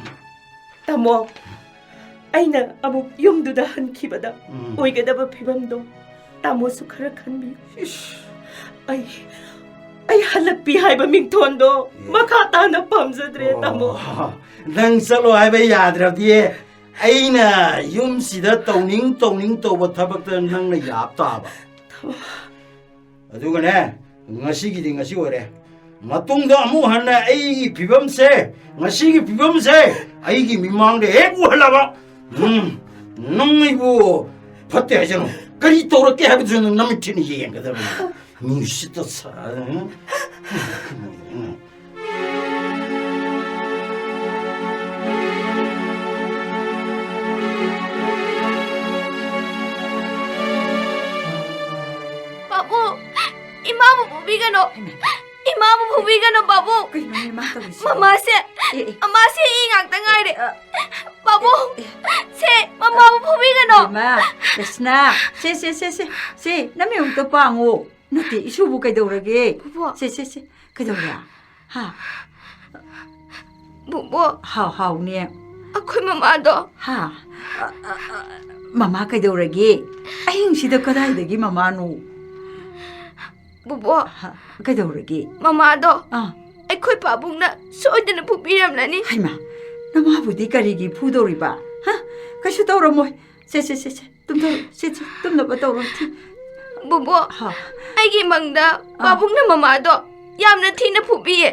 ꯇꯥꯃꯣ, ꯑꯩꯅ ꯑꯃꯨꯛ ꯌꯨꯝꯗꯨꯗ ꯍꯟꯈꯤꯕꯗ ꯎꯝ꯫ ꯑꯣꯏꯒꯗꯕ ꯐꯤꯕꯝꯗꯣ ꯇꯥꯃꯣꯁꯨ ꯈꯔ ꯈꯟꯕꯤꯌꯨ꯫ ꯏꯁ꯫ ꯑꯩ, ꯑꯩ ꯍꯜꯂꯛꯄꯤ ꯍꯥꯏꯕ ꯃꯤꯡꯊꯣꯟꯗꯣ ꯑꯦ꯫ ꯃꯈꯥ ꯇꯥꯅ ꯄꯥꯝꯖꯗ꯭ꯔꯦ, ꯇꯥꯃꯣ꯫ ꯑꯣ, ꯅꯪ ꯆꯠꯂꯣ ꯍꯥꯏꯕ ꯌꯥꯗ꯭ꯔꯕꯗꯤ ꯑꯩꯅ ꯌꯨꯝꯁꯤꯗ ꯇꯧꯅꯤꯡ ꯇꯧꯅꯤꯡ ꯇꯧꯕ ꯊꯕꯛꯇ ꯅꯪꯅ ꯌꯥꯞ ꯇꯥꯕ꯫ ꯇꯥꯃꯣ꯫ ꯑꯗꯨꯒꯅꯦ, ꯉꯁꯤꯒꯤꯗꯤ ꯉꯁꯤ ꯑꯣꯏꯔꯦ꯫ ꯃꯇꯨꯡꯗ ꯑꯃꯨꯛ ꯍꯟꯅ ꯑꯩꯒꯤ ꯐꯤꯕꯝꯁꯦ, ꯉꯁꯤꯒꯤ ꯐꯤꯕꯝꯁꯦ ꯑꯩꯒꯤ ꯃꯤꯃꯥꯡꯗ ꯍꯦꯛ ꯎꯍꯜꯂꯕ, ꯎꯝ, ꯅꯪ ꯑꯩꯕꯨ ꯐꯠꯇꯦ ꯍꯥꯏꯖꯅꯨ꯫ ꯀꯔꯤ ꯇꯧꯔꯛꯀꯦ ꯍꯥꯏꯕꯗꯨꯁꯨ ꯅꯪ ꯅꯃꯤꯠ ꯊꯤꯅ ꯌꯦꯡꯒꯗꯕꯅꯤ꯫ ꯃꯤ ꯎꯁꯤꯠꯇ ꯁꯥ-, ꯎꯝ, ꯎꯝ, ꯎꯝ꯫ ꯄꯥꯕꯨꯡ, ꯏꯃꯥꯕꯨ ꯐꯨꯕꯤꯒꯅꯨ꯫ ꯍꯩꯃꯥ꯫ ꯏꯃꯥꯕꯨ ꯐꯨꯕꯤꯒꯅꯨ, ꯄꯥꯕꯨꯡ꯫ ꯀꯩꯅꯣꯅꯦ ꯃꯥ ꯇꯧꯔꯤꯁꯤꯕꯣ? ꯃꯃꯥꯁꯦ, ꯑꯦ, ꯑꯦ꯫ ꯃꯃꯥꯁꯦ ꯏ ꯉꯥꯛꯇ ꯉꯥꯏꯔꯦ꯫ ꯑ, ꯄꯥꯕꯨꯡ, ꯑꯦ, ꯑꯦ꯫ ꯁꯦ, ꯃꯃꯥꯕꯨ ꯐꯨꯕꯤꯒꯅꯨ꯫ ꯏꯃꯥ, ꯀ꯭ꯔꯤꯁꯅ, ꯁꯦ, ꯁꯦ, ꯁꯦ, ꯁꯦ, ꯁꯦ, ꯅꯃꯤꯠ ꯑꯝꯇ ꯄꯥꯡꯉꯣ꯫ ꯅꯠꯇꯦ, ꯏꯁꯨꯕꯨ ꯀꯩꯗꯧꯔꯒꯦ? ꯄꯨꯄꯨ꯫ ꯁꯦ, ꯁꯦ, ꯁꯦ, ꯀꯩꯗꯧꯔꯦ? ꯍꯥ? ꯕꯨꯕꯣ꯫ ꯍꯥꯎ, ꯍꯥꯎꯅꯦ꯫ ꯑꯩꯈꯣꯏ ꯃꯃꯥꯗꯣ꯫ ꯍꯥ? ꯑ, ꯑ, ꯑ, ꯃꯃꯥ ꯀꯩꯗꯧꯔꯒꯦ? ꯑꯍꯤꯡꯁꯤꯗ ꯀꯗꯥꯏꯗꯒꯤ ꯃꯃꯥꯅꯣ? ꯕꯨꯕꯣ꯫ ꯍꯥ, ꯀꯩꯗꯧꯔꯒꯦ? ꯃꯃꯥꯗꯣ꯫ ꯑꯥ꯫ ꯑꯩꯈꯣꯏ ꯄꯥꯕꯨꯡꯅ ꯁꯣꯏꯗꯅ ꯐꯨꯕꯤꯔꯝꯂꯅꯤ꯫ ꯍꯩꯃꯥ, ꯅꯃꯥꯕꯨꯗꯤ ꯀꯔꯤꯒꯤ ꯐꯨꯗꯧꯔꯤꯕ? ꯍꯥ? ꯀꯩꯁꯨ ꯇꯧꯔꯝꯃꯣꯏ꯫ ꯁꯦ, ꯁꯦ, ꯁꯦ, ꯁꯦ, ꯇꯨꯝꯊꯔꯣ꯫ ꯁꯦ, ꯁꯦ, ꯇꯨꯝꯅꯕ ꯇꯧꯔꯣ꯫ ꯊꯤ-, ꯕꯨꯕꯣ, ꯍꯥ꯫ ꯑꯩꯒꯤ ꯃꯪꯗ ꯑꯥ꯫ ꯄꯥꯕꯨꯡꯅ ꯃꯃꯥꯗꯣ ꯌꯥꯝꯅ ꯊꯤꯅ ꯐꯨꯕꯤꯌꯦ꯫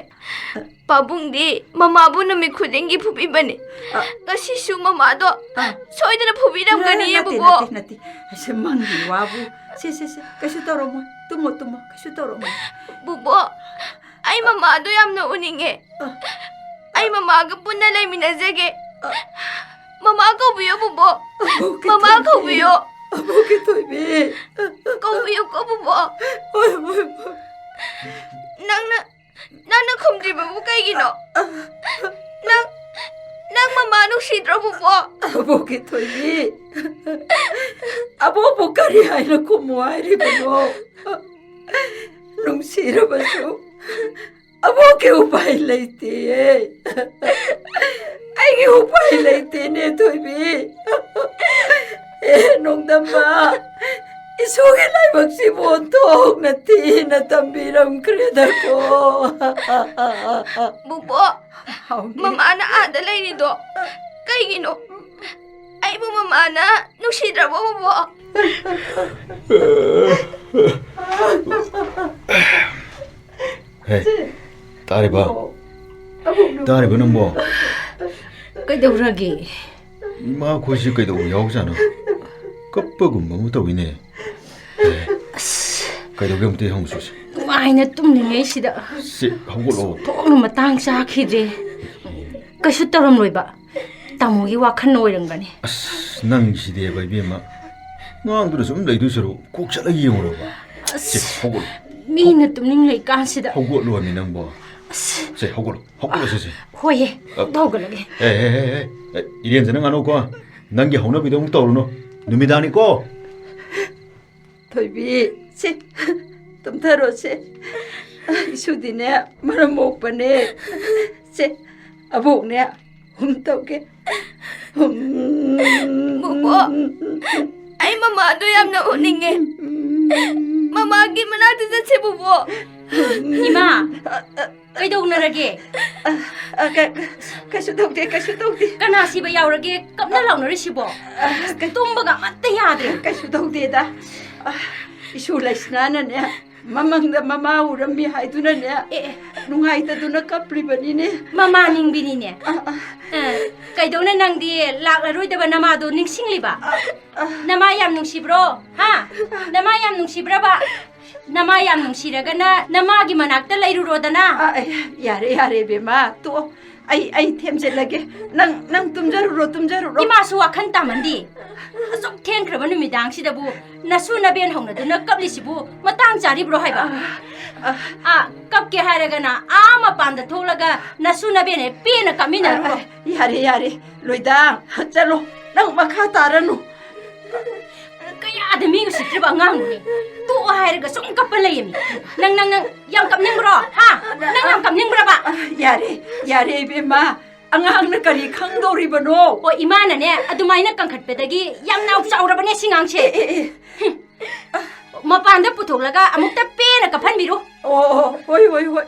ꯑ꯫ ꯄꯥꯕꯨꯡꯗꯤ ꯃꯃꯥꯕꯨ ꯅꯨꯃꯤꯠ ꯈꯨꯗꯤꯡꯒꯤ ꯐꯨꯕꯤꯕꯅꯤ꯫ ꯑ꯫ ꯉꯁꯤꯁꯨ ꯃꯃꯥꯗꯣ ꯑ꯫ ꯁꯣꯏꯗꯅ ꯐꯨꯕꯤꯔꯝꯒꯅꯤꯌꯦ, ꯅꯠꯇꯦ, ꯕꯨꯕꯣ꯫ ꯅꯠꯇꯦ, ꯅꯠꯇꯦ꯫ ꯑꯁ, ꯃꯪꯒꯤ ꯋꯥꯕꯨ꯫ ꯁꯦ, ꯁꯦ, ꯁꯦ, ꯀꯩꯁꯨ ꯇꯧꯔꯝꯃꯣꯏ꯫ ꯇꯨꯝꯃꯣ, ꯇꯨꯝꯃꯣ, ꯀꯩꯁꯨ ꯇꯧꯔꯝꯃꯣꯏ꯫ ꯕꯨꯕꯣ, ꯑꯩ ꯃꯃꯥꯗꯣ ꯌꯥꯝꯅ ꯎꯅꯤꯡꯉꯦ꯫ ꯑ꯫ ꯑꯩ ꯃꯃꯥꯒ ꯄꯨꯟꯅ ꯂꯩꯃꯤꯟꯅꯖꯒꯦ꯫ ꯑ꯫ ꯃꯃꯥ ꯀꯧꯕꯤꯌꯣ, ꯕꯨꯕꯣ꯫ ꯑꯕꯣꯛꯀꯤ ꯃꯃꯥ ꯊꯣꯏꯕꯤ꯫ ꯀꯧꯕꯤꯌꯣ꯫ ꯑꯕꯣꯛꯀꯤ ꯊꯣꯏꯕꯤ꯫ ꯀꯧꯕꯤꯌꯨꯀꯣ, ꯕꯨꯕꯣ꯫ ꯍꯣꯏ, ꯍꯣꯏ, ꯍꯣꯏ꯫ ꯅꯪꯅ, ꯅꯪꯅ ꯈꯨꯝꯗ꯭ꯔꯤꯕꯕꯨ ꯀꯩꯒꯤꯅꯣ? ꯅꯪ, ꯅꯪ ꯃꯃꯥ ꯅꯨꯡꯁꯤꯗ꯭ꯔꯣ, ꯕꯨꯕꯣ? ꯑꯕꯣꯛꯀꯤ ꯊꯣꯏꯕꯤ꯫ ꯑꯕꯣꯛꯄꯨ ꯀꯔꯤ ꯍꯥꯏꯅ ꯈꯨꯝꯃꯨ ꯍꯥꯏꯔꯤꯕꯅꯣ? ꯅꯨꯡꯁꯤꯔꯕꯁꯨ ꯑꯕꯣꯛꯀꯤ ꯎꯄꯥꯏ ꯂꯩꯇꯦꯌꯦ꯫ ꯑꯩꯒꯤ ꯎꯄꯥꯏ ꯂꯩꯇꯦꯅꯦ, ꯊꯣꯏꯕꯤ꯫ ꯑꯦ, ꯅꯣꯡꯗꯝꯕ, ꯏꯁꯣꯔꯒꯤ ꯂꯥꯏꯕꯛꯁꯤꯕꯨ ꯑꯣꯟꯊꯣꯛꯅ ꯊꯤꯅ ꯇꯝꯕꯤꯔꯝꯈ꯭ꯔꯦꯗꯀꯣ꯫ ꯕꯨꯕꯣꯛ, ꯍꯥꯎꯅꯦ꯫ ꯃꯃꯥꯅ ꯑꯥꯗ ꯂꯩꯔꯤꯗꯣ ꯀꯩꯒꯤꯅꯣ? ꯑꯩꯕꯨ ꯃꯃꯥꯅ ꯅꯨꯡꯁꯤꯗ꯭ꯔꯕꯣ, ꯕꯨꯕꯣꯛ? ꯍꯦ, ꯇꯥꯔꯤꯕ? ꯇꯥꯔꯤꯕ ꯅꯪꯕꯣ? ꯀꯩꯗꯧꯔꯒꯦ? ꯏꯃꯥ ꯈꯣꯏꯁꯤ ꯀꯩꯗꯧꯕ ꯌꯥꯎꯖꯥꯠꯅꯣ? ꯀꯞꯄꯒꯨꯝꯕ ꯑꯃ ꯇꯧꯏꯅꯦ꯫ ꯑꯦ, ꯑꯁ꯫ ꯀꯩꯗꯧꯒꯦ ꯑꯝꯇ ꯍꯪꯉꯨ ꯆꯣꯁꯦ꯫ ꯅꯨꯡꯉꯥꯏꯅ ꯇꯨꯝꯂꯤꯉꯩꯁꯤꯗ ꯁꯤ, ꯍꯧꯒꯠꯂꯣ꯫ ꯊꯣꯛꯅ ꯃꯇꯥꯡ ꯆꯥꯈꯤꯗ꯭ꯔꯦ꯫ ꯀꯩꯁꯨ ꯇꯧꯔꯝꯂꯣꯏꯕ꯫ ꯇꯥꯃꯣꯒꯤ ꯋꯥꯈꯜꯅ ꯑꯣꯏꯔꯝꯒꯅꯤ꯫ ꯑꯁ, ꯅꯪꯁꯤꯗꯤꯕ, ꯏꯕꯦꯝꯃ꯫ ꯉꯥꯡꯗꯨꯅ ꯁꯨꯝ ꯂꯩꯗꯣꯏ ꯁꯔꯨꯛ, ꯀꯣꯛ ꯆꯠꯂ ꯌꯦꯡꯉꯨꯔꯕ? ꯑꯁ, ꯁꯦ, ꯍꯧꯒꯠꯂꯣ꯫ ꯃꯤꯅ ꯇꯨꯝꯅꯤꯡ ꯂꯩꯀꯥꯟꯁꯤꯗ꯫ ꯍꯧꯒꯠꯂꯣꯃꯤ ꯅꯪꯕꯣ꯫ ꯑꯁ꯫ ꯁꯦ, ꯍꯧꯒꯠꯂꯣ꯫ ꯍꯧꯒꯠꯂꯁꯤ, ꯁꯦ꯫ ꯍꯣꯏꯌꯦ, ꯑ, ꯍꯧꯒꯠꯂꯒꯦ꯫ ꯑꯦ, ꯑꯦ, ꯑꯦ, ꯑꯦ, ꯑꯦ, ꯏꯔꯦꯟꯖꯅ ꯉꯥꯅꯨꯀꯣ꯫ ꯅꯪꯒꯤ ꯍꯧꯅꯕꯤꯗꯣ ꯑꯃꯨꯛ ꯇꯧꯔꯨꯅꯨ꯫ ꯅꯨꯃꯤꯗꯥꯡꯅꯤꯀꯣ꯫ ꯊꯣꯏꯕꯤ, ꯁꯦ, ꯇꯨꯝꯊꯔꯣꯁꯦ꯫ ꯏꯁꯨꯗꯤꯅꯦ, ꯃꯔꯝ ꯃꯣꯛꯄꯅꯦ꯫ ꯁꯦ, ꯑꯕꯣꯛꯅꯦ, ꯍꯨꯝ ꯇꯧꯒꯦ꯫ ꯍꯨꯝ꯫ ꯕꯣꯕꯣꯛ, ꯑꯩ ꯃꯃꯥꯗꯣ ꯌꯥꯝꯅ ꯎꯅꯤꯡꯉꯦ꯫ ꯃꯃꯥꯒꯤ ꯃꯅꯥꯛꯇ ꯆꯠꯁꯦ, ꯕꯣꯕꯣꯛ꯫ ꯏꯃꯥ, ꯀꯩꯗꯧꯅꯔꯒꯦ? ꯑ, ꯑ, ꯀ-, ꯀ-, ꯀꯩꯁꯨ ꯇꯧꯗꯦ, ꯀꯩꯁꯨ ꯇꯧꯗꯦ꯫ ꯀꯅꯥ ꯁꯤꯕ ꯌꯥꯎꯔꯒꯦ? ꯀꯞꯅ ꯂꯥꯎꯅꯔꯤꯁꯤꯕꯣ? ꯑ, ꯀ-, ꯇꯨꯝꯕꯒ ꯑꯃꯠꯇ ꯌꯥꯗ꯭ꯔꯦ꯫ ꯀꯩꯁꯨ ꯇꯧꯗꯦꯗ꯫ ꯑ, ꯏꯁꯨ ꯂꯩꯁꯅꯥꯅꯅꯦ, ꯃꯃꯪꯗ ꯃꯃꯥ ꯎꯔꯝꯃꯤ ꯍꯥꯏꯗꯨꯅꯅꯦ, ꯑꯦ, ꯑꯦ꯫ ꯅꯨꯡꯉꯥꯏꯇꯗꯨꯅ ꯀꯞꯂꯤꯕꯅꯤꯅꯦ꯫ ꯃꯃꯥ ꯅꯤꯡꯕꯤꯅꯤꯅꯦ꯫ ꯑ, ꯑ꯫ ꯑ, ꯀꯩꯗꯧꯅ ꯅꯪꯗꯤ ꯂꯥꯛꯂꯔꯣꯏꯗꯕ ꯅꯃꯥꯗꯣ ꯅꯤꯡꯁꯤꯡꯂꯤꯕ? ꯑ, ꯑ꯫ ꯅꯃꯥ ꯌꯥꯝ ꯅꯨꯡꯁꯤꯕ꯭ꯔꯣ? ꯍꯥ? ꯅꯃꯥ ꯌꯥꯝ ꯅꯨꯡꯁꯤꯕ꯭ꯔꯕ? ꯅꯃꯥ ꯌꯥꯝ ꯅꯨꯡꯁꯤꯔꯒꯅ ꯅꯃꯥꯒꯤ ꯃꯅꯥꯛꯇ ꯂꯩꯔꯨꯔꯣꯗꯅ꯫ ꯑ, ꯑ, ꯌꯥꯔꯦ, ꯌꯥꯔꯦ, ꯏꯕꯦꯝꯃ, ꯇꯣꯛꯑꯣ꯫ ꯑꯩ, ꯑꯩ ꯊꯦꯝꯖꯤꯜꯂꯒꯦ꯫ ꯅꯪ, ꯅꯪ ꯇꯨꯝꯖꯔꯨꯔꯣ, ꯇꯨꯝꯖꯔꯨꯔꯣ꯫ ꯏꯃꯥꯁꯨ ꯋꯥꯈꯜ ꯇꯥꯃꯟꯗꯤ꯫ ꯑꯁꯨꯛ ꯊꯦꯡꯈ꯭ꯔꯕ ꯅꯨꯃꯤꯗꯥꯡꯁꯤꯗꯕꯨ ꯅꯁꯨ ꯅꯕꯦꯟ ꯍꯧꯅꯗꯨꯅ ꯀꯞꯂꯤꯁꯤꯕꯨ ꯃꯇꯥꯡ ꯆꯥꯔꯤꯕ꯭ꯔꯣ ꯍꯥꯏꯕ? ꯑ, ꯑ꯫ ꯑꯥ, ꯀꯞꯀꯦ ꯍꯥꯏꯔꯒꯅ ꯑꯥ ꯃꯄꯥꯟꯗ ꯊꯣꯛꯂꯒ ꯅꯁꯨ ꯅꯕꯦꯟ ꯍꯦꯛ ꯄꯦꯟꯅ ꯀꯞꯃꯤꯟꯅꯔꯨꯔꯣ꯫ ꯑ, ꯑ, ꯌꯥꯔꯦ, ꯌꯥꯔꯦ꯫ ꯂꯣꯏꯗꯥ, ꯆꯠꯂꯣ꯫ ꯅꯪ ꯃꯈꯥ ꯇꯥꯔꯅꯨ꯫ ꯀꯌꯥꯗ ꯃꯤ ꯎꯁꯤꯠꯇ꯭ꯔꯤꯕ ꯑꯉꯥꯡꯅꯣꯅꯦ꯫ ꯇꯣꯛꯑꯣ ꯍꯥꯏꯔꯒ ꯁꯨꯝ ꯀꯞꯄ ꯂꯩꯌꯦꯃꯤ꯫ ꯅꯪ, ꯅꯪ, ꯅꯪ ꯌꯥꯝ ꯀꯞꯅꯤꯡꯕ꯭ꯔꯣ? ꯍꯥ? ꯅꯪ ꯌꯥꯝ ꯀꯞꯅꯤꯡꯕ꯭ꯔꯕ? ꯑ, ꯌꯥꯔꯦ, ꯌꯥꯔꯦ, ꯏꯕꯦꯝꯃ꯫ ꯑꯉꯥꯡꯅ ꯀꯔꯤ ꯈꯪꯗꯧꯔꯤꯕꯅꯣ? ꯑꯣ, ꯏꯃꯥꯅꯅꯦ, ꯑꯗꯨꯃꯥꯏꯅ ꯀꯟꯈꯠꯄꯗꯒꯤ ꯌꯥꯝ ꯅꯥꯎ ꯆꯥꯎꯔꯕꯅꯦ ꯁꯤ ꯉꯥꯡꯁꯦ꯫ ꯑꯦ, ꯑꯦ, ꯑꯦ꯫ ꯃꯄꯥꯟꯗ ꯄꯨꯊꯣꯛꯂꯒ ꯑꯃꯨꯛꯇ ꯄꯦꯅ ꯀꯞꯍꯟꯕꯤꯔꯣ꯫ ꯑꯣ, ꯑꯣ, ꯍꯣꯏ, ꯍꯣꯏ, ꯍꯣꯏ꯫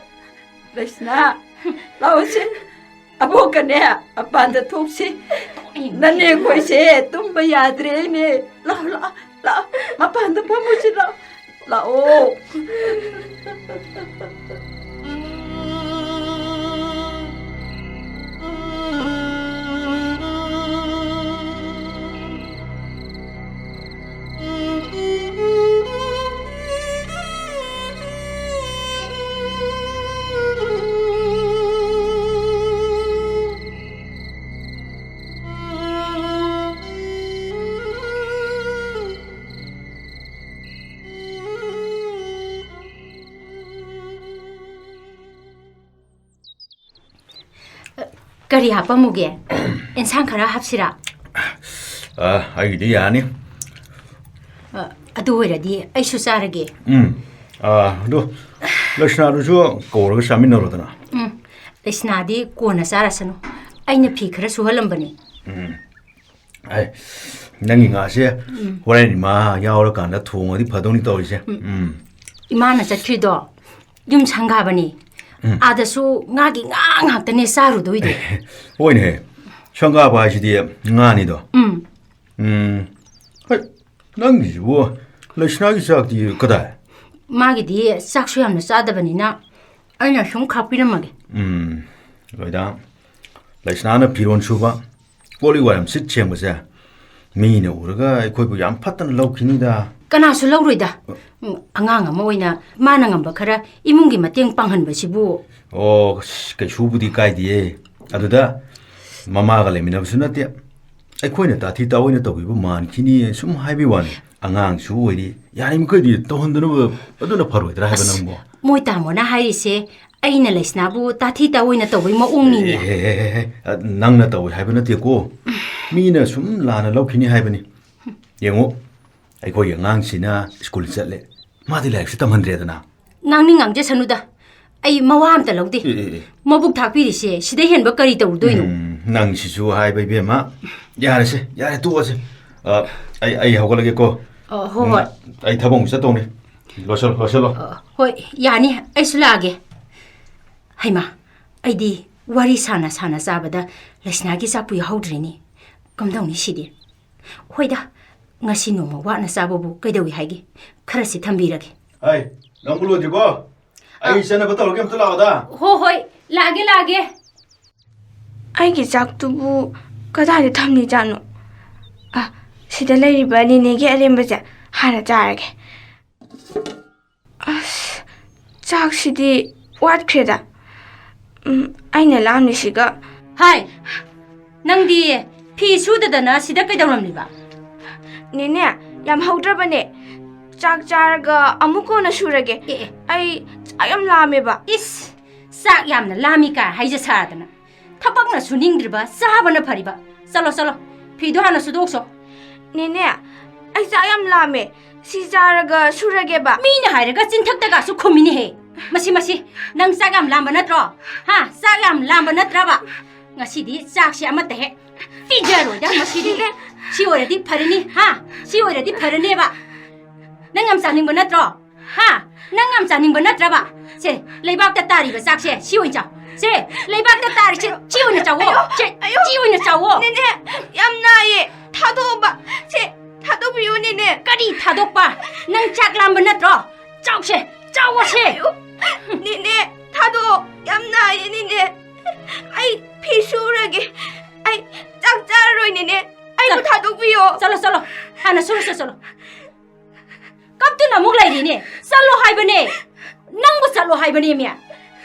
ꯂꯩꯁꯅꯥ, ꯂꯥꯛꯑꯣꯁꯦ꯫ ꯑꯕꯣꯛꯀꯅꯦ, ꯃꯄꯥꯟꯗ ꯊꯣꯛꯁꯤ꯫ ꯑꯩ ꯅꯅꯦ ꯑꯩꯈꯣꯏꯁꯦ ꯇꯨꯝꯕ ꯌꯥꯗ꯭ꯔꯦꯅꯦ꯫ ꯂꯥꯛꯑꯣ, ꯂꯥꯛꯑꯣ, ꯂꯥꯛꯑꯣ꯫ ꯃꯄꯥꯟꯗ ꯐꯝꯃꯨꯁꯤ, ꯂꯥꯛꯑꯣ꯫ ꯂꯥꯛꯑꯣ꯫ ꯀꯔꯤ ꯍꯥꯞꯄꯝꯃꯨꯒꯦ? ꯑꯦꯟꯁꯥꯡ ꯈꯔ ꯍꯥꯞꯁꯤꯔꯥ? ꯑ, ꯑꯩꯒꯤꯗꯤ ꯌꯥꯅꯤ꯫ ꯑ, ꯑꯗꯨ ꯑꯣꯏꯔꯗꯤ ꯑꯩꯁꯨ ꯆꯥꯔꯒꯦ꯫ ꯎꯝ꯫ ꯑ, ꯑꯗꯨ ꯂꯩꯁꯅꯥꯗꯨꯁꯨ ꯀꯧꯔꯒ ꯆꯥꯃꯤꯟꯅꯔꯣꯗꯅ꯫ ꯎꯝ꯫ ꯂꯩꯁꯅꯥꯗꯤ ꯀꯣꯟꯅ ꯆꯥꯔꯁꯅꯨ꯫ ꯑꯩꯅ ꯐꯤ ꯈꯔ ꯁꯨꯍꯜꯂꯝꯕꯅꯤ꯫ ꯎꯝ꯫ ꯑꯩ, ꯅꯪꯒꯤ ꯉꯥꯁꯦ ꯎꯝ꯫ ꯍꯣꯔꯦꯟ ꯏꯃꯥ ꯌꯥꯎꯔꯀꯥꯟꯗ ꯊꯣꯡꯉꯗꯤ ꯐꯗꯧꯅꯤ ꯇꯧꯔꯤꯁꯦ꯫ ꯎꯝ꯫ ꯎꯝ꯫ ꯏꯃꯥꯅ ꯆꯠꯈ꯭ꯔꯤꯗꯣ ꯌꯨꯝ ꯁꯪꯒꯥꯕꯅꯤ꯫ ꯎꯝ꯫ ꯑꯥꯗꯁꯨ ꯉꯥꯒꯤ ꯉꯥ ꯉꯥꯛꯇꯅꯦ ꯆꯥꯔꯨꯗꯣꯏꯗꯣ꯫ ꯍꯣꯏꯅꯦꯍꯦ, ꯁꯪꯒꯥꯕ ꯍꯥꯏꯁꯤꯗꯤ ꯉꯥꯅꯤꯗꯣ꯫ ꯎꯝ꯫ ꯎꯝ꯫ ꯍꯣꯏ, ꯅꯪꯒꯤꯁꯤꯕꯨ ꯂꯩꯁꯅꯥꯒꯤ ꯆꯥꯛꯇꯤ ꯀꯗꯥꯏ? ꯃꯥꯒꯤꯗꯤ ꯆꯥꯛꯁꯨ ꯌꯥꯝꯅ ꯆꯥꯗꯕꯅꯤꯅ ꯑꯩꯅ ꯁꯨꯝ ꯈꯥꯛꯄꯤꯔꯝꯃꯒꯦ꯫ ꯎꯝ, ꯂꯣꯏꯗ꯫ ꯂꯩꯁꯅꯥꯅ ꯐꯤꯔꯣꯜ ꯁꯨꯕ, ꯀꯣꯜ ꯂꯤꯛ ꯋꯥꯏꯔꯝ ꯁꯤꯠ ꯁꯦꯡꯕꯁꯦ ꯃꯤꯅ ꯎꯔꯒ ꯑꯩꯈꯣꯏꯕꯨ ꯌꯥꯝ ꯐꯠꯇꯅ ꯂꯧꯈꯤꯅꯤꯗ꯫ ꯀꯅꯥꯁꯨ ꯂꯧꯔꯣꯏꯗ꯫ ꯎꯝ, ꯑꯉꯥꯡ ꯑꯃ ꯑꯣꯏꯅ ꯃꯥꯅ ꯉꯝꯕ ꯈꯔ ꯏꯃꯨꯡꯒꯤ ꯃꯇꯦꯡ ꯄꯥꯡꯍꯟꯕꯁꯤꯕꯨ꯫ ꯑꯣ, ꯑꯁ, ꯀꯩꯁꯨꯕꯨꯗꯤ ꯀꯥꯏꯗꯤꯌꯦ꯫ ꯑꯗꯨꯗ ꯃꯃꯥꯒ ꯂꯩꯃꯤꯟꯅꯕꯁꯨ ꯅꯠꯇꯦ꯫ ꯑꯩꯈꯣꯏꯅ ꯇꯥꯊꯤ ꯇꯥꯑꯣꯏꯅ ꯇꯧꯕꯤꯕ ꯃꯥꯟꯈꯤꯅꯤ ꯁꯨꯝ ꯍꯥꯏꯕꯤ ꯋꯥꯅꯤ꯫ ꯑꯉꯥꯡꯁꯨ ꯑꯣꯏꯔꯤ, ꯌꯥꯔꯤꯃꯈꯩꯗꯤ ꯇꯧꯍꯟꯗꯅꯕ ꯑꯗꯨꯅ ꯐꯔꯣꯏꯗ꯭ꯔꯥ ꯍꯥꯏꯕ ꯑꯁ, ꯅꯪꯕꯣ? ꯃꯣꯏ ꯇꯥꯃꯣꯅ ꯍꯥꯏꯔꯤꯁꯦ ꯑꯩꯅ ꯂꯩꯁꯅꯥꯕꯨ ꯇꯥꯊꯤ ꯇꯥꯑꯣꯏꯅ ꯇꯧꯕꯩ ꯃꯑꯣꯡꯅꯤꯅꯦ꯫ ꯑꯦ, ꯑꯦ, ꯑꯦ, ꯑꯦ, ꯑ, ꯅꯪꯅ ꯇꯧꯋꯦ ꯍꯥꯏꯕ ꯅꯠꯇꯦꯀꯣ꯫ ꯃꯤꯅ ꯁꯨꯝ ꯂꯥꯟꯅ ꯂꯧꯈꯤꯅꯤ ꯍꯥꯏꯕꯅꯤ꯫ ꯌꯦꯡꯉꯨ, ꯑꯩꯈꯣꯏꯒꯤ ꯑꯉꯥꯡꯁꯤꯅ ꯁ꯭ꯀꯨꯜ ꯆꯠꯂꯦ, ꯃꯥꯗꯤ ꯂꯥꯏꯔꯤꯛꯁꯨ ꯇꯝꯍꯟꯗ꯭ꯔꯦꯗꯅ꯫ ꯉꯥꯡꯅꯤꯡ ꯉꯥꯡꯖꯁꯅꯨꯗ꯫ ꯑꯩ ꯃꯋꯥ ꯑꯝꯇ ꯂꯧꯗꯦ꯫ ꯑꯦ, ꯑꯦ, ꯑꯦ꯫ ꯃꯕꯨꯛ ꯊꯥꯛꯄꯤꯔꯤꯁꯦ ꯁꯤꯗꯩ ꯍꯦꯟꯕ ꯀꯔꯤ ꯇꯧꯔꯨꯗꯣꯏꯅꯣ? ꯎꯝ, ꯅꯪ ꯁꯤꯁꯨ ꯍꯥꯏꯕ, ꯏꯕꯦꯝꯃ꯫ ꯌꯥꯔꯦꯁꯦ, ꯌꯥꯔꯦ, ꯇꯣꯛꯑꯁꯦ꯫ ꯑ, ꯑꯩ, ꯑꯩ ꯍꯧꯒꯠꯂꯒꯦꯀꯣ꯫ ꯑ, ꯍꯣꯏ, ꯎꯝ, ꯍꯣꯏ꯫ ꯑꯩ ꯊꯕꯛ ꯑꯃꯨꯛ ꯆꯠꯇꯧꯅꯤ꯫ ꯂꯣꯏꯁꯜꯂꯣ, ꯂꯣꯏꯁꯜꯂꯣ꯫ ꯑ, ꯍꯣꯏ, ꯌꯥꯅꯤ꯫ ꯑꯩꯁꯨ ꯂꯥꯛꯑꯒꯦ꯫ ꯍꯩꯃꯥ, ꯑꯩꯗꯤ ꯋꯥꯔꯤ ꯁꯥꯅ ꯁꯥꯅ ꯆꯥꯕꯗ ꯂꯩꯁꯅꯥꯒꯤ ꯆꯥꯛꯄꯨ ꯌꯥꯎꯍꯧꯗ꯭ꯔꯦꯅꯦ꯫ ꯀꯝꯗꯧꯅꯤ ꯁꯤꯗꯤ? ꯍꯣꯏꯗ, ꯉꯁꯤ ꯅꯣꯡꯃ ꯋꯥꯅ ꯆꯥꯕꯕꯨ ꯀꯩꯗꯧꯏ ꯍꯥꯏꯒꯦ? ꯈꯔꯁꯤ ꯊꯝꯕꯤꯔꯒꯦ꯫ ꯑꯩ ꯅꯪꯕꯨ ꯂꯣꯏꯗ꯭ꯔꯤꯕꯣ? ꯑꯩ ꯑ, ꯆꯠꯅꯕ ꯇꯧꯔꯒꯦ, ꯑꯝꯇ ꯂꯥꯛꯑꯣꯗ꯫ ꯍꯣ, ꯍꯣꯏ, ꯂꯥꯛꯑꯒꯦ, ꯂꯥꯛꯑꯒꯦ꯫ ꯑꯩꯒꯤ ꯆꯥꯛꯇꯨꯕꯨ ꯀꯗꯥꯏꯗ ꯊꯝꯂꯤꯖꯥꯠꯅꯣ? ꯑ, ꯁꯤꯗ ꯂꯩꯔꯤꯕ ꯅꯦꯅꯦꯒꯤ ꯑꯔꯦꯝꯕꯁꯦ ꯍꯥꯟꯅ ꯆꯥꯔꯒꯦ꯫ ꯑꯁ, ꯆꯥꯛꯁꯤꯗꯤ ꯋꯥꯠꯈ꯭ꯔꯦꯗ꯫ ꯎꯝ, ꯑꯩꯅ ꯂꯥꯝꯂꯤꯁꯤꯒ꯫ ꯍꯥꯏ, ꯅꯪꯗꯤ ꯐꯤ ꯁꯨꯗꯗꯅ ꯁꯤꯗ ꯀꯩꯗꯧꯔꯝꯂꯤꯕ? ꯅꯦꯅꯦ, ꯌꯥꯝ ꯍꯧꯗ꯭ꯔꯕꯅꯦ꯫ ꯆꯥꯛ ꯆꯥꯔꯒ ꯑꯃꯨꯛ ꯀꯣꯟꯅ ꯁꯨꯔꯒꯦ꯫ ꯑꯦ, ꯑꯦ꯫ ꯑꯩ ꯆꯥꯛ ꯌꯥꯝ ꯂꯥꯝꯃꯦꯕ꯫ ꯏꯁ, ꯆꯥꯛ ꯌꯥꯝꯅ ꯂꯥꯝꯃꯤ ꯀꯥꯏ ꯍꯥꯏꯖ ꯁꯥꯗꯅ꯫ ꯊꯕꯛꯅ ꯁꯨꯅꯤꯡꯗ꯭ꯔꯤꯕ, ꯆꯥꯕꯅ ꯐꯔꯤꯕ꯫ ꯆꯠꯂꯣ, ꯆꯠꯂꯣ, ꯐꯤꯗꯣ ꯍꯥꯟꯅ ꯁꯨꯗꯣꯛꯁꯣ꯫ ꯅꯦꯅꯦ, ꯑꯩ ꯆꯥꯛ ꯌꯥꯝ ꯂꯥꯝꯃꯦ꯫ ꯁꯤ ꯆꯥꯔꯒ ꯁꯨꯔꯒꯦꯕ꯫ ꯃꯤꯅ ꯍꯥꯏꯔꯒ ꯆꯤꯟꯊꯛꯇꯒꯁꯨ ꯈꯨꯝꯃꯤꯅꯦꯍꯦ꯫ ꯃꯁꯤ, ꯃꯁꯤ, ꯅꯪ ꯆꯥꯛ ꯌꯥꯝ ꯂꯥꯝꯕ ꯅꯠꯇ꯭ꯔꯣ? ꯍꯥ? ꯆꯥꯛ ꯌꯥꯝ ꯂꯥꯝꯕ ꯅꯠꯇ꯭ꯔꯕ? ꯉꯁꯤꯗꯤ ꯆꯥꯛꯁꯦ ꯑꯃꯠꯇ ꯍꯦꯛ ꯄꯤꯖꯔꯣꯏꯗ ꯃꯁꯤꯗꯤ꯫ ꯁꯤ ꯑꯣꯏꯔꯗꯤ ꯐꯔꯅꯤ, ꯍꯥ? ꯁꯤ ꯑꯣꯏꯔꯗꯤ ꯐꯔꯅꯦꯕ꯫ ꯅꯪ ꯌꯥꯝ ꯆꯥꯅꯤꯡꯕ ꯅꯠꯇ꯭ꯔꯣ? ꯍꯥ? ꯅꯪ ꯌꯥꯝ ꯆꯥꯅꯤꯡꯕ ꯅꯠꯇ꯭ꯔꯕ? ꯁꯦ, ꯂꯩꯕꯥꯛꯇ ꯇꯥꯔꯤꯕ ꯆꯥꯛꯁꯦ, ꯁꯤ ꯑꯣꯏꯅ ꯆꯥꯎ꯫ ꯁꯦ, ꯂꯩꯕꯥꯛꯇ ꯇꯥꯔꯤꯁꯦ, ꯁꯤ ꯑꯣꯏꯅ ꯆꯥꯎꯋꯣ꯫ ꯑꯌꯣ, ꯁꯦ, ꯑꯌꯣ꯫ ꯁꯤ ꯑꯣꯏꯅ ꯆꯥꯎꯋꯣ꯫ ꯅꯦꯅꯦ, ꯌꯥꯝ ꯅꯥꯏꯌꯦ꯫ ꯊꯥꯗꯣꯛꯑꯣꯕ꯫ ꯁꯦ, ꯊꯥꯗꯣꯛꯄꯤꯌꯣ, ꯅꯦꯅꯦ꯫ ꯀꯔꯤ ꯊꯥꯗꯣꯛꯄ? ꯅꯪ ꯆꯥꯛ ꯂꯥꯝꯕ ꯅꯠꯇ꯭ꯔꯣ? ꯆꯥꯎꯁꯦ, ꯆꯥꯎꯑꯣꯁꯦ꯫ ꯑꯌꯣ, ꯅꯦꯅꯦ, ꯊꯥꯗꯣꯛꯑꯣ꯫ ꯌꯥꯝ ꯅꯥꯏꯌꯦ, ꯅꯦꯅꯦ꯫ ꯑꯩ ꯐꯤ ꯁꯨꯔꯒꯦ꯫ ꯑꯩ ꯆꯥꯛ ꯆꯥꯔꯔꯣꯏ, ꯅꯦꯅꯦ꯫ ꯑꯩꯕꯨ ꯆꯠ-, ꯊꯥꯗꯣꯛꯄꯤꯌꯣ꯫ ꯆꯠꯂꯣ, ꯆꯠꯂꯣ꯫ ꯍꯥꯟꯅ ꯁꯨꯔꯨꯁꯦ, ꯆꯠꯂꯣ꯫ ꯀꯞꯇꯨꯅ ꯑꯃꯨꯛ ꯂꯩꯔꯤꯅꯦ꯫ ꯆꯠꯂꯣ ꯍꯥꯏꯕꯅꯦ꯫ ꯅꯪꯕꯨ ꯆꯠꯂꯣ ꯍꯥꯏꯕꯅꯦꯃꯤ꯫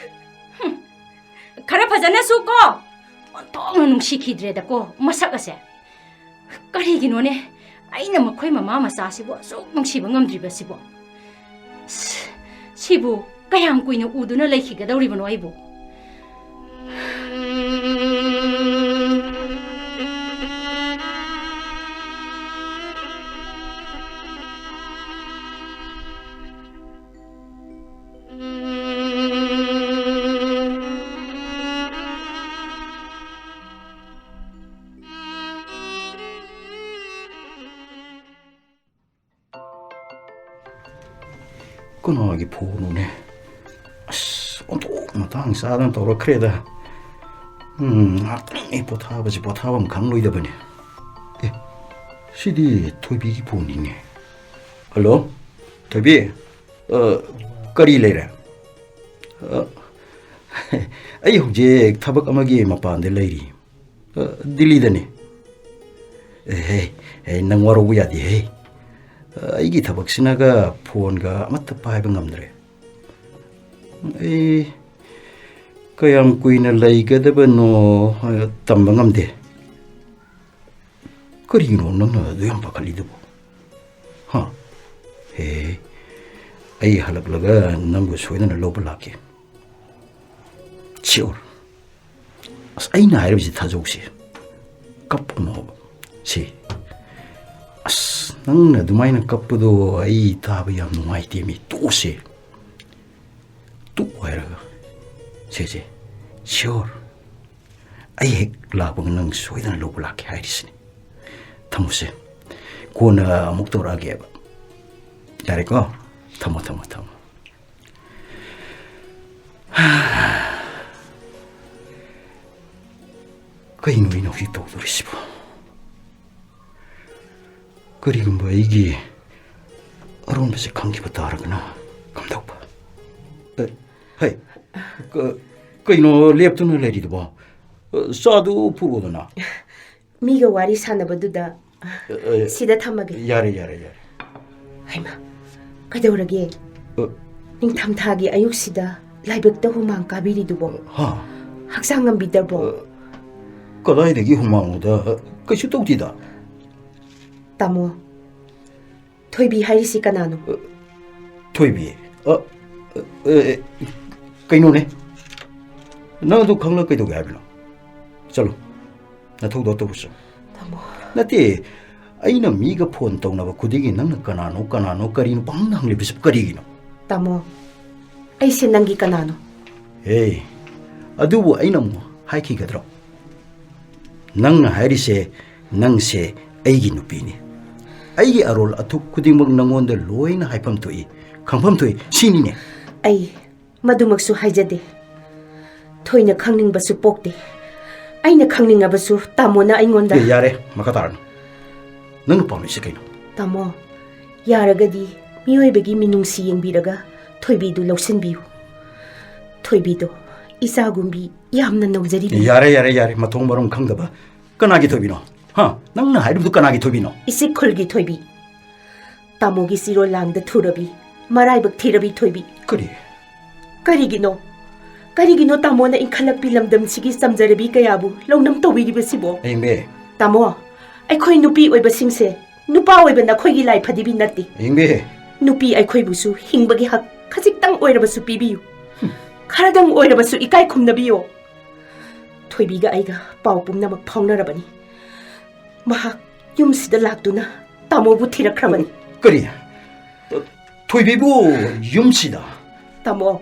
ꯍꯨꯝ꯫ ꯈꯔ ꯐꯖꯅ ꯁꯨꯀꯣ꯫ ꯑꯣꯟꯊꯣꯛꯅ ꯅꯨꯡꯁꯤꯈꯤꯗ꯭ꯔꯦꯗꯀꯣ ꯃꯁꯛ ꯑꯁꯦ꯫ ꯀꯔꯤꯒꯤꯅꯣꯅꯦ ꯑꯩꯅ ꯃꯈꯣꯏ ꯃꯃꯥ ꯃꯆꯥꯁꯤꯕꯨ ꯑꯁꯨꯛ ꯅꯨꯡꯁꯤꯕ ꯉꯝꯗ꯭ꯔꯤꯕꯁꯤꯕꯣ? ꯁꯤꯕꯨ ꯀꯌꯥꯝ ꯀꯨꯏꯅ ꯎꯗꯨꯅ ꯂꯩꯈꯤꯒꯗꯧꯔꯤꯕꯅꯣ ꯑꯩꯕꯨ? ꯀꯅꯥꯒꯤ ꯐꯣꯟꯅꯣꯅꯦ? ꯑꯁ, ꯑꯣꯟꯊꯣꯛ ꯃꯇꯥꯡ ꯆꯥꯗꯅ ꯇꯧꯔꯛꯈ꯭ꯔꯦꯗ꯫ ꯎꯝ, ꯉꯥꯛꯇꯪ ꯑꯩ ꯄꯣꯊꯥꯕꯁꯤ ꯄꯣꯊꯥꯐꯝ ꯈꯪꯂꯣꯏꯗꯕꯅꯤ꯫ ꯑꯦ, ꯁꯤꯗꯤ ꯊꯣꯏꯕꯤꯒꯤ ꯐꯣꯟꯅꯤꯅꯦ꯫ ꯍꯜꯂꯣ, ꯊꯣꯏꯕꯤ꯫ ꯑ, ꯀꯔꯤ ꯂꯩꯔꯦ? ꯑ, ꯑꯩ ꯍꯧꯖꯤꯛ ꯊꯕꯛ ꯑꯃꯒꯤ ꯃꯄꯥꯟꯗ ꯂꯩꯔꯤ꯫ ꯑ, ꯗꯤꯜꯂꯤꯗꯅꯤ꯫ ꯑꯦꯍꯦ, ꯑꯦ, ꯅꯪ ꯋꯥꯔꯧꯕ ꯌꯥꯗꯦꯍꯦ꯫ ꯑ, ꯑꯩꯒꯤ ꯊꯕꯛꯁꯤꯅꯒ ꯐꯣꯟꯒ ꯑꯃꯠꯇ ꯄꯥꯏꯕ ꯉꯝꯗ꯭ꯔꯦ꯫ ꯑꯩ ꯀꯌꯥꯝ ꯀꯨꯏꯅ ꯂꯩꯒꯗꯕꯅꯣ, ꯑ, ꯇꯝꯕ ꯉꯝꯗꯦ꯫ ꯀꯔꯤꯒꯤꯅꯣ ꯅꯪꯅ ꯑꯗꯨ ꯌꯥꯝ ꯄꯥꯈꯠꯂꯤꯗꯨꯕꯣ? ꯍꯥ? ꯍꯦ, ꯑꯩ ꯍꯜꯂꯛꯂꯒ ꯅꯪꯕꯨ ꯁꯣꯏꯗꯅ ꯂꯧꯕ ꯂꯥꯛꯀꯦ꯫ ꯁꯤꯌꯣꯔ꯫ ꯑꯁ, ꯑꯩꯅ ꯍꯥꯏꯔꯤꯕꯁꯤ ꯊꯥꯖꯧꯁꯦ꯫ ꯀꯞꯀꯅꯣꯕ꯫ ꯁꯤ꯫ ꯑꯁ, ꯅꯪꯅ ꯑꯗꯨꯃꯥꯏꯅ ꯀꯞꯄꯗꯣ ꯑꯩ ꯇꯥꯕ ꯌꯥꯝ ꯅꯨꯡꯉꯥꯏꯇꯦ ꯃꯤ꯫ ꯇꯣꯛꯑꯁꯦ꯫ ꯇꯣꯛꯑꯣ ꯍꯥꯏꯔꯒ꯫ ꯁꯦ, ꯁꯦ꯫ ꯁꯤꯌꯣꯔ꯫ ꯑꯩ ꯍꯦꯛ ꯂꯥꯛꯄꯒ ꯅꯪ ꯁꯣꯏꯗꯅ ꯂꯧꯕ ꯂꯥꯛꯀꯦ ꯍꯥꯏꯔꯤꯁꯤꯅꯤ꯫ ꯊꯝꯃꯣꯁꯦ꯫ ꯀꯣꯟꯅ ꯑꯃꯨꯛ ꯇꯧꯔꯛꯑꯒꯦꯕ꯫ ꯌꯥꯔꯦꯀꯣ? ꯊꯝꯃꯣ, ꯊꯝꯃꯣ, ꯊꯝꯃꯣ꯫ ꯀꯩꯅꯣ ꯑꯩꯅ ꯍꯧꯖꯤꯛ ꯇꯧꯗꯣꯔꯤꯁꯤꯕꯣ? ꯀꯔꯤꯒꯨꯝꯕ ꯑꯩꯒꯤ ꯑꯔꯣꯟꯕꯁꯦ ꯈꯪꯈꯤꯕ ꯇꯥꯔꯒꯅ ꯀꯝꯗꯧꯕ? ꯑꯦ, ꯍꯩ, ꯀ-, ꯀꯩꯅꯣ ꯂꯦꯞꯇꯨꯅ ꯂꯩꯔꯤꯗꯨꯕꯣ? ꯑ, ꯆꯥꯗꯨ ꯄꯨꯔꯛꯑꯣꯗꯅ꯫ ꯃꯤꯒ ꯋꯥꯔꯤ ꯁꯥꯟꯅꯕꯗꯨꯗ ꯑ, ꯑ, ꯁꯤꯗ ꯊꯝꯃꯒꯦ꯫ ꯌꯥꯔꯦ, ꯌꯥꯔꯦ, ꯌꯥꯔꯦ꯫ ꯍꯩꯃꯥ, ꯀꯩꯗꯧꯔꯒꯦ? ꯑ, ꯅꯤꯡꯊꯝꯊꯥꯒꯤ ꯑꯌꯨꯛꯁꯤꯗ ꯂꯥꯏꯕꯛꯇ ꯍꯨꯃꯥꯡ ꯀꯥꯕꯤꯔꯤꯗꯨꯕꯣ? ꯍꯥ? ꯍꯛꯆꯥꯡ ꯉꯝꯕꯤꯗꯕ꯭ꯔꯣ? ꯑ, ꯀꯗꯥꯏꯗꯒꯤ ꯍꯨꯃꯥꯡꯅꯣꯗ? ꯑ, ꯀꯩꯁꯨ ꯇꯧꯗꯦꯗ꯫ ꯇꯥꯃꯣ, ꯊꯣꯏꯕꯤ ꯍꯥꯏꯔꯤꯁꯤ ꯀꯅꯥꯅꯣ? ꯑ, ꯊꯣꯏꯕꯤ? ꯑ, ꯑ, ꯑ, ꯀꯩꯅꯣꯅꯦ? ꯅꯪ ꯑꯗꯨ ꯈꯪꯂ ꯀꯩꯗꯧꯒꯦ ꯍꯥꯏꯕꯅꯣ? ꯆꯠꯂꯣ, ꯅꯊꯧꯗꯣ ꯇꯧꯔꯨꯆꯣ꯫ ꯇꯥꯃꯣ꯫ ꯅꯠꯇꯦ, ꯑꯩꯅ ꯃꯤꯒ ꯐꯣꯟ ꯇꯧꯅꯕ ꯈꯨꯗꯤꯡꯒꯤ ꯅꯪꯅ ꯀꯅꯥꯅꯣ, ꯀꯅꯥꯅꯣ, ꯀꯔꯤꯅꯣ ꯄꯪꯍꯪꯗ ꯍꯪꯂꯤꯕꯁꯤꯕꯨ ꯀꯔꯤꯒꯤꯅꯣ? ꯇꯥꯃꯣ, ꯑꯩꯁꯦ ꯅꯪꯒꯤ ꯀꯅꯥꯅꯣ? ꯍꯦ, ꯑꯗꯨꯕꯨ ꯑꯩꯅ ꯑꯃꯨꯛ ꯍꯥꯏꯈꯤꯒꯗ꯭ꯔꯣ? ꯅꯪꯅ ꯍꯥꯏꯔꯤꯁꯦ, ꯅꯪꯁꯦ ꯑꯩꯒꯤ ꯅꯨꯄꯤꯅꯤ꯫ ꯑꯩꯒꯤ ꯑꯔꯣꯜ ꯑꯊꯨꯞ ꯈꯨꯗꯤꯡꯃꯛ ꯅꯪꯉꯣꯟꯗ ꯂꯣꯏꯅ ꯍꯥꯏꯐꯝ ꯊꯣꯛꯏ, ꯈꯪꯐꯝ ꯊꯣꯛꯏ, ꯁꯤꯅꯤꯅꯦ꯫ ꯑꯩ ꯃꯗꯨꯃꯛꯁꯨ ꯍꯥꯏꯖꯗꯦ꯫ ꯊꯣꯏꯅ ꯈꯪꯅꯤꯡꯕꯁꯨ ꯄꯣꯛꯇꯦ꯫ ꯑꯩꯅ ꯈꯪꯅꯤꯡꯉꯕꯁꯨ ꯇꯥꯃꯣꯅ ꯑꯩꯉꯣꯟꯗ ꯑꯦ, ꯌꯥꯔꯦ, ꯃꯈꯥ ꯇꯥꯔꯅꯨ꯫ ꯅꯪꯅ ꯄꯥꯝꯃꯤꯁꯦ ꯀꯩꯅꯣ? ꯇꯥꯃꯣ, ꯌꯥꯔꯒꯗꯤ ꯃꯤꯑꯣꯏꯕꯒꯤ ꯃꯤꯅꯨꯡꯁꯤ ꯌꯦꯡꯕꯤꯔꯒ ꯊꯣꯏꯕꯤꯗꯨ ꯂꯧꯁꯤꯟꯕꯤꯌꯨ꯫ ꯊꯣꯏꯕꯤꯗꯣ ꯏꯆꯥꯒꯨꯝꯕꯤ ꯌꯥꯝꯅ ꯅꯧꯖꯔꯤꯕꯅꯤ꯫ ꯌꯥꯔꯦ, ꯌꯥꯔꯦ, ꯌꯥꯔꯦ, ꯃꯊꯣꯡ ꯃꯔꯝ ꯈꯪꯗꯕ꯫ ꯀꯅꯥꯒꯤ ꯊꯣꯏꯕꯤꯅꯣ? ꯍꯥ? ꯅꯪꯅ ꯍꯥꯏꯔꯤꯕꯗꯨ ꯀꯅꯥꯒꯤ ꯊꯣꯏꯕꯤꯅꯣ? ꯏꯆꯦ ꯈꯨꯜꯒꯤ ꯊꯣꯏꯕꯤ꯫ ꯇꯥꯃꯣꯒꯤ ꯆꯤꯔꯣꯜ ꯂꯥꯡꯗ ꯊꯨꯔꯕꯤ, ꯃꯔꯥꯏꯕꯛ ꯊꯤꯔꯕꯤ ꯊꯣꯏꯕꯤ꯫ ꯀꯔꯤ? ꯀꯔꯤꯒꯤꯅꯣ? ꯀꯔꯤꯒꯤꯅꯣ ꯇꯥꯃꯣꯅ ꯏꯟꯈꯠꯂꯛꯄꯤ ꯂꯝꯗꯝꯁꯤꯒꯤ ꯆꯝꯖꯔꯕꯤ ꯀꯌꯥꯕꯨ ꯂꯧꯅꯝ ꯇꯧꯕꯤꯔꯤꯕꯁꯤꯕꯣ? ꯑꯌꯤꯡꯕꯤ꯫ ꯇꯥꯃꯣ, ꯑꯩꯈꯣꯏ ꯅꯨꯄꯤ ꯑꯣꯏꯕꯁꯤꯡꯁꯦ ꯅꯨꯄꯥ ꯑꯣꯏꯕ ꯅꯈꯣꯏꯒꯤ ꯂꯥꯏ ꯐꯗꯤꯕꯤ ꯅꯠꯇꯦ꯫ ꯑꯌꯤꯡꯕꯤ꯫ ꯅꯨꯄꯤ ꯑꯩꯈꯣꯏꯕꯨꯁꯨ ꯍꯤꯡꯕꯒꯤ ꯍꯛ ꯈꯖꯤꯛꯇꯪ ꯑꯣꯏꯔꯕꯁꯨ ꯄꯤꯕꯤꯌꯨ꯫ ꯈꯔꯗꯪ ꯑꯣꯏꯔꯕꯁꯨ ꯏꯀꯥꯏ ꯈꯨꯝꯅꯕꯤꯌꯣ꯫ ꯊꯣꯏꯕꯤꯒ ꯑꯩꯒ ꯄꯥꯎ ꯄꯨꯝꯅꯃꯛ ꯐꯥꯎꯅꯔꯕꯅꯤ꯫ ꯃꯍꯥꯛ ꯌꯨꯝꯁꯤꯗ ꯂꯥꯛꯇꯨꯅ ꯇꯥꯃꯣꯕꯨ ꯊꯤꯔꯛꯈ꯭ꯔꯕꯅꯤ꯫ ꯀꯔꯤ? ꯊꯣꯏꯕꯤꯕꯨ ꯌꯨꯝꯁꯤꯗ? ꯇꯥꯃꯣ,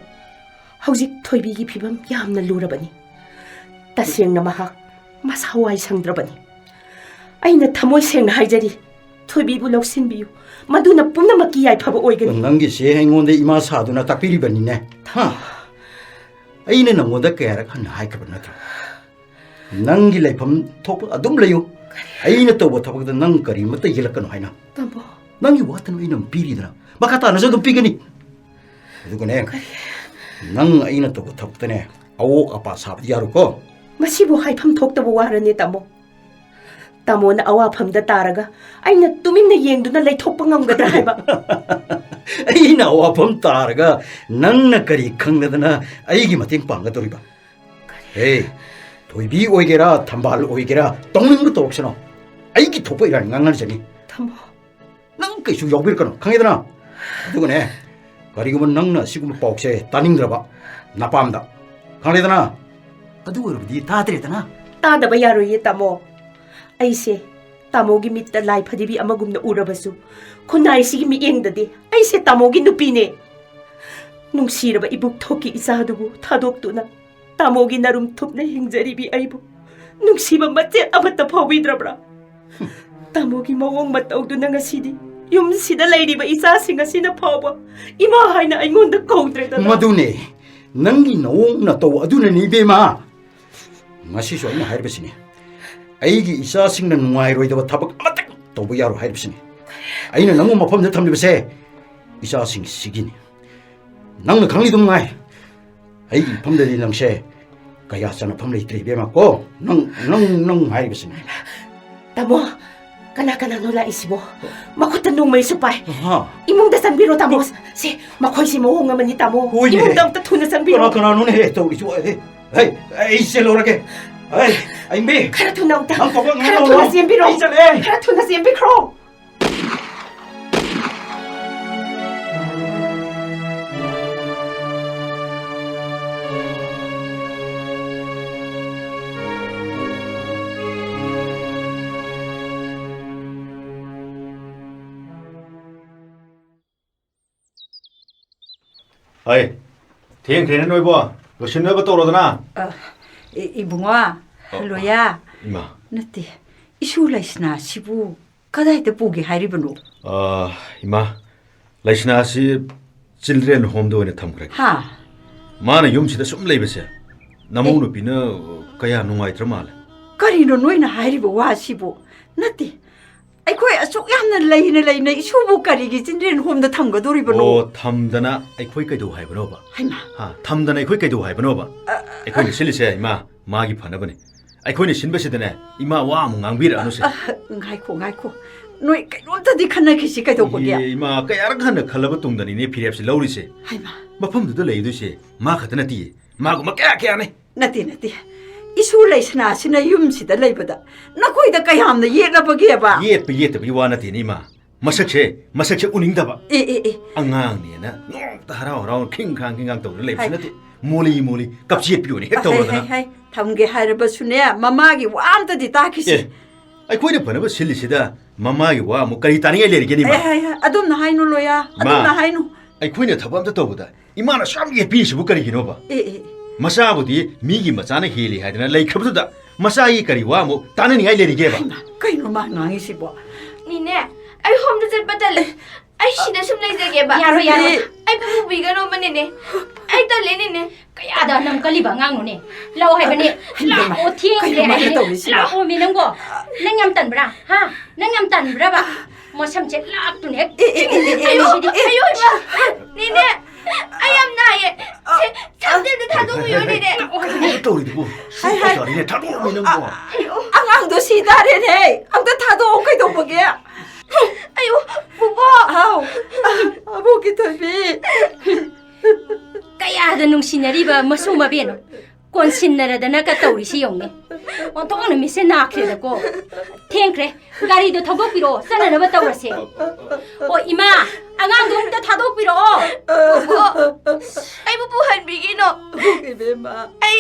ꯍꯧꯖꯤꯛ ꯊꯣꯏꯕꯤꯒꯤ ꯐꯤꯕꯝ ꯌꯥꯝꯅ ꯂꯨꯔꯕꯅꯤ꯫ ꯇꯁꯦꯡꯅ ꯃꯍꯥꯛ ꯃꯁꯥ ꯋꯥꯏ ꯁꯪꯗ꯭ꯔꯕꯅꯤ꯫ ꯑꯩꯅ ꯊꯃꯣꯏ ꯁꯦꯡꯅ ꯍꯥꯏꯖꯔꯤ, ꯊꯣꯏꯕꯤꯕꯨ ꯂꯧꯁꯤꯟꯕꯤꯌꯨ꯫ ꯃꯗꯨꯅ ꯄꯨꯝꯅꯃꯛꯀꯤ ꯌꯥꯏꯐꯕ ꯑꯣꯏꯒꯅꯤ꯫ ꯅꯪꯒꯤꯁꯦ ꯑꯩꯉꯣꯟꯗ ꯏꯃꯥ ꯁꯥꯗꯨꯅ ꯇꯥꯛꯄꯤꯔꯤꯕꯅꯤꯅꯦ꯫ ꯍꯥ? ꯑꯩꯅ ꯅꯪꯉꯣꯟꯗ ꯀꯌꯥꯔꯛ ꯍꯟꯅ ꯍꯥꯏꯈ꯭ꯔꯕ ꯅꯠꯇ꯭ꯔꯣ? ꯅꯪꯒꯤ ꯂꯩꯐꯝ ꯊꯣꯛꯄ ꯑꯗꯨꯝ ꯂꯩꯌꯨ꯫ ꯑꯩꯅ ꯇꯧꯕ ꯊꯕꯛꯇ ꯅꯪ ꯀꯔꯤꯃꯠꯇ ꯌꯦꯜꯂꯛꯀꯅꯨ ꯍꯥꯏꯅ꯫ ꯇꯥꯃꯣ꯫ ꯅꯪꯒꯤ ꯋꯥꯇꯅ ꯑꯩꯅ ꯑꯗꯨꯝ ꯄꯤꯔꯤꯗꯅ, ꯃꯈꯥ ꯇꯥꯅꯁꯨ ꯑꯗꯨꯝ ꯄꯤꯒꯅꯤ꯫ ꯑꯗꯨꯒꯅꯦ, ꯀꯔꯤ? ꯅꯪ ꯑꯩꯅ ꯇꯧꯕ ꯊꯕꯛꯇꯅꯦ ꯑꯋꯣꯛ ꯑꯄꯥ ꯁꯥꯕꯗꯤ ꯌꯥꯔꯣꯏꯀꯣ꯫ ꯃꯁꯤꯕꯨ ꯍꯥꯏꯐꯝ ꯊꯣꯛꯇꯕ ꯋꯥꯔꯅꯦ, ꯇꯥꯃꯣ꯫ ꯇꯥꯃꯣꯅ ꯑꯋꯥꯐꯝꯗ ꯇꯥꯔꯒ ꯑꯩꯅ ꯇꯨꯃꯤꯟꯅ ꯌꯦꯡꯗꯨꯅ ꯂꯩꯊꯣꯛꯄ ꯉꯝꯒꯗ꯭ꯔꯥ ꯍꯥꯏꯕ? ꯑꯩꯅ ꯑꯋꯥꯐꯝ ꯇꯥꯔꯒ ꯅꯪꯅ ꯀꯔꯤ ꯈꯪꯗꯗꯅ ꯑꯩꯒꯤ ꯃꯇꯦꯡ ꯄꯥꯡꯒꯗꯧꯔꯤꯕ? ꯍꯦ, ꯊꯣꯏꯕꯤ ꯑꯣꯏꯒꯦꯔꯥ, ꯊꯝꯕꯥꯜ ꯑꯣꯏꯒꯦꯔꯥ, ꯇꯧꯅꯤꯡꯕ ꯇꯧꯔꯛꯁꯅꯨ꯫ ꯑꯩꯒꯤ ꯊꯣꯛꯄ ꯏꯔꯥꯡ ꯉꯥꯡꯅꯖꯅꯤ꯫ ꯇꯥꯃꯣ꯫ ꯅꯪ ꯀꯩꯁꯨ ꯌꯥꯎꯕꯤꯔꯛꯀꯅꯨ, ꯈꯪꯉꯦꯗꯅ? ꯑꯗꯨꯒꯅꯦ, ꯀꯔꯤꯒꯨꯝꯕ ꯅꯪꯅ ꯑꯁꯤꯒꯨꯝꯕ ꯄꯥꯎꯁꯦ ꯇꯥꯅꯤꯡꯗ꯭ꯔꯕ, ꯅꯄꯥꯝꯗ, ꯈꯪꯂꯦꯗꯅ? ꯑꯗꯨ ꯑꯣꯏꯔꯕꯗꯤ ꯇꯥꯗ꯭ꯔꯦꯗꯅ? ꯇꯥꯗꯕ ꯌꯥꯔꯣꯏꯌꯦ, ꯇꯥꯃꯣ꯫ ꯑꯩꯁꯦ ꯇꯥꯃꯣꯒꯤ ꯃꯤꯠꯇ ꯂꯥꯏ ꯐꯗꯤꯕꯤ ꯑꯃꯒꯨꯝꯅ ꯎꯔꯕꯁꯨ, ꯈꯨꯟꯅꯥꯏꯁꯤꯒꯤ ꯃꯤꯠꯌꯦꯡꯗꯗꯤ ꯑꯩꯁꯦ ꯇꯥꯃꯣꯒꯤ ꯅꯨꯄꯤꯅꯦ꯫ ꯅꯨꯡꯁꯤꯔꯕ ꯏꯕꯨꯛꯊꯣꯛꯀꯤ ꯏꯆꯥꯗꯨꯕꯨ ꯊꯥꯗꯣꯛꯇꯨꯅ ꯇꯥꯃꯣꯒꯤ ꯅꯔꯨꯝ ꯊꯨꯞꯅ ꯍꯤꯡꯖꯔꯤꯕꯤ ꯑꯩꯕꯨ ꯅꯨꯡꯁꯤꯕ ꯃꯆꯦꯠ ꯑꯃꯠꯇ ꯐꯥꯎꯕꯤꯗ꯭ꯔꯕ꯭ꯔꯥ? ꯇꯥꯃꯣꯒꯤ ꯃꯑꯣꯡ ꯃꯇꯧꯗꯨꯅ ꯉꯁꯤꯗꯤ ꯌꯨꯝꯁꯤꯗ ꯂꯩꯔꯤꯕ ꯏꯆꯥꯁꯤꯡ ꯑꯁꯤꯅ ꯐꯥꯎꯕ ꯏꯃꯥ ꯍꯥꯏꯅ ꯑꯩꯉꯣꯟꯗ ꯀꯧꯗ꯭ꯔꯦꯗꯅ꯫ ꯃꯗꯨꯅꯦ, ꯅꯪꯒꯤ ꯅꯑꯣꯡ ꯅꯇꯧ ꯑꯗꯨꯅꯅꯤ, ꯏꯕꯦꯝꯃ꯫ ꯉꯁꯤꯁꯨ ꯑꯩꯅ ꯍꯥꯏꯔꯤꯕꯁꯤꯅꯤ, ꯑꯩꯒꯤ ꯏꯆꯥꯁꯤꯡꯅ ꯅꯨꯡꯉꯥꯏꯔꯣꯏꯗꯕ ꯊꯕꯛ ꯑꯃꯠꯇ ꯇꯧꯕ ꯌꯥꯔꯣꯏ ꯍꯥꯏꯔꯤꯕꯁꯤꯅꯤ꯫ ꯑꯩꯅ ꯅꯪꯕꯨ ꯃꯐꯝꯗ ꯊꯝꯂꯤꯕꯁꯦ ꯏꯆꯥꯁꯤꯡꯁꯤꯒꯤꯅꯤ꯫ ꯅꯪꯅ ꯈꯪꯂꯤꯗꯨ ꯉꯥꯏ꯫ ꯑꯩꯒꯤ ꯏꯐꯝꯗꯗꯤ ꯅꯪꯁꯦ ꯀꯌꯥ ꯆꯟꯅꯐꯝ ꯂꯩꯇ꯭ꯔꯦ, ꯏꯕꯦꯝꯃ ꯀꯣ꯫ ꯅꯪ, ꯅꯪ, ꯅꯪ ꯍꯥꯏꯔꯤꯕꯁꯤꯅꯤ꯫ ꯇꯥꯃꯣ, ꯀꯅꯥ ꯀꯅꯥꯅꯣ ꯂꯥꯛꯏꯁꯤꯕꯣ? ꯃꯈꯨꯠꯇ ꯅꯣꯡꯃꯩꯁꯨ ꯄꯥꯏ꯫ ꯑꯍꯥ꯫ ꯏꯃꯨꯡꯗ ꯆꯪꯕꯤꯔꯣ, ꯇꯥꯃꯣ꯫ ꯁꯦ, ꯃꯈꯣꯏꯁꯦ ꯃꯑꯣꯡ ꯑꯃꯅꯤ, ꯇꯥꯃꯣ꯫ ꯍꯣꯏꯅꯦ꯫ ꯏꯃꯨꯡꯗ ꯑꯝꯇ ꯊꯨꯅ ꯆꯪꯕꯤꯔꯣ꯫ ꯀꯅꯥ ꯀꯅꯥꯅꯣꯅꯦ ꯇꯧꯔꯤꯁꯤꯕꯣ? ꯑꯦ, ꯍꯦ, ꯑꯩ ꯆꯦꯜꯂꯨꯔꯒꯦ꯫ ꯍꯦ, ꯑꯌꯤꯡꯕꯤ꯫ ꯈꯔ ꯊꯨꯅ ꯑꯝꯇ꯫ ꯅꯪ ꯀꯣꯛ ꯈꯔ ꯉꯥꯎꯔꯣ꯫ ꯊꯨꯅ ꯆꯦꯟꯕꯤꯔꯣ꯫ ꯑꯩ ꯆꯠꯂꯦ꯫ ꯈꯔ ꯊꯨꯅ ꯆꯦꯟꯕꯤꯈ꯭ꯔꯣ꯫ ꯍꯩ, ꯊꯦꯡꯈ꯭ꯔꯦꯅꯦ ꯅꯣꯏꯕꯣ꯫ ꯂꯣꯏꯁꯤꯟꯅꯕ ꯇꯧꯔꯣꯗꯅ꯫ ꯑ, ꯏ-, ꯏꯕꯨꯡꯉꯣ, ꯑ, ꯂꯣꯌꯥ꯫ ꯏꯃꯥ꯫ ꯅꯠꯇꯦ, ꯏꯁꯨ ꯂꯩꯁꯅꯥꯁꯤꯕꯨ ꯀꯗꯥꯏꯗ ꯄꯨꯒꯦ ꯍꯥꯏꯔꯤꯕꯅꯣ? ꯑ, ꯏꯃꯥ, ꯂꯩꯁꯅꯥꯁꯤ ꯆꯤꯜꯗ꯭ꯔꯦꯟ ꯍꯣꯝꯗ ꯑꯣꯏꯅ ꯊꯝꯈ꯭ꯔꯒꯦ꯫ ꯍꯥ? ꯃꯥꯅ ꯌꯨꯝꯁꯤꯗ ꯁꯨꯝ ꯂꯩꯕꯁꯦ, ꯅꯃꯧ ꯑꯦ꯫ ꯅꯨꯄꯤꯅ ꯀꯌꯥ ꯅꯨꯡꯉꯥꯏꯇ꯭ꯔ ꯃꯥꯜꯂꯦ꯫ ꯀꯔꯤꯅꯣ ꯅꯣꯏꯅ ꯍꯥꯏꯔꯤꯕ ꯋꯥꯁꯤꯕꯨ? ꯅꯠꯇꯦ, ꯑꯩꯈꯣꯏ ꯑꯁꯨꯛ ꯌꯥꯝꯅ ꯂꯩꯅ ꯂꯩꯅ ꯏꯁꯨꯕꯨ ꯀꯔꯤꯒꯤ ꯆꯤꯜꯗ꯭ꯔꯦꯟ ꯍꯣꯝꯗ ꯊꯝꯒꯗꯣꯔꯤꯕꯅꯣ? ꯑꯣ, ꯊꯝꯗꯅ ꯑꯩꯈꯣꯏ ꯀꯩꯗꯧ ꯍꯥꯏꯕꯅꯣꯕ? ꯍꯩꯃꯥ꯫ ꯍꯥ, ꯊꯝꯗꯅ ꯑꯩꯈꯣꯏ ꯀꯩꯗꯧ ꯍꯥꯏꯕꯅꯣꯕ? ꯑ, ꯑ, ꯑꯩꯈꯣꯏꯅ ꯁꯤꯜꯂꯤꯁꯦ, ꯏꯃꯥ, ꯃꯥꯒꯤ ꯐꯅꯕꯅꯦ꯫ ꯑꯩꯈꯣꯏꯅ ꯁꯤꯟꯕꯁꯤꯗꯅꯦ, ꯏꯃꯥ ꯋꯥ ꯑꯃꯨꯛ ꯉꯥꯡꯕꯤꯔꯛꯑꯅꯨꯁꯦ꯫ ꯑ, ꯉꯥꯏꯈꯣ, ꯉꯥꯏꯈꯣ꯫ ꯅꯣꯏ ꯀꯩꯅꯣꯝꯇꯗꯤ ꯈꯟꯅꯈꯤꯁꯤ ꯀꯩꯗꯧꯕꯒꯦ? ꯏꯍꯦ, ꯏꯃꯥ, ꯀꯌꯥꯔꯛ ꯍꯟꯅ ꯈꯜꯂꯕ ꯇꯨꯡꯗꯅꯤꯅꯦ ꯐꯤꯔꯦꯞꯁꯦ ꯂꯧꯔꯤꯁꯦ꯫ ꯍꯩꯃꯥ꯫ ꯃꯐꯝꯗꯨꯗ ꯂꯩꯗꯣꯏꯁꯦ ꯃꯥ ꯈꯛꯇ ꯅꯠꯇꯤꯌꯦ꯫ ꯃꯥꯒꯨꯝꯕ ꯀꯌꯥ ꯀꯌꯥꯅꯦ꯫ ꯅꯠꯇꯦ, ꯅꯠꯇꯦ꯫ ꯏꯁꯨ ꯂꯩꯁꯅꯥꯁꯤꯅ ꯌꯨꯝꯁꯤꯗ ꯂꯩꯕꯗ ꯅꯈꯣꯏꯗ ꯀꯌꯥꯝꯅ ꯌꯦꯠꯂꯕꯒꯦꯕ? ꯌꯦꯠꯄ ꯌꯦꯠꯇꯕꯒꯤ ꯋꯥ ꯅꯠꯇꯦꯅꯦ, ꯏꯃꯥ꯫ ꯃꯁꯛꯁꯦ, ꯃꯁꯛꯁꯦ ꯎꯅꯤꯡꯗꯕ꯫ ꯑꯦ, ꯑꯦ, ꯑꯦ꯫ ꯑꯉꯥꯡꯅꯦꯅ ꯅꯣꯡꯃꯇ ꯍꯔꯥꯎ ꯍꯔꯥꯎꯅ ꯈꯤꯡ ꯈꯥꯡ ꯈꯤꯡ ꯈꯥꯡ ꯇꯧꯗꯅ ꯂꯩꯕꯁꯨ ꯍꯥꯏ꯫ ꯅꯠꯇꯦ꯫ ꯃꯣꯂꯤ ꯃꯣꯂꯤ ꯀꯞꯆꯦꯠꯄꯤ ꯑꯣꯏꯅ ꯍꯦꯛ ꯑ, ꯍꯥꯏ, ꯇꯧꯔꯗꯅ꯫ ꯍꯥꯏ, ꯍꯥꯏ꯫ ꯊꯝꯒꯦ ꯍꯥꯏꯔꯕꯁꯨꯅꯦ, ꯃꯃꯥꯒꯤ ꯋꯥ ꯑꯝꯇꯗꯤ ꯇꯥꯈꯤꯁꯤ꯫ ꯑꯦ, ꯑꯩꯈꯣꯏꯅ ꯐꯅꯕ ꯁꯤꯜꯂꯤꯁꯤꯗ ꯃꯃꯥꯒꯤ ꯋꯥ ꯑꯃꯨꯛ ꯀꯔꯤ ꯇꯥꯅꯤꯡꯉꯥꯏ ꯂꯩꯔꯤꯒꯦꯅꯦ, ꯏꯃꯥ? ꯍꯥꯏ, ꯍꯥꯏ, ꯍꯥꯏ꯫ ꯑꯗꯨꯝꯅ ꯍꯥꯏꯅꯨ, ꯂꯣꯌꯥ꯫ ꯏꯃꯥ, ꯑꯗꯨꯝꯅ ꯍꯥꯏꯅꯨ꯫ ꯑꯩꯈꯣꯏꯅ ꯊꯕꯛ ꯑꯝꯇ ꯇꯧꯕꯗ ꯏꯃꯥꯅ ꯑꯁꯨꯛ ꯌꯥꯝ ꯌꯦꯠꯄꯤꯔꯤꯁꯤꯕꯨ ꯀꯔꯤꯒꯤꯅꯣꯕ? ꯑꯦ, ꯑꯦ, ꯑꯦ꯫ ꯃꯆꯥꯕꯨꯗꯤ ꯃꯤꯒꯤ ꯃꯆꯥꯅ ꯍꯦꯜꯂꯤ ꯍꯥꯏꯗꯅ ꯂꯩꯈ꯭ꯔꯕꯗꯨꯗ ꯃꯆꯥꯒꯤ ꯀꯔꯤ ꯋꯥ ꯑꯃꯨꯛ ꯇꯥꯅꯅꯤꯡꯉꯥꯏ ꯂꯩꯔꯤꯒꯦꯕ? ꯍꯩꯃꯥ, ꯀꯩꯅꯣ ꯃꯥ ꯉꯥꯡꯉꯤꯁꯤꯕꯣ? ꯃꯤꯅꯦ, ꯑꯩ ꯍꯣꯝꯗ ꯆꯠꯄ ꯇꯜꯂꯦ꯫ ꯑꯩ ꯁꯤꯗ ꯁꯨꯝ ꯂꯩꯖꯒꯦꯕ꯫ ꯌꯥꯔꯣꯏ, ꯌꯥꯔꯣꯏ꯫ ꯑꯩꯕꯨ ꯄꯨꯕꯤꯒꯅꯣꯕ, ꯅꯦꯅꯦ꯫ ꯑꯩ ꯇꯜꯂꯦ, ꯅꯦꯅꯦ꯫ ꯀꯌꯥꯗ ꯅꯝ ꯀꯜꯂꯤꯕ ꯑꯉꯥꯡꯅꯣꯅꯦ? ꯂꯥꯛꯑꯣ ꯍꯥꯏꯕꯅꯦ꯫ ꯂꯥꯛꯑꯣ, ꯊꯦꯡꯈ꯭ꯔꯦ ꯀꯩꯅꯣ ꯃꯥꯅ ꯍꯥꯏꯕꯅꯦ꯫ ꯇꯧꯔꯤꯁꯤꯕꯣ? ꯂꯥꯛꯑꯣꯃꯤ ꯅꯪꯕꯣ꯫ ꯅꯪ ꯌꯥꯝ ꯇꯟꯕ꯭ꯔꯥ? ꯍꯥ? ꯅꯪ ꯌꯥꯝ ꯇꯟꯕ꯭ꯔꯕ? ꯃꯁꯝꯁꯦ ꯂꯥꯛꯇꯨꯅ ꯍꯦꯛ ꯑꯦ, ꯑꯦ, ꯑꯦ, ꯑꯦ, ꯆꯤꯡꯉꯤꯁꯤꯗꯤ꯫ ꯑꯦ, ꯑꯌꯣ, ꯏꯃꯥ! ꯅꯦꯅꯦ! ꯑꯩ ꯌꯥꯝ ꯅꯥꯏꯌꯦ꯫ ꯁꯦ, ꯁꯝꯁꯦ ꯑꯝꯇ ꯊꯥꯗꯣꯛꯄꯤꯌꯣ, ꯅꯦꯅꯦ꯫ ꯀꯩꯅꯣ ꯇꯧꯔꯤꯗꯨꯕꯨ? ꯍꯥꯏ, ꯍꯥꯏ꯫ ꯁꯤꯕ ꯌꯥꯔꯤꯅꯦ, ꯊꯥꯗꯣꯛꯑꯝꯃꯤ ꯅꯪꯕꯣ꯫ ꯑꯉꯥꯡꯗꯣ ꯁꯤ ꯇꯥꯔꯦꯅꯦ꯫ ꯑꯝꯇ ꯊꯥꯗꯣꯛꯑꯣ, ꯀꯩꯗꯧꯕꯒꯦ? ꯑꯌꯣ, ꯄꯨꯄꯨ! ꯍꯥꯎ, ꯑꯕꯣꯛꯀꯤ ꯊꯣꯏꯕꯤ꯫ ꯀꯌꯥꯗ ꯅꯨꯡꯁꯤꯅꯔꯤꯕ ꯃꯁꯨ ꯃꯕꯦꯟꯅꯣ? ꯀꯣꯟꯁꯤꯟꯅꯔꯗꯅꯒ ꯇꯧꯔꯤꯁꯤ ꯌꯦꯡꯉꯨꯅꯦ꯫ ꯑꯣꯟꯊꯣꯛꯅ ꯃꯤꯠꯁꯦ ꯅꯥꯈ꯭ꯔꯦꯗꯀꯣ꯫ ꯊꯦꯡꯈ꯭ꯔꯦ꯫ ꯒꯥꯔꯤꯗꯣ ꯊꯧꯗꯣꯛꯄꯤꯔꯛꯑꯣ, ꯆꯠꯅꯅꯕ ꯇꯧꯔꯁꯦ꯫ ꯑꯣ, ꯏꯃꯥ, ꯑꯉꯥꯡꯗꯣ ꯑꯝꯇ ꯊꯥꯗꯣꯛꯄꯤꯔꯛꯑꯣ꯫ ꯄꯨꯄꯨ, ꯑꯩꯕꯨ ꯄꯨꯍꯟꯕꯤꯒꯤꯅꯣ꯫ ꯏꯕꯦꯝꯃ꯫ ꯑꯩ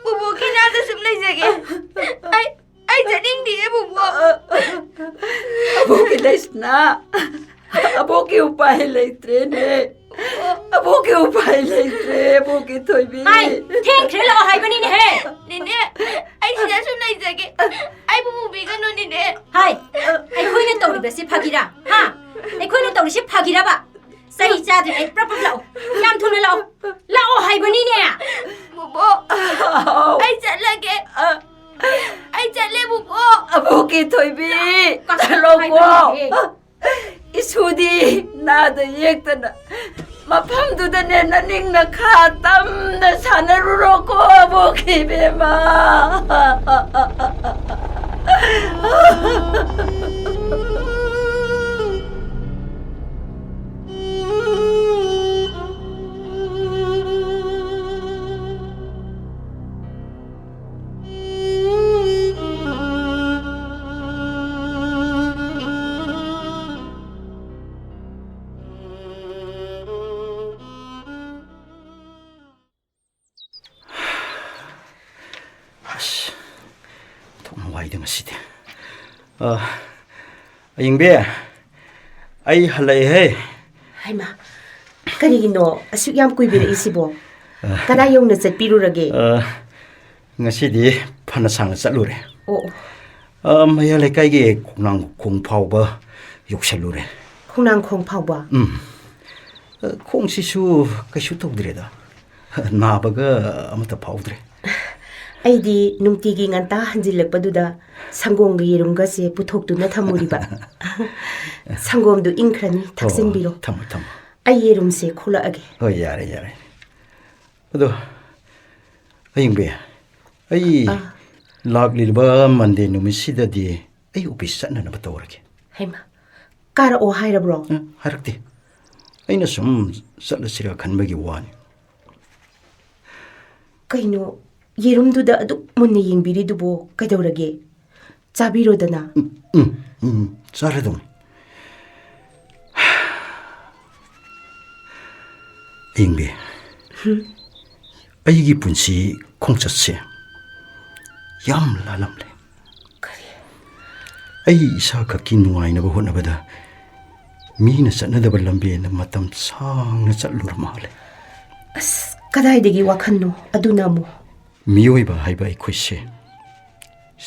ꯄꯨꯄꯨꯒꯤ ꯏꯅꯥꯛꯇ ꯁꯨꯝ ꯂꯩꯖꯒꯦ꯫ ꯑꯩ, ꯑꯩ ꯆꯠꯅꯤꯡꯗꯤꯌꯦ, ꯄꯨꯄꯨ꯫ ꯑꯕꯣꯛꯀꯤ ꯂꯩꯁꯅꯥ꯫ ꯑꯕꯣꯛꯀꯤ ꯎꯄꯥꯏ ꯂꯩꯇ꯭ꯔꯦꯅꯦ꯫ ꯑꯕꯣꯛꯀꯤ ꯎꯄꯥꯏ ꯂꯩꯇ꯭ꯔꯦ, ꯑꯕꯣꯛꯀꯤ ꯊꯣꯏꯕꯤ꯫ ꯍꯥꯏ, ꯊꯦꯡꯈ꯭ꯔꯦ, ꯂꯥꯛꯑꯣ ꯍꯥꯏꯕꯅꯤꯅꯦꯍꯦ꯫ ꯅꯦꯅꯦ, ꯑꯩ ꯁꯤꯗ ꯁꯨꯝ ꯂꯩꯖꯒꯦ꯫ ꯑꯩꯕꯨ ꯄꯨꯕꯤꯒꯅꯨ, ꯅꯦꯅꯦ꯫ ꯍꯥꯏ, ꯑꯩꯈꯣꯏꯅ ꯇꯧꯔꯤꯕꯁꯤ ꯐꯥꯒꯤꯔꯥ? ꯍꯥ? ꯑꯩꯈꯣꯏꯅ ꯇꯧꯔꯤꯁꯤ ꯐꯥꯒꯤꯔꯕ? ꯆꯩ ꯆꯥꯗ꯭ꯔꯤꯉꯩ ꯄ꯭ꯔꯞ ꯄ꯭ꯔꯞ ꯂꯥꯛꯑꯣ꯫ ꯌꯥꯝ ꯊꯨꯅ ꯂꯥꯛꯑꯣ꯫ ꯂꯥꯛꯑꯣ ꯍꯥꯏꯕꯅꯤꯅꯦ꯫ ꯕꯨꯕꯣꯛ, ꯑꯩ ꯆꯠꯂꯒꯦ꯫ ꯑꯩ ꯆꯠꯂꯦ, ꯕꯨꯕꯣꯛ꯫ ꯑꯕꯣꯛꯀꯤ ꯊꯣꯏꯕꯤ, ꯀꯥꯈꯠꯂꯣ ꯆꯠꯂꯣꯀꯣ꯫ ꯍꯥꯏꯕꯅꯤꯅꯦꯍꯦ꯫ ꯏꯁꯨꯗꯤ ꯅꯥꯗ ꯌꯦꯛꯇꯅ ꯃꯐꯝꯗꯨꯗꯅꯦ ꯅꯅꯤꯡ ꯅꯈꯥ ꯇꯝꯅ ꯁꯥꯟꯅꯔꯨꯔꯣꯀꯣ, ꯑꯕꯣꯛꯀꯤ ꯏꯕꯦꯝꯃ꯫ ꯑꯁ, ꯊꯣꯛꯅ ꯋꯥꯏꯗ ꯉꯁꯤꯗꯤ꯫ ꯑ, ꯑꯌꯤꯡꯕꯤ, ꯑꯩ ꯍꯜꯂꯛꯑꯦꯍꯦ꯫ ꯍꯩꯃꯥ, ꯀꯔꯤꯒꯤꯅꯣ ꯑꯁꯨꯛ ꯌꯥꯝ ꯀꯨꯏꯕꯤꯔꯛꯏꯁꯤꯕꯣ? ꯑ, ꯀꯗꯥꯏ ꯌꯧꯅ ꯆꯠꯄꯤꯔꯨꯔꯒꯦ? ꯑ, ꯉꯁꯤꯗꯤ ꯐꯅ ꯁꯥꯡꯅ ꯆꯠꯂꯨꯔꯦ꯫ ꯑꯣ, ꯑꯣ꯫ ꯑ, ꯃꯌꯥ ꯂꯩꯀꯥꯏꯒꯤ ꯈꯣꯡꯅꯥꯡ ꯈꯣꯡ ꯐꯥꯎꯕ ꯌꯣꯛꯁꯜꯂꯨꯔꯦ꯫ ꯈꯣꯡꯅꯥꯡꯈꯣꯡ ꯐꯥꯎꯕ? ꯎꯝ꯫ ꯑ, ꯈꯣꯡꯁꯤꯁꯨ ꯀꯩꯁꯨ ꯇꯧꯗ꯭ꯔꯦꯗ꯫ ꯅꯥꯕꯒ ꯑꯃꯠꯇ ꯐꯥꯎꯗ꯭ꯔꯦ꯫ ꯑꯩꯗꯤ ꯅꯨꯡꯇꯤꯒꯤ ꯉꯟꯇꯥ ꯍꯟꯖꯤꯜꯂꯛꯄꯗꯨꯗ ꯁꯪꯒꯣꯝꯒ ꯌꯦꯔꯨꯝꯒꯁꯦ ꯄꯨꯊꯣꯛꯇꯨꯅ ꯊꯝꯃꯨꯔꯤꯕ꯫ ꯁꯪꯒꯣꯝꯗꯨ ꯏꯪꯈ꯭ꯔꯅꯤ, ꯊꯛꯆꯤꯟꯕꯤꯔꯣ꯫ ꯊꯝꯃꯣ, ꯊꯝꯃꯣ꯫ ꯑꯩ ꯌꯦꯔꯨꯝꯁꯦ ꯈꯣꯛꯂꯛꯑꯒꯦ꯫ ꯍꯣꯏ, ꯌꯥꯔꯦ, ꯌꯥꯔꯦ꯫ ꯑꯗꯣ, ꯑꯌꯤꯡꯕꯤ, ꯑꯩ ꯑꯥ꯫ ꯂꯥꯛꯂꯤꯕ ꯃꯟꯗꯦ ꯅꯨꯃꯤꯠꯁꯤꯗꯗꯤ ꯑꯩ ꯑꯣꯐꯤꯁ ꯆꯠꯅꯅꯕ ꯇꯧꯔꯒꯦ꯫ ꯍꯩꯃꯥ, ꯀꯥꯔꯛꯑꯣ ꯍꯥꯏꯔꯕ꯭ꯔꯣ? ꯑ, ꯍꯥꯏꯔꯛꯇꯦ꯫ ꯑꯩꯅ ꯁꯨꯝ ꯆꯠꯂꯁꯤꯔ ꯈꯟꯕꯒꯤ ꯋꯥꯅꯤ꯫ ꯀꯩꯅꯣ, ꯌꯦꯔꯨꯝꯗꯨꯗ ꯑꯗꯨꯛ ꯃꯨꯟꯅ ꯌꯦꯡꯕꯤꯔꯤꯗꯨꯕꯣ ꯀꯩꯗꯧꯔꯒꯦ? ꯆꯥꯕꯤꯔꯣꯗꯅ꯫ ꯎꯝ, ꯎꯝ, ꯎꯝ, ꯆꯥꯔꯗꯧꯅꯤ꯫ ꯑꯌꯤꯡꯕꯤ, ꯑꯩꯒꯤ ꯄꯨꯟꯁꯤ ꯈꯣꯡꯆꯠꯁꯦ ꯌꯥꯝ ꯂꯥꯜꯂꯝꯂꯦ꯫ ꯀꯔꯤ? ꯑꯩ ꯏꯁꯥꯈꯛꯀꯤ ꯅꯨꯡꯉꯥꯏꯅꯕ ꯍꯣꯠꯅꯕꯗ ꯃꯤꯅ ꯆꯠꯅꯗꯕ ꯂꯝꯕꯦꯟꯗ ꯃꯇꯝ ꯁꯥꯡꯅ ꯆꯠꯂꯨꯔ ꯃꯥꯜꯂꯦ꯫ ꯑꯁ, ꯀꯗꯥꯏꯗꯒꯤ ꯋꯥꯈꯜꯅꯣ ꯑꯗꯨꯅ ꯑꯃꯨꯛ? ꯃꯤꯑꯣꯏꯕ ꯍꯥꯏꯕ ꯑꯩꯈꯣꯏꯁꯦ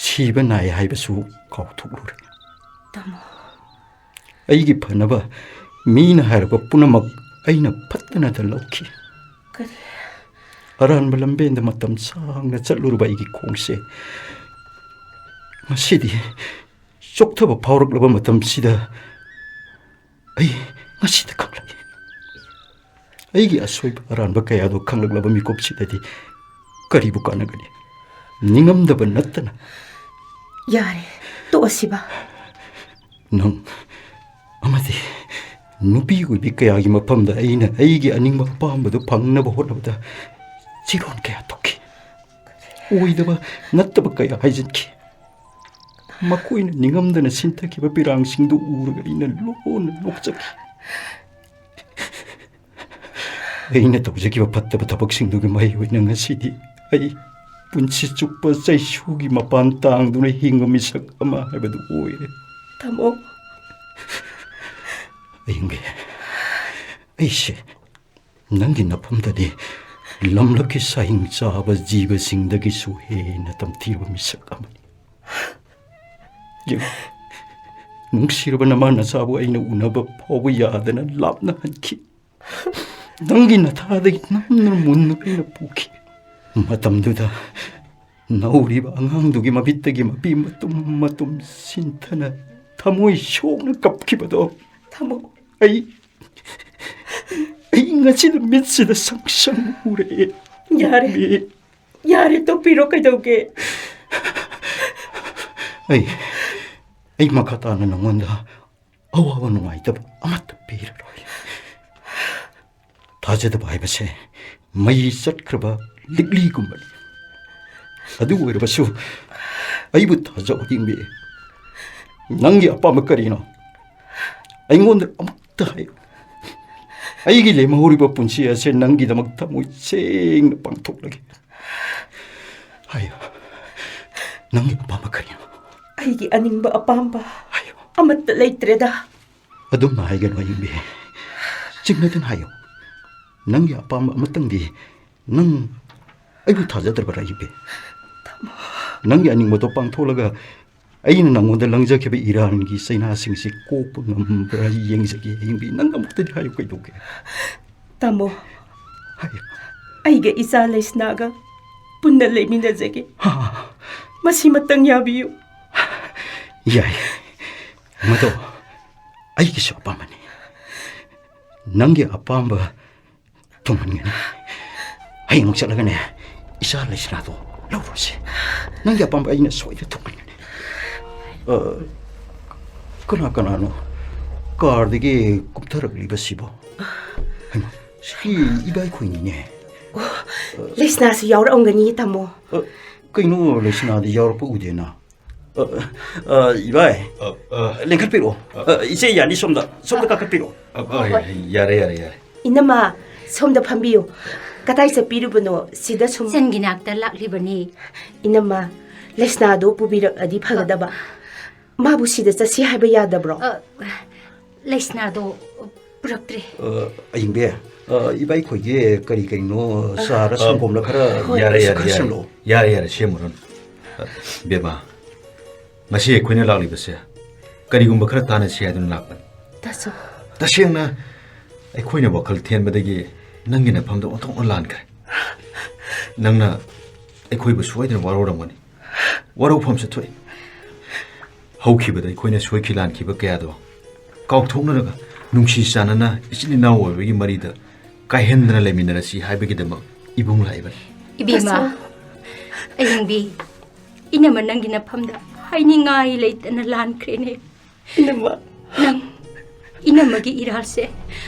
ꯁꯤꯕ ꯅꯥꯏ ꯍꯥꯏꯕꯁꯨ ꯀꯥꯎꯊꯣꯛꯂꯨꯔꯦ꯫ ꯇꯥꯃꯣ꯫ ꯑꯩꯒꯤ ꯐꯅꯕ ꯃꯤꯅ ꯍꯥꯏꯔꯛꯄ ꯄꯨꯝꯅꯃꯛ ꯑꯩꯅ ꯐꯠꯇꯅꯗ ꯂꯧꯈꯤ꯫ ꯀꯔꯤ? ꯑꯔꯥꯟꯕ ꯂꯝꯕꯦꯟꯗ ꯃꯇꯝ ꯁꯥꯡꯅ ꯆꯠꯂꯨꯔꯕ ꯑꯩꯒꯤ ꯈꯣꯡꯁꯦ ꯉꯁꯤꯗꯤ ꯆꯣꯛꯊꯕ ꯐꯥꯎꯔꯛꯂꯕ ꯃꯇꯝꯁꯤꯗ ꯑꯩ ꯉꯁꯤꯗ ꯈꯪꯂꯛꯏ꯫ ꯑꯩꯒꯤ ꯑꯁꯣꯏꯕ ꯑꯔꯥꯟꯕ ꯀꯌꯥꯗꯣ ꯈꯪꯂꯛꯂꯕ ꯃꯤꯀꯨꯞꯁꯤꯗꯗꯤ ꯀꯔꯤꯕꯨ ꯀꯥꯟꯅꯒꯅꯤ? ꯅꯤꯡꯉꯝꯗꯕ ꯅꯠꯇꯅ꯫ ꯌꯥꯔꯦ, ꯇꯣꯛꯑꯁꯤꯕ꯫ ꯅꯪ ꯑꯃꯗꯤ ꯅꯨꯄꯤ ꯑꯣꯏꯕꯤ ꯀꯌꯥꯒꯤ ꯃꯐꯝꯗ ꯑꯩꯅ ꯑꯩꯒꯤ ꯑꯅꯤꯡꯕ ꯑꯄꯥꯝꯕꯗꯨ ꯐꯪꯅꯕ ꯍꯣꯠꯅꯕꯗ ꯆꯤꯔꯣꯟ ꯀꯌꯥ ꯊꯣꯛꯈꯤ꯫ ꯑꯣꯏꯗꯕ ꯅꯠꯇꯕ ꯀꯌꯥ ꯍꯥꯏꯖꯤꯟꯈꯤ꯫ ꯃꯈꯣꯏꯅ ꯅꯤꯡꯉꯝꯗꯅ ꯁꯤꯟꯊꯈꯤꯕ ꯄꯤꯔꯥꯡꯁꯤꯡꯗꯨ ꯎꯔꯒ ꯑꯩꯅ ꯂꯣꯟꯅ ꯅꯣꯛꯆꯈꯤ꯫ ꯑꯩꯅ ꯇꯧꯖꯈꯤꯕ ꯐꯠꯇꯕ ꯊꯕꯛꯁꯤꯡꯗꯨꯒꯤ ꯃꯍꯩ ꯑꯣꯏꯅ ꯉꯁꯤꯗꯤ ꯑꯩ ꯄꯨꯟꯁꯤ ꯆꯨꯞꯄ ꯆꯩꯁꯨꯒꯤ ꯃꯄꯥꯟ ꯇꯥꯡꯗꯨꯅ ꯍꯤꯡꯕ ꯃꯤꯁꯛ ꯑꯃ ꯍꯥꯏꯕꯗꯨ ꯑꯣꯏꯔꯦ꯫ ꯇꯥꯃꯣ꯫ ꯑꯌꯤꯡꯕꯤ, ꯑꯩꯁꯦ ꯅꯪꯒꯤ ꯅꯐꯝꯗꯗꯤ ꯂꯝꯂꯛꯀꯤ ꯁꯥꯍꯤꯡ ꯆꯥꯕ ꯖꯤꯕꯁꯤꯡꯗꯒꯤꯁꯨ ꯍꯦꯟꯅ ꯇꯝꯊꯤꯕ ꯃꯤꯁꯛ ꯑꯃꯅꯤ꯫ ꯌꯦꯡꯉꯨ, ꯅꯨꯡꯁꯤꯔꯕ ꯅꯃꯥ ꯅꯆꯥꯕꯨ ꯑꯩꯅ ꯎꯅꯕ ꯐꯥꯎꯕ ꯌꯥꯗꯅ ꯂꯥꯞꯅ ꯍꯟꯈꯤ꯫ ꯅꯪꯒꯤ ꯅꯊꯥꯗꯒꯤ ꯅꯝꯅ ꯃꯨꯟꯅ ꯑꯩꯅ ꯄꯨꯈꯤ꯫ ꯃꯇꯝꯗꯨꯗ ꯅꯧꯔꯤꯕ ꯑꯉꯥꯡꯗꯨꯒꯤ ꯃꯃꯤꯠꯇꯒꯤ ꯃꯄꯤ ꯃꯇꯨꯝ ꯃꯇꯨꯝ ꯁꯤꯟꯊꯅ ꯊꯃꯣꯏ ꯁꯣꯛꯅ ꯀꯞꯈꯤꯕꯗꯣ ꯊꯃꯣ꯫ ꯑꯩ ꯑꯩ ꯉꯁꯤꯗ ꯃꯤꯠꯁꯤꯗ ꯁꯪ ꯁꯪ ꯎꯔꯛꯑꯦ꯫ ꯌꯥꯔꯦ꯫ ꯌꯥꯔꯦ, ꯇꯣꯛꯄꯤꯔꯣ, ꯀꯩꯗꯧꯒꯦ? ꯑꯩ ꯑꯩ ꯃꯈꯥ ꯇꯥꯅ ꯅꯉꯣꯟꯗ ꯑꯋꯥꯕ ꯅꯨꯡꯉꯥꯏꯇꯕ ꯑꯃꯠꯇ ꯄꯤꯔꯔꯣꯏ꯫ ꯊꯥꯖꯗꯕ ꯍꯥꯏꯕꯁꯦ ꯃꯩ ꯆꯠꯈ꯭ꯔꯕ ꯂꯤꯛꯂꯤꯒꯨꯝꯕꯅꯤ꯫ ꯑꯗꯨ ꯑꯣꯏꯔꯕꯁꯨ ꯑꯩꯕꯨ ꯊꯥꯖꯧ, ꯍꯤꯡꯕꯤ꯫ ꯅꯪꯒꯤ ꯑꯄꯥꯝꯕ ꯀꯔꯤꯅꯣ? ꯑꯩꯉꯣꯟꯗ ꯑꯃꯨꯛꯇ ꯍꯥꯏꯌꯨ꯫ ꯑꯩꯒꯤ ꯂꯦꯝꯍꯧꯔꯤꯕ ꯄꯨꯟꯁꯤ ꯑꯁꯦ ꯅꯪꯒꯤꯗꯃꯛ ꯊꯃꯣꯏ ꯁꯦꯡꯅ ꯄꯥꯡꯊꯣꯛꯂꯒꯦ꯫ ꯍꯥꯏꯌꯨ, ꯅꯪꯒꯤ ꯑꯄꯥꯝꯕ ꯀꯔꯤꯅꯣ? ꯑꯩꯒꯤ ꯑꯅꯤꯡꯕ ꯑꯄꯥꯝꯕ ꯍꯥꯏꯌꯨ꯫ ꯑꯃꯠꯇ ꯂꯩꯇ꯭ꯔꯦꯗ꯫ ꯑꯗꯨꯝꯅ ꯍꯥꯏꯒꯅꯨ, ꯑꯌꯤꯡꯕꯤ꯫ ꯆꯤꯡꯅꯗꯅ ꯍꯥꯏꯌꯨ꯫ ꯅꯪꯒꯤ ꯑꯄꯥꯝꯕ ꯑꯃꯇꯪꯗꯤ ꯅꯪ ꯑꯩꯕꯨ ꯊꯥꯖꯗ꯭ꯔꯕ꯭ꯔꯥ, ꯑꯌꯤꯡꯕꯤ? ꯅꯪꯒꯤ ꯑꯅꯤꯡꯕꯗꯣ ꯄꯥꯡꯊꯣꯛꯂꯒ ꯑꯩꯅ ꯅꯪꯉꯣꯟꯗ ꯂꯪꯖꯈꯤꯕ ꯏꯔꯥꯟꯒꯤ ꯆꯩꯅꯥꯁꯤꯡꯁꯤ ꯀꯣꯛꯄ ꯉꯝꯕ꯭ꯔꯥ ꯌꯦꯡꯖꯒꯦ, ꯑꯌꯤꯡꯕꯤ꯫ ꯅꯪ ꯑꯃꯨꯛꯇꯗꯤ ꯍꯥꯏꯌꯨ, ꯀꯩꯗꯧꯒꯦ? ꯇꯥꯃꯣ, ꯍꯥꯏꯌꯨ꯫ ꯑꯩꯒ ꯏꯆꯥ ꯂꯩꯁꯅꯥꯒ ꯄꯨꯟꯅ ꯂꯩꯃꯤꯟꯅꯖꯒꯦ꯫ ꯍꯥ? ꯃꯁꯤꯃꯇꯪ ꯌꯥꯕꯤꯌꯨ꯫ ꯌꯥꯏ꯫ ꯃꯗꯣ ꯑꯩꯒꯤꯁꯨ ꯑꯄꯥꯝꯕꯅꯤ꯫ ꯅꯪꯒꯤ ꯑꯄꯥꯝꯕ ꯊꯨꯡꯍꯟꯒꯅꯤ꯫ ꯍꯌꯦꯡꯃꯛ ꯆꯠꯂꯒꯅꯦ, ꯏꯆꯥ ꯂꯩꯁꯅꯥꯗꯣ ꯂꯧꯔꯨꯁꯤ꯫ ꯅꯪꯒꯤ ꯑꯄꯥꯝꯕ ꯑꯩꯅ ꯁꯣꯏꯗꯅ ꯊꯨꯡꯍꯟꯒꯅꯤ꯫ ꯑ, ꯀꯅꯥ ꯀꯅꯥꯅꯣ ꯀꯥꯔꯗꯒꯤ ꯀꯨꯝꯊꯔꯛꯂꯤꯕꯁꯤꯕꯣ? ꯍꯩꯃꯥ, ꯁꯤ ꯏꯕꯥꯏꯈꯣꯏꯅꯤꯅꯦ꯫ ꯑꯣ, ꯂꯩꯁꯅꯥꯁꯨ ꯌꯥꯎꯔꯛꯑꯝꯒꯅꯤ, ꯇꯥꯃꯣ꯫ ꯑ, ꯀꯩꯅꯣ, ꯂꯩꯁꯅꯥꯗꯤ ꯌꯥꯎꯔꯛꯄ ꯎꯗꯦꯅ? ꯑ, ꯑ, ꯏꯕꯥꯏ, ꯑ, ꯑ꯫ ꯂꯦꯡꯈꯠꯄꯤꯔꯛꯑꯣ꯫ ꯑ꯫ ꯑ, ꯏꯆꯦ ꯌꯥꯅꯤ, ꯁꯣꯝꯗ, ꯁꯣꯝꯗ ꯀꯥꯈꯠꯄꯤꯔꯛꯑꯣ꯫ ꯑ, ꯑ, ꯍꯣꯏ꯫ ꯌꯥꯔꯦ, ꯌꯥꯔꯦ, ꯌꯥꯔꯦ꯫ ꯏꯅꯝꯃ, ꯁꯣꯝꯗ ꯐꯝꯕꯤꯌꯨ꯫ ꯀꯗꯥꯏ ꯆꯠꯄꯤꯔꯨꯕꯅꯣ? ꯁꯤꯗ ꯁꯨꯝ꯫ ꯏꯆꯟꯒꯤ ꯅꯥꯛꯇ ꯂꯥꯛꯂꯤꯕꯅꯤ꯫ ꯏꯅꯝꯃ, ꯂꯩꯁꯅꯥꯗꯣ ꯄꯨꯕꯤꯔꯛꯑꯗꯤ ꯐꯒꯗꯕ꯫ ꯃꯥꯕꯨ ꯁꯤꯗ ꯆꯠꯁꯤ ꯍꯥꯏꯕ ꯌꯥꯗꯕ꯭ꯔꯣ? ꯑ, ꯂꯩꯁꯅꯥꯗꯣ ꯄꯨꯔꯛꯇ꯭ꯔꯦ꯫ ꯑ, ꯑꯌꯤꯡꯕꯤ, ꯑ, ꯏꯕꯥꯏꯈꯣꯏꯒꯤ ꯀꯔꯤ ꯀꯔꯤꯅꯣ, ꯆꯥꯔ ꯑ, ꯁꯪꯒꯣꯝꯂ ꯈꯔ ꯍꯣꯏ꯫ ꯌꯥꯔꯦ, ꯌꯥꯔꯦ, ꯈꯔ ꯌꯥꯔꯦ꯫ ꯁꯦꯝꯂꯛꯑꯣ꯫ ꯌꯥꯔꯦ, ꯌꯥꯔꯦ, ꯁꯦꯝꯃꯨꯔꯅꯨ꯫ ꯑ, ꯕꯦꯝꯃ, ꯉꯁꯤ ꯑꯩꯈꯣꯏꯅ ꯂꯥꯛꯂꯤꯕꯁꯦ ꯀꯔꯤꯒꯨꯝꯕ ꯈꯔ ꯇꯥꯟꯅꯁꯤ ꯍꯥꯏꯗꯨꯅ ꯂꯥꯛꯄꯅꯤ꯫ ꯇꯥꯆꯧ꯫ ꯇꯁꯦꯡꯅ ꯑꯩꯈꯣꯏꯅ ꯋꯥꯈꯜ ꯊꯦꯟꯕꯗꯒꯤ ꯅꯪꯒꯤ ꯅꯐꯝꯗ ꯑꯣꯟꯊꯣꯛꯅ ꯂꯥꯟꯈ꯭ꯔꯦ꯫ ꯅꯪꯅ ꯑꯩꯈꯣꯏꯕꯨ ꯁꯣꯏꯗꯅ ꯋꯥꯔꯧꯔꯝꯒꯅꯤ꯫ ꯋꯥꯔꯧꯐꯝꯁꯨ ꯊꯣꯛꯏ꯫ ꯍꯧꯈꯤꯕꯗ ꯑꯩꯈꯣꯏꯅ ꯁꯣꯏꯈꯤ ꯂꯥꯟꯈꯤꯕ ꯀꯌꯥꯗꯣ ꯀꯥꯎꯊꯣꯛꯅꯔꯒ ꯅꯨꯡꯁꯤ ꯆꯥꯟꯅꯅ ꯏꯆꯤꯟ ꯏꯅꯥꯎ ꯑꯣꯏꯕꯒꯤ ꯃꯔꯤꯗ ꯀꯥꯏꯍꯟꯗꯅ ꯂꯩꯃꯤꯟꯅꯔꯁꯤ ꯍꯥꯏꯕꯒꯤꯗꯃꯛ ꯏꯕꯨꯡ ꯂꯥꯛꯏꯕꯅꯤ꯫ ꯏꯕꯦꯝꯃ, ꯇꯥꯆꯧ꯫ ꯑꯌꯤꯡꯕꯤ, ꯏꯅꯝꯃ ꯅꯪꯒꯤ ꯅꯐꯝꯗ ꯍꯥꯏꯅꯤꯡꯉꯥꯏ ꯂꯩꯇꯅ ꯂꯥꯟꯈ꯭ꯔꯦꯅꯦ꯫ ꯏꯅꯝꯃ꯫ ꯅꯪ ꯏꯅꯝꯃꯒꯤ ꯏꯔꯥꯜꯁꯦ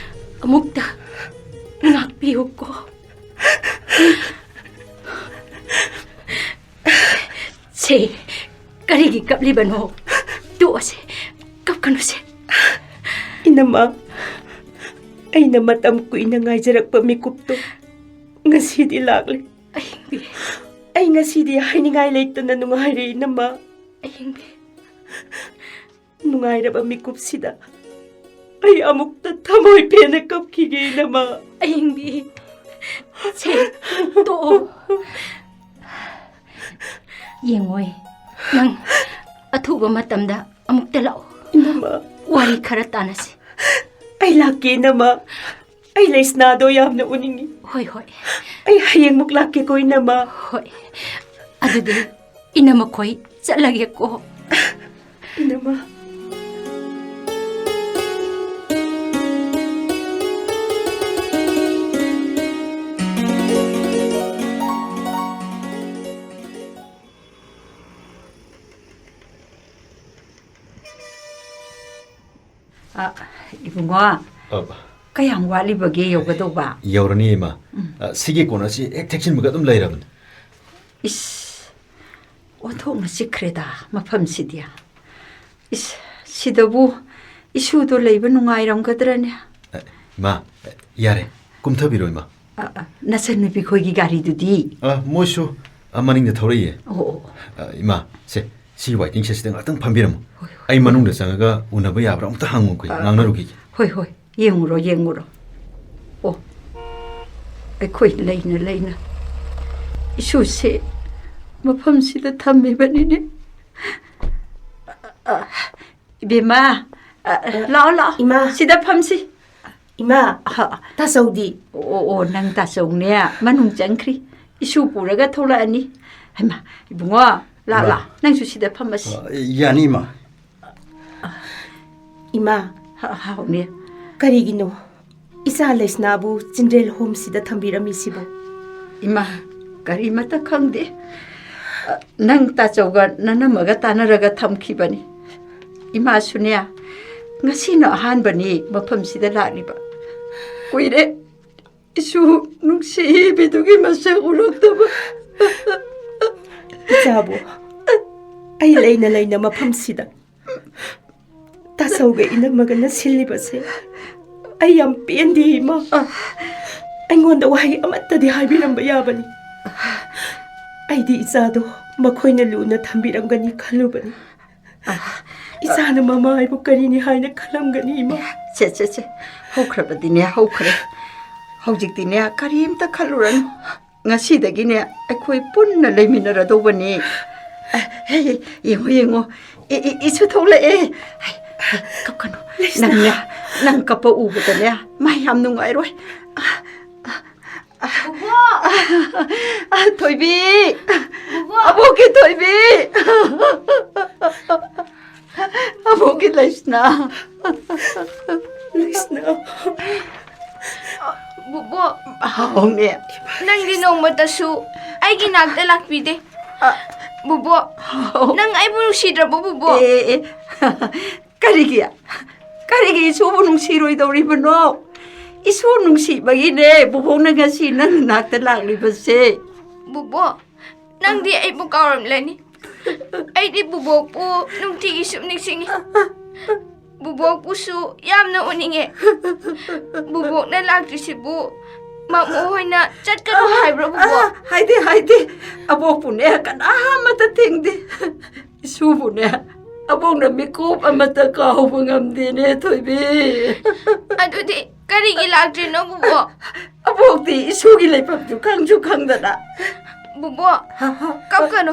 ꯑꯃꯨꯛꯇ ꯉꯥꯛꯄꯤꯌꯨꯀꯣ꯫ ꯁꯦ, ꯀꯔꯤꯒꯤ ꯀꯞꯂꯤꯕꯅꯣ? ꯇꯣꯛꯑꯁꯦ, ꯀꯞꯀꯅꯨꯁꯦ꯫ ꯏꯅꯝꯃ, ꯑꯩꯅ ꯃꯇꯝ ꯀꯨꯏꯅ ꯉꯥꯏꯖꯔꯛꯄ ꯃꯤꯀꯨꯞꯇꯣ ꯉꯁꯤꯗꯤ ꯂꯥꯛꯂꯦ꯫ ꯑꯍꯤꯡꯕꯤ꯫ ꯑꯩ ꯉꯁꯤꯗꯤ ꯍꯥꯏꯅꯤꯡꯉꯥꯏ ꯂꯩꯇꯅ ꯅꯨꯡꯉꯥꯏꯔꯦ, ꯏꯅꯝꯃ꯫ ꯑꯍꯤꯡꯕꯤ꯫ ꯅꯨꯡꯉꯥꯏꯔꯕ ꯃꯤꯀꯨꯞꯁꯤꯗ ꯑꯩ ꯑꯃꯨꯛꯇ ꯊꯃꯣꯏ ꯄꯦꯟꯅ ꯀꯞꯈꯤꯒꯦ, ꯏꯅꯝꯃ꯫ ꯑꯍꯤꯡꯕꯤ, ꯁꯦ, ꯇꯣꯛꯑꯣ꯫ ꯌꯦꯡꯉꯣꯏ, ꯅꯪ ꯑꯊꯨꯕ ꯃꯇꯝꯗ ꯑꯃꯨꯛꯇ ꯂꯥꯛꯑꯣ꯫ ꯏꯅꯝꯃ꯫ ꯋꯥꯔꯤ ꯈꯔ ꯇꯥꯟꯅꯁꯤ꯫ ꯑꯩ ꯂꯥꯛꯀꯦ, ꯏꯅꯝꯃ꯫ ꯑꯩ ꯂꯩꯁꯅꯥꯗꯣ ꯌꯥꯝꯅ ꯎꯅꯤꯡꯉꯤ꯫ ꯍꯣꯏ, ꯍꯣꯏ꯫ ꯑꯩ ꯍꯌꯦꯡꯃꯨꯛ ꯂꯥꯛꯀꯦꯀꯣ, ꯏꯅꯝꯃ꯫ ꯍꯣꯏ꯫ ꯑꯗꯨꯗꯤ ꯏꯅꯝꯃꯈꯣꯏ ꯆꯠꯂꯒꯦꯀꯣ꯫ ꯏꯅꯝꯃ꯫ ꯑ, ꯏꯕꯨꯡꯉꯣ, ꯑ꯫ ꯀꯌꯥꯝ ꯋꯥꯠꯂꯤꯕꯒꯦ ꯌꯧꯒꯗꯧꯕ? ꯌꯧꯔꯅꯤ, ꯏꯃꯥ꯫ ꯎꯝ꯫ ꯑ, ꯁꯤꯒꯤ ꯀꯣꯟ ꯑꯁꯤ ꯍꯦꯛ ꯊꯦꯛꯆꯤꯟꯕꯒ ꯑꯗꯨꯝ ꯂꯩꯔꯕꯅꯤ꯫ ꯏꯁ, ꯑꯣꯟꯊꯣꯛꯅ ꯆꯤꯛꯈ꯭ꯔꯦꯗ ꯃꯐꯝꯁꯤꯗꯤ꯫ ꯏꯁ, ꯁꯤꯗꯕꯨ ꯏꯁꯨꯗꯣ ꯂꯩꯕ ꯅꯨꯡꯉꯥꯏꯔꯝꯒꯗ꯭ꯔꯅꯦ? ꯑ, ꯏꯃꯥ, ꯌꯥꯔꯦ, ꯀꯨꯝꯊꯕꯤꯔꯣ, ꯏꯃꯥ꯫ ꯑ, ꯑ, ꯅꯆꯟꯅꯨꯄꯤ ꯈꯣꯏꯒꯤ ꯒꯥꯔꯤꯗꯨꯗꯤ? ꯑ, ꯃꯣꯏꯁꯨ, ꯑ, ꯃꯅꯤꯡꯗ ꯊꯧꯔꯛꯏꯌꯦ꯫ ꯑꯣ, ꯑꯣ, ꯑꯣ꯫ ꯑ, ꯏꯃꯥ, ꯁꯦ, ꯁꯤꯒꯤ waiting shed ꯁꯤꯗ ꯉꯥꯛꯇꯪ ꯐꯝꯕꯤꯔꯝꯃꯨ꯫ ꯍꯣꯏ, ꯍꯣꯏ꯫ ꯑꯩ ꯃꯅꯨꯡꯗ ꯆꯪꯉꯒ ꯎꯅꯕ ꯌꯥꯕ꯭ꯔꯥ ꯑꯃꯨꯛꯇ ꯍꯪꯉꯨꯒꯦ, ꯑ, ꯉꯥꯡꯅꯔꯨꯈꯤꯒꯦ꯫ ꯍꯣꯏ, ꯍꯣꯏ, ꯌꯦꯡꯉꯨꯔꯣ, ꯌꯦꯡꯉꯨꯔꯣ꯫ ꯑꯣ, ꯑꯩꯈꯣꯏ ꯂꯩꯅ ꯂꯩꯅ ꯏꯁꯨꯁꯦ ꯃꯐꯝꯁꯤꯗ ꯊꯝꯃꯤꯕꯅꯤꯅꯦ꯫ ꯑ, ꯑ, ꯏꯕꯦꯝꯃ, ꯑ, ꯂꯥꯛꯑꯣ, ꯂꯥꯛꯑꯣ꯫ ꯏꯃꯥ꯫ ꯁꯤꯗ ꯐꯝꯁꯤ꯫ ꯏꯃꯥ, ꯑ, ꯇꯥꯆꯧꯗꯤ? ꯑꯣ, ꯑꯣ, ꯅꯪ ꯇꯥꯆꯧꯅꯦ, ꯃꯅꯨꯡ ꯆꯪꯈ꯭ꯔꯤ꯫ ꯏꯁꯨ ꯄꯨꯔꯒ ꯊꯣꯛꯂꯛꯑꯅꯤ꯫ ꯍꯩꯃꯥ, ꯏꯕꯨꯡꯉꯣ, ꯂꯥꯛ, ꯏꯃꯥ꯫ ꯂꯥꯛ꯫ ꯅꯪꯁꯨ ꯁꯤꯗ ꯐꯝꯃꯁꯤ꯫ ꯑ, ꯌꯥꯅꯤ, ꯏꯃꯥ꯫ ꯏꯃꯥ꯫ ꯍ-, ꯍꯥꯎꯅꯦ꯫ ꯀꯔꯤꯒꯤꯅꯣ ꯏꯆꯥ ꯂꯩꯁꯅꯥꯕꯨ ꯆꯤꯜꯗ꯭ꯔꯦꯟ ꯍꯣꯝꯁꯤꯗ ꯊꯝꯕꯤꯔꯝꯃꯤꯁꯤꯕꯣ? ꯏꯃꯥ, ꯀꯔꯤꯃꯠꯇ ꯈꯪꯗꯦ꯫ ꯑ, ꯅꯪ ꯇꯥꯆꯧꯒ ꯅꯅꯝꯃꯒ ꯇꯥꯟꯅꯔꯒ ꯊꯝꯈꯤꯕꯅꯤ꯫ ꯏꯃꯥꯁꯨꯅꯦ, ꯉꯁꯤꯅ ꯑꯍꯥꯟꯕꯅꯤ ꯃꯐꯝꯁꯤꯗ ꯂꯥꯛꯂꯤꯕ꯫ ꯀꯨꯏꯔꯦ ꯏꯁꯨ ꯅꯨꯡꯁꯤꯕꯤꯗꯨꯒꯤ ꯃꯁꯛ ꯎꯔꯛꯇꯕ꯫ ꯏꯆꯥꯕꯨ ꯑꯩ ꯂꯩꯅ ꯂꯩꯅ ꯃꯐꯝꯁꯤꯗ ꯇꯥꯆꯧꯒ ꯏꯅꯝꯃꯒꯅ ꯁꯤꯜꯂꯤꯕꯁꯦ ꯑꯩ ꯌꯥꯝ ꯄꯦꯟꯗꯦ, ꯏꯃꯥ꯫ ꯑꯩꯉꯣꯟꯗ ꯋꯥꯍꯩ ꯑꯃꯠꯇꯗꯤ ꯍꯥꯏꯕꯤꯔꯝꯕ ꯌꯥꯕꯅꯤ꯫ ꯑꯩꯗꯤ ꯏꯆꯥꯗꯣ ꯃꯈꯣꯏꯅ ꯂꯨꯅ ꯊꯝꯕꯤꯔꯝꯒꯅꯤ ꯈꯜꯂꯨꯕꯅꯤ꯫ ꯏꯆꯥꯅ ꯃꯃꯥ ꯍꯥꯏꯕꯨ ꯀꯔꯤꯅꯤ ꯍꯥꯏꯅ ꯈꯜꯂꯝꯒꯅꯤ, ꯏꯃꯥ? ꯁꯦ, ꯁꯦ, ꯁꯦ꯫ ꯍꯧꯈ꯭ꯔꯕꯗꯤꯅꯦ, ꯍꯧꯈ꯭ꯔꯦ꯫ ꯍꯧꯖꯤꯛꯇꯤꯅꯦ, ꯀꯔꯤꯝꯇ ꯈꯜꯂꯨꯔꯅꯨ꯫ ꯉꯁꯤꯗꯒꯤꯅꯦ, ꯑꯩꯈꯣꯏ ꯄꯨꯟꯅ ꯂꯩꯃꯤꯟꯅꯔꯗꯧꯕꯅꯤ꯫ ꯑꯦ, ꯍꯦ, ꯌꯦꯡꯉꯣ, ꯌꯦꯡꯉꯣ꯫ ꯏ-, ꯏ-, ꯏꯁꯨ ꯊꯣꯛꯂꯛꯑꯦ꯫ ꯍꯩ, ꯍꯩ, ꯀꯞꯀꯅꯨ꯫ ꯂꯩꯁꯅꯥ꯫ ꯅꯪꯅꯦ, ꯅꯪ ꯀꯞꯄ ꯎꯕꯗꯅꯦ, ꯃꯥ ꯌꯥꯝ ꯅꯨꯡꯉꯥꯏꯔꯣꯏ꯫ ꯕꯨꯕꯣꯛ! ꯑ, ꯊꯣꯏꯕꯤ! ꯕꯨꯕꯣꯛ! ꯑꯕꯣꯛꯀꯤ ꯊꯣꯏꯕꯤ! ꯑꯕꯣꯛꯀꯤ ꯂꯩꯁꯅꯥ! ꯂꯩꯁꯅꯥ! ꯕꯨꯕꯣꯛ! ꯍꯥꯎꯅꯦ꯫ ꯅꯪꯗꯤ ꯅꯣꯡꯃꯇꯁꯨ ꯑꯩꯒꯤ ꯅꯥꯛꯇ ꯂꯥꯛꯄꯤꯗꯦ꯫ ꯑ, ꯕꯨꯕꯣꯛ! ꯍꯥꯎ꯫ ꯅꯪ ꯑꯩꯕꯨ ꯅꯨꯡꯁꯤꯗ꯭ꯔꯕꯣ, ꯕꯨꯕꯣꯛ? ꯑꯦ, ꯑꯦ, ꯑꯦ꯫ ꯀꯔꯤꯒꯤ? ꯀꯔꯤꯒꯤ ꯏꯁꯨꯕꯨ ꯅꯨꯡꯁꯤꯔꯣꯏꯗꯧꯔꯤꯕꯅꯣ? ꯏꯁꯨ ꯅꯨꯡꯁꯤꯕꯒꯤꯅꯦ ꯕꯨꯕꯣꯛꯅ ꯉꯁꯤ ꯅꯪ ꯅꯥꯛꯇ ꯂꯥꯛꯂꯤꯕꯁꯦ꯫ ꯕꯨꯕꯣꯛ, ꯅꯪꯗꯤ ꯑꯩꯕꯨ ꯀꯥꯎꯔꯝꯂꯅꯤ꯫ ꯑꯩꯗꯤ ꯕꯨꯕꯣꯛꯄꯨ ꯅꯨꯡꯇꯤꯒꯤ ꯁꯨꯝ ꯅꯤꯡꯁꯤꯡꯉꯤ꯫ ꯕꯨꯕꯣꯛꯄꯨꯁꯨ ꯌꯥꯝꯅ ꯎꯅꯤꯡꯉꯦ꯫ ꯕꯨꯕꯣꯛꯅ ꯂꯥꯛꯇ꯭ꯔꯤꯁꯤꯕꯨ ꯃꯃꯣ ꯍꯣꯏꯅ ꯆꯠꯀꯅꯨ ꯍꯥꯏꯕ꯭ꯔꯣ, ꯕꯨꯕꯣꯛ? ꯑ, ꯍꯥꯏꯗꯦ, ꯍꯥꯏꯗꯦ꯫ ꯑꯕꯣꯛꯄꯨꯅꯦ ꯀꯅꯥ ꯑꯃꯠꯇ ꯊꯤꯡꯗꯦ꯫ ꯏꯁꯨꯕꯨꯅꯦ, ꯑꯕꯣꯛꯅ ꯃꯤꯀꯨꯞ ꯑꯃꯠꯇ ꯀꯥꯎꯕ ꯉꯝꯗꯦꯅꯦ, ꯊꯣꯏꯕꯤ꯫ ꯑꯗꯨꯗꯤ ꯀꯔꯤꯒꯤ ꯂꯥꯛꯇ꯭ꯔꯤꯅꯣ, ꯕꯨꯕꯣꯛ? ꯑꯕꯣꯛꯇꯤ ꯏꯁꯨꯒꯤ ꯂꯩꯐꯝꯁꯨ ꯈꯪꯁꯨ ꯈꯪꯗꯅ꯫ ꯕꯨꯕꯣꯛ, ꯀꯞꯀꯅꯨ꯫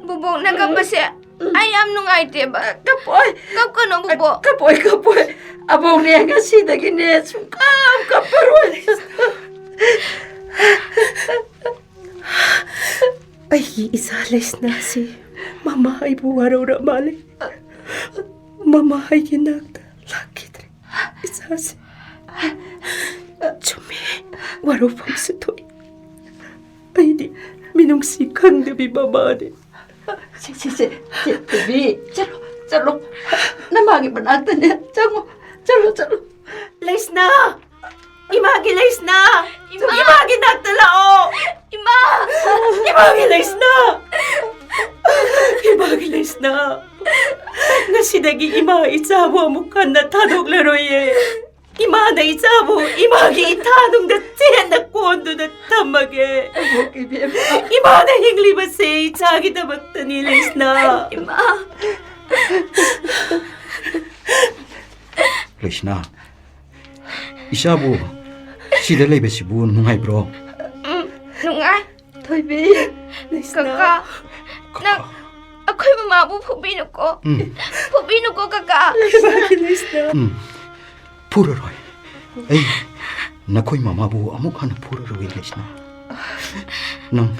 ꯕꯨꯕꯣꯛꯅ ꯀꯞꯄꯁꯦ ꯑꯩ ꯌꯥꯝ ꯅꯨꯡꯉꯥꯏꯇꯦꯕ꯫ ꯀꯞꯄꯣꯏ꯫ ꯀꯞꯀꯅꯣ, ꯕꯨꯕꯣꯛ꯫ ꯀꯞꯄꯣꯏ, ꯀꯞꯄꯣꯏ꯫ ꯑꯕꯣꯛꯅꯦ ꯉꯁꯤꯗꯒꯤꯅꯦ ꯁꯨꯡꯀꯞ ꯀꯞꯄꯔꯣꯏ꯫ ꯑꯩꯒꯤ ꯏꯆꯥ ꯂꯩꯁꯅꯥꯁꯤ ꯃꯃꯥ ꯑꯩꯕꯨ ꯋꯥꯔꯧꯔ ꯃꯥꯜꯂꯦ꯫ ꯃꯃꯥ ꯑꯩꯒꯤ ꯅꯥꯛꯇ ꯂꯥꯛꯈꯤꯗ꯭ꯔꯦ꯫ ꯏꯆꯥꯁꯦ꯫ ꯆꯨꯝꯃꯦ꯫ ꯋꯥꯔꯧꯐꯝꯁꯨ ꯊꯣꯛꯏ꯫ ꯑꯩꯗꯤ ꯃꯤꯅꯨꯡꯁꯤ ꯈꯪꯗꯕꯤ ꯃꯃꯥꯅꯦ꯫ ꯁꯦ, ꯁꯦ, ꯁꯦ, ꯁꯦ, ꯊꯣꯏꯕꯤ, ꯆꯠꯂꯣ, ꯆꯠꯂꯣ꯫ ꯅꯃꯥꯒꯤ ꯃꯅꯥꯛꯇꯅꯦ, ꯆꯪꯉꯣ, ꯆꯠꯂꯣ, ꯆꯠꯂꯣ꯫ ꯂꯩꯁꯅꯥ! ꯏꯃꯥꯒꯤ ꯂꯩꯁꯅꯥ! ꯏꯃꯥ! ꯏꯃꯥꯒꯤ ꯅꯥꯛꯇ ꯂꯥꯛꯑꯣ! ꯏꯃꯥ! ꯏꯃꯥꯒꯤ ꯂꯩꯁꯅꯥ! ꯏꯃꯥꯒꯤ ꯂꯩꯁꯅꯥ! ꯉꯁꯤꯗꯒꯤ ꯏꯃꯥ ꯏꯆꯥꯕꯨ ꯑꯃꯨꯛ ꯍꯟꯅ ꯊꯥꯗꯣꯛꯂꯔꯣꯏꯌꯦ꯫ ꯏꯃꯥꯅ ꯏꯆꯥꯕꯨ ꯏꯃꯥꯒꯤ ꯏꯊꯥꯅꯨꯡꯗ ꯆꯦꯠꯅ ꯀꯣꯟꯗꯨꯅ ꯊꯝꯃꯒꯦ꯫ ꯑꯃꯨꯛ ꯏꯕꯦꯝꯃ꯫ ꯏꯃꯥꯅ ꯍꯤꯡꯂꯤꯕꯁꯦ ꯏꯆꯥꯒꯤꯗꯃꯛꯇꯅꯤ, ꯂꯩꯁꯅꯥ꯫ ꯏꯃꯥ꯫ ꯂꯩꯁꯅꯥ, ꯏꯆꯥꯕꯨ ꯁꯤꯗ ꯂꯩꯕꯁꯤꯕꯨ ꯅꯨꯡꯉꯥꯏꯕ꯭ꯔꯣ? ꯎꯝ, ꯅꯨꯡꯉꯥꯏ꯫ ꯊꯣꯏꯕꯤ, ꯂꯩꯁꯅꯥ꯫ ꯀꯀꯥ, ꯅꯪ ꯑꯩꯈꯣꯏ ꯃꯃꯥꯕꯨ ꯐꯨꯕꯤꯅꯨꯀꯣ꯫ ꯎꯝ꯫ ꯐꯨꯕꯤꯅꯨꯀꯣ, ꯀꯀꯥ꯫ ꯂꯩꯁꯅꯥ꯫ ꯎꯝ꯫ ꯐꯨꯔꯔꯣꯏ꯫ ꯑꯩ ꯅꯈꯣꯏ ꯃꯃꯥꯕꯨ ꯑꯃꯨꯛ ꯍꯟꯅ ꯐꯨꯔꯔꯣꯏ, ꯂꯩꯁꯅꯥ꯫ ꯅꯪ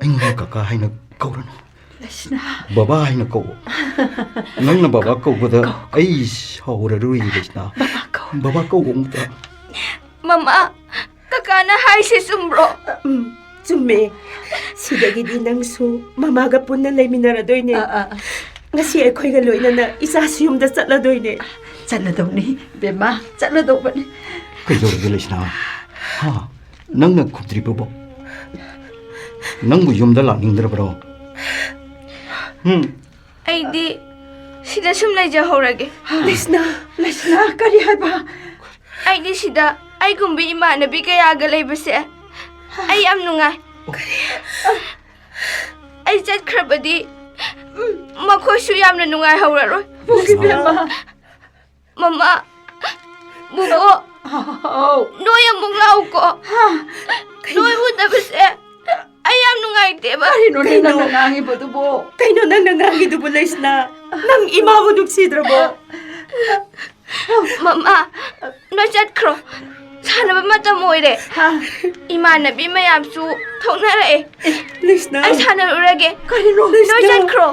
ꯑꯩꯉꯣꯟꯗ ꯀꯀꯥ ꯍꯥꯏꯅ ꯀꯧꯔꯅꯨ꯫ ꯂꯩꯁꯅꯥ꯫ ꯕꯕꯥ ꯍꯥꯏꯅ ꯀꯧ꯫ ꯅꯪꯅ ꯕꯕꯥ ꯀꯧꯕꯗ ꯀꯧ, ꯀꯧ꯫ ꯑꯩ ꯁꯥꯎꯔꯔꯣꯏ, ꯂꯩꯁꯅꯥ꯫ ꯕꯕꯥ ꯀꯧ꯫ ꯕꯕꯥ ꯀꯧ ꯑꯃꯨꯛꯇ꯫ ꯃꯃꯥ, ꯀꯀꯥꯅ ꯍꯥꯏꯁꯦ ꯆꯨꯝꯕ꯭ꯔꯣ? ꯎꯝ, ꯆꯨꯝꯃꯦ꯫ ꯁꯤꯗꯒꯤꯗꯤ ꯅꯪꯁꯨ ꯃꯃꯥꯒ ꯄꯨꯟꯅ ꯂꯩꯃꯤꯟꯅꯔꯗꯣꯏꯅꯦ꯫ ꯑꯥ, ꯑꯥ, ꯑꯥ꯫ ꯉꯁꯤ ꯑꯩꯈꯣꯏꯒ ꯂꯣꯏꯅꯅ ꯏꯆꯥꯁꯨ ꯌꯨꯝꯗ ꯆꯠꯂꯗꯣꯏꯅꯦ꯫ ꯆꯠꯂꯗꯧꯅꯤ, ꯕꯦꯝꯃ, ꯆꯠꯂꯗꯧꯕꯅꯤ꯫ ꯀꯩꯗꯧꯔꯒꯦ, ꯂꯩꯁꯅꯥ? ꯍꯥ? ꯅꯪꯅ ꯈꯨꯝꯗ꯭ꯔꯤꯕꯕꯣ? ꯅꯪꯕꯨ ꯌꯨꯝꯗ ꯂꯥꯛꯅꯤꯡꯗ꯭ꯔꯕ꯭ꯔꯣ? ꯍꯨꯝ? ꯑꯩꯗꯤ ꯁꯤꯗ ꯁꯨꯝ ꯂꯩꯖꯍꯧꯔꯒꯦ꯫ ꯂꯩꯁꯅꯥ, ꯂꯩꯁꯅꯥ, ꯀꯔꯤ ꯍꯥꯏꯕ? ꯑꯩꯗꯤ ꯁꯤꯗ ꯑꯩꯒꯨꯝꯕ ꯏꯃꯥꯟꯅꯕꯤ ꯀꯌꯥꯒ ꯂꯩꯕꯁꯦ ꯑꯩ ꯌꯥꯝ ꯅꯨꯡꯉꯥꯏ꯫ ꯑꯩ ꯆꯠꯈ꯭ꯔꯕꯗꯤ ꯃꯈꯣꯏꯁꯨ ꯌꯥꯝꯅ ꯅꯨꯡꯉꯥꯏꯍꯧꯔꯔꯣꯏ꯫ ꯏꯕꯦꯝꯃ꯫ ꯃꯃꯥ, ꯕꯨꯕꯣꯛ, ꯍꯥꯎ꯫ ꯅꯣꯏ ꯑꯃꯨꯛ ꯂꯥꯛꯎꯀꯣ꯫ ꯍꯥ? ꯀꯩꯅꯣ? ꯅꯣꯏ ꯎꯗꯕꯁꯦ ꯑꯩ ꯌꯥꯝ ꯅꯨꯡꯉꯥꯏ꯫ ꯅꯨꯡꯉꯥꯏꯇꯦꯕ꯫ ꯀꯔꯤꯅꯣꯅꯦ ꯀꯩꯅꯣ? ꯅꯪꯅ ꯉꯥꯡꯉꯤꯕꯗꯨꯕꯣ? ꯀꯩꯅꯣ ꯅꯪꯅ ꯉꯥꯡꯉꯤꯗꯨꯕꯨ, ꯂꯩꯁꯅꯥ? ꯅꯪ ꯏꯃꯥꯕꯨ ꯅꯨꯡꯁꯤꯗ꯭ꯔꯕꯣ? ꯃꯃꯥ, ꯅꯣꯏ ꯆꯠꯈ꯭ꯔꯣ꯫ ꯁꯥꯟꯅꯕ ꯃꯇꯝ ꯑꯣꯏꯔꯦ꯫ ꯍꯥ? ꯏꯃꯥꯟꯅꯕꯤ ꯃꯌꯥꯝꯁꯨ ꯊꯣꯛꯅꯔꯛꯑꯦ꯫ ꯂꯩꯁꯅꯥ꯫ ꯑꯩ ꯁꯥꯟꯅꯔꯨꯔꯒꯦ꯫ ꯀꯔꯤꯅꯣ? ꯅꯣꯏ ꯂꯩꯁꯅꯥ꯫ ꯆꯠꯈ꯭ꯔꯣ꯫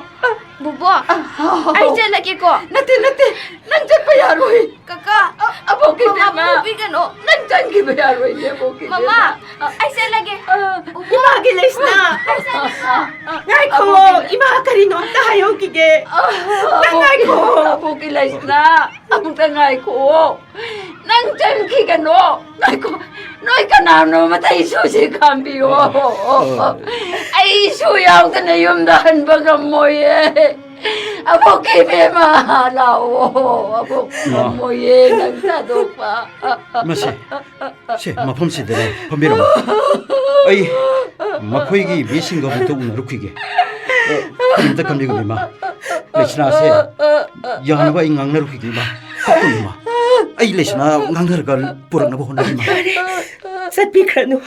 ꯕꯨꯕꯣ, ꯑ, ꯍꯥꯎ, ꯍꯥꯎ, ꯑꯩ ꯍꯥꯎ꯫ ꯆꯠꯂꯒꯦꯀꯣ꯫ ꯅꯠꯇꯦ, ꯅꯠꯇꯦ, ꯅꯪ ꯆꯠꯄ ꯌꯥꯔꯣꯏ꯫ ꯀꯀꯥ, ꯑ, ꯑꯕꯣꯛꯀꯤ ꯃꯃꯥ ꯏꯕꯦꯝꯃ꯫ ꯄꯨꯕꯤꯒꯅꯣ꯫ ꯅꯪ ꯆꯪꯈꯤꯕ ꯌꯥꯔꯣꯏꯅꯦ, ꯑꯕꯣꯛꯀꯤ ꯃꯃꯥ, ꯏꯕꯦꯝꯃ꯫ ꯑ, ꯑꯩ ꯆꯠꯂꯒꯦ꯫ ꯑ, ꯕꯨꯕꯣ, ꯏꯃꯥꯒꯤ ꯂꯩꯁꯅꯥ꯫ ꯑꯩ ꯆꯠꯂꯒꯦ꯫ ꯉꯥꯏꯈꯣ, ꯑꯕꯣꯛꯀꯤ ꯂꯩ- ꯏꯃꯥ ꯀꯔꯤꯅꯣ ꯑꯝꯇ ꯍꯥꯏꯍꯧꯈꯤꯒꯦ꯫ ꯑ, ꯅꯪ ꯑꯕꯣꯛꯀꯤ, ꯉꯥꯏꯈꯣ꯫ ꯑꯕꯣꯛꯀꯤ ꯂꯩꯁꯅꯥ, ꯑꯃꯨꯛꯇ ꯉꯥꯏꯈꯣ꯫ ꯅꯪ ꯆꯪꯈꯤꯒꯅꯣ꯫ ꯉꯥꯏꯈꯣ꯫ ꯅꯣꯏ ꯀꯅꯥꯅꯣ ꯑꯃꯇ ꯏꯁꯨꯁꯤ ꯈꯥꯝꯕꯤꯌꯣ꯫ ꯑꯩ ꯏꯁꯨ ꯌꯥꯎꯗꯅ ꯌꯨꯝꯗ ꯍꯟꯕ ꯉꯝꯃꯣꯏꯌꯦ꯫ ꯑꯕꯣꯛꯀꯤ ꯏꯕꯦꯝꯃ, ꯂꯥꯛꯑꯣ꯫ ꯑꯕꯣꯛ ꯏꯃꯥ꯫ ꯉꯝꯃꯣꯏꯌꯦ ꯅꯪ ꯊꯥꯗꯣꯛꯄ꯫ ꯃꯁꯦ, ꯁꯦ, ꯃꯐꯝꯁꯤꯗꯅꯦ ꯐꯝꯕꯤꯔꯝꯃꯣ꯫ ꯑꯩ ꯃꯈꯣꯏꯒꯤ ꯃꯤꯁꯤꯡꯒ ꯑꯃꯨꯛꯇ ꯎꯅꯔꯨꯈꯤꯒꯦ꯫ ꯑ, ꯀꯔꯤꯝꯇ ꯈꯟꯕꯤꯒꯅꯨ, ꯏꯃꯥ꯫ ꯂꯩꯁꯅꯥꯁꯦ ꯌꯥꯅꯕ ꯑꯩ ꯉꯥꯡꯅꯔꯨꯈꯤꯒꯦ, ꯏꯃꯥ꯫ ꯀꯞꯀꯅꯨ, ꯏꯃꯥ꯫ ꯑꯩ ꯂꯩꯁꯅꯥ ꯉꯥꯡꯅꯔꯒ ꯄꯨꯔꯛꯅꯕ ꯍꯣꯠꯅꯒꯦ, ꯏꯃꯥ꯫ ꯆꯠꯄꯤꯈ꯭ꯔꯅꯨ꯫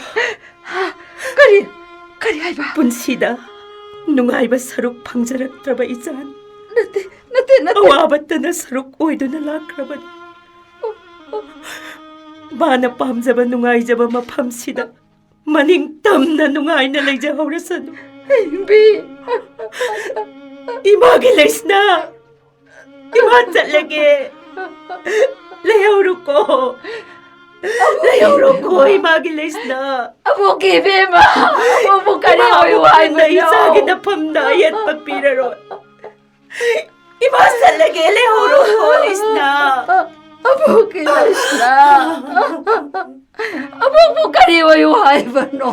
ꯀꯔꯤ? ꯀꯔꯤ ꯍꯥꯏꯕ? ꯄꯨꯟꯁꯤꯗ ꯅꯨꯡꯉꯥꯏꯕ ꯁꯔꯨꯛ ꯐꯪꯖꯔꯛꯇ꯭ꯔꯕ ꯏꯆꯥꯅꯤ꯫ ꯅꯠꯇꯦ, ꯅꯠꯇꯦ, ꯅꯠꯇꯦ꯫ ꯑꯋꯥꯕꯇꯅ ꯁꯔꯨꯛ ꯑꯣꯏꯗꯨꯅ ꯂꯥꯛꯈ꯭ꯔꯕꯅꯤ꯫ ꯃꯥꯅ ꯄꯥꯝꯖꯕ ꯅꯨꯡꯉꯥꯏꯖꯕ ꯃꯐꯝꯁꯤꯗ ꯃꯅꯤꯡ ꯇꯝꯅ ꯅꯨꯡꯉꯥꯏꯅ ꯂꯩꯖꯍꯧꯔꯁꯅꯨ꯫ ꯍꯩꯕꯤ꯫ ꯏꯃꯥꯒꯤ ꯂꯩꯁꯅꯥ, ꯏꯃꯥ ꯆꯠꯂꯒꯦ꯫ ꯂꯩꯍꯧꯔꯣꯀꯣ꯫ ꯂꯩꯍꯧꯔꯣꯀꯣ, ꯏꯃꯥꯒꯤ ꯂꯩꯁꯅꯥ꯫ ꯑꯕꯣꯛꯀꯤ ꯏꯕꯦꯝꯃ, ꯑꯕꯣꯛꯄꯨ ꯀꯔꯤ ꯏꯃꯥ ꯑꯣꯏꯌꯨ ꯑꯃꯨꯛ ꯍꯟꯅ ꯍꯥꯏꯕꯅꯣ? ꯏꯆꯥꯒꯤ ꯅꯐꯝꯗ ꯑꯌꯦꯠꯄ ꯄꯤꯔꯔꯣꯏ꯫ ꯏꯃꯥ ꯆꯠꯂꯒꯦ, ꯂꯩꯍꯧꯔꯣꯀꯣ, ꯂꯩꯁꯅꯥ꯫ ꯑꯕꯣꯛꯀꯤ ꯂꯩꯁꯅꯥ꯫ ꯑꯕꯣꯛꯄꯨ ꯀꯔꯤ ꯑꯣꯏꯌꯨ ꯍꯥꯏꯕꯅꯣ?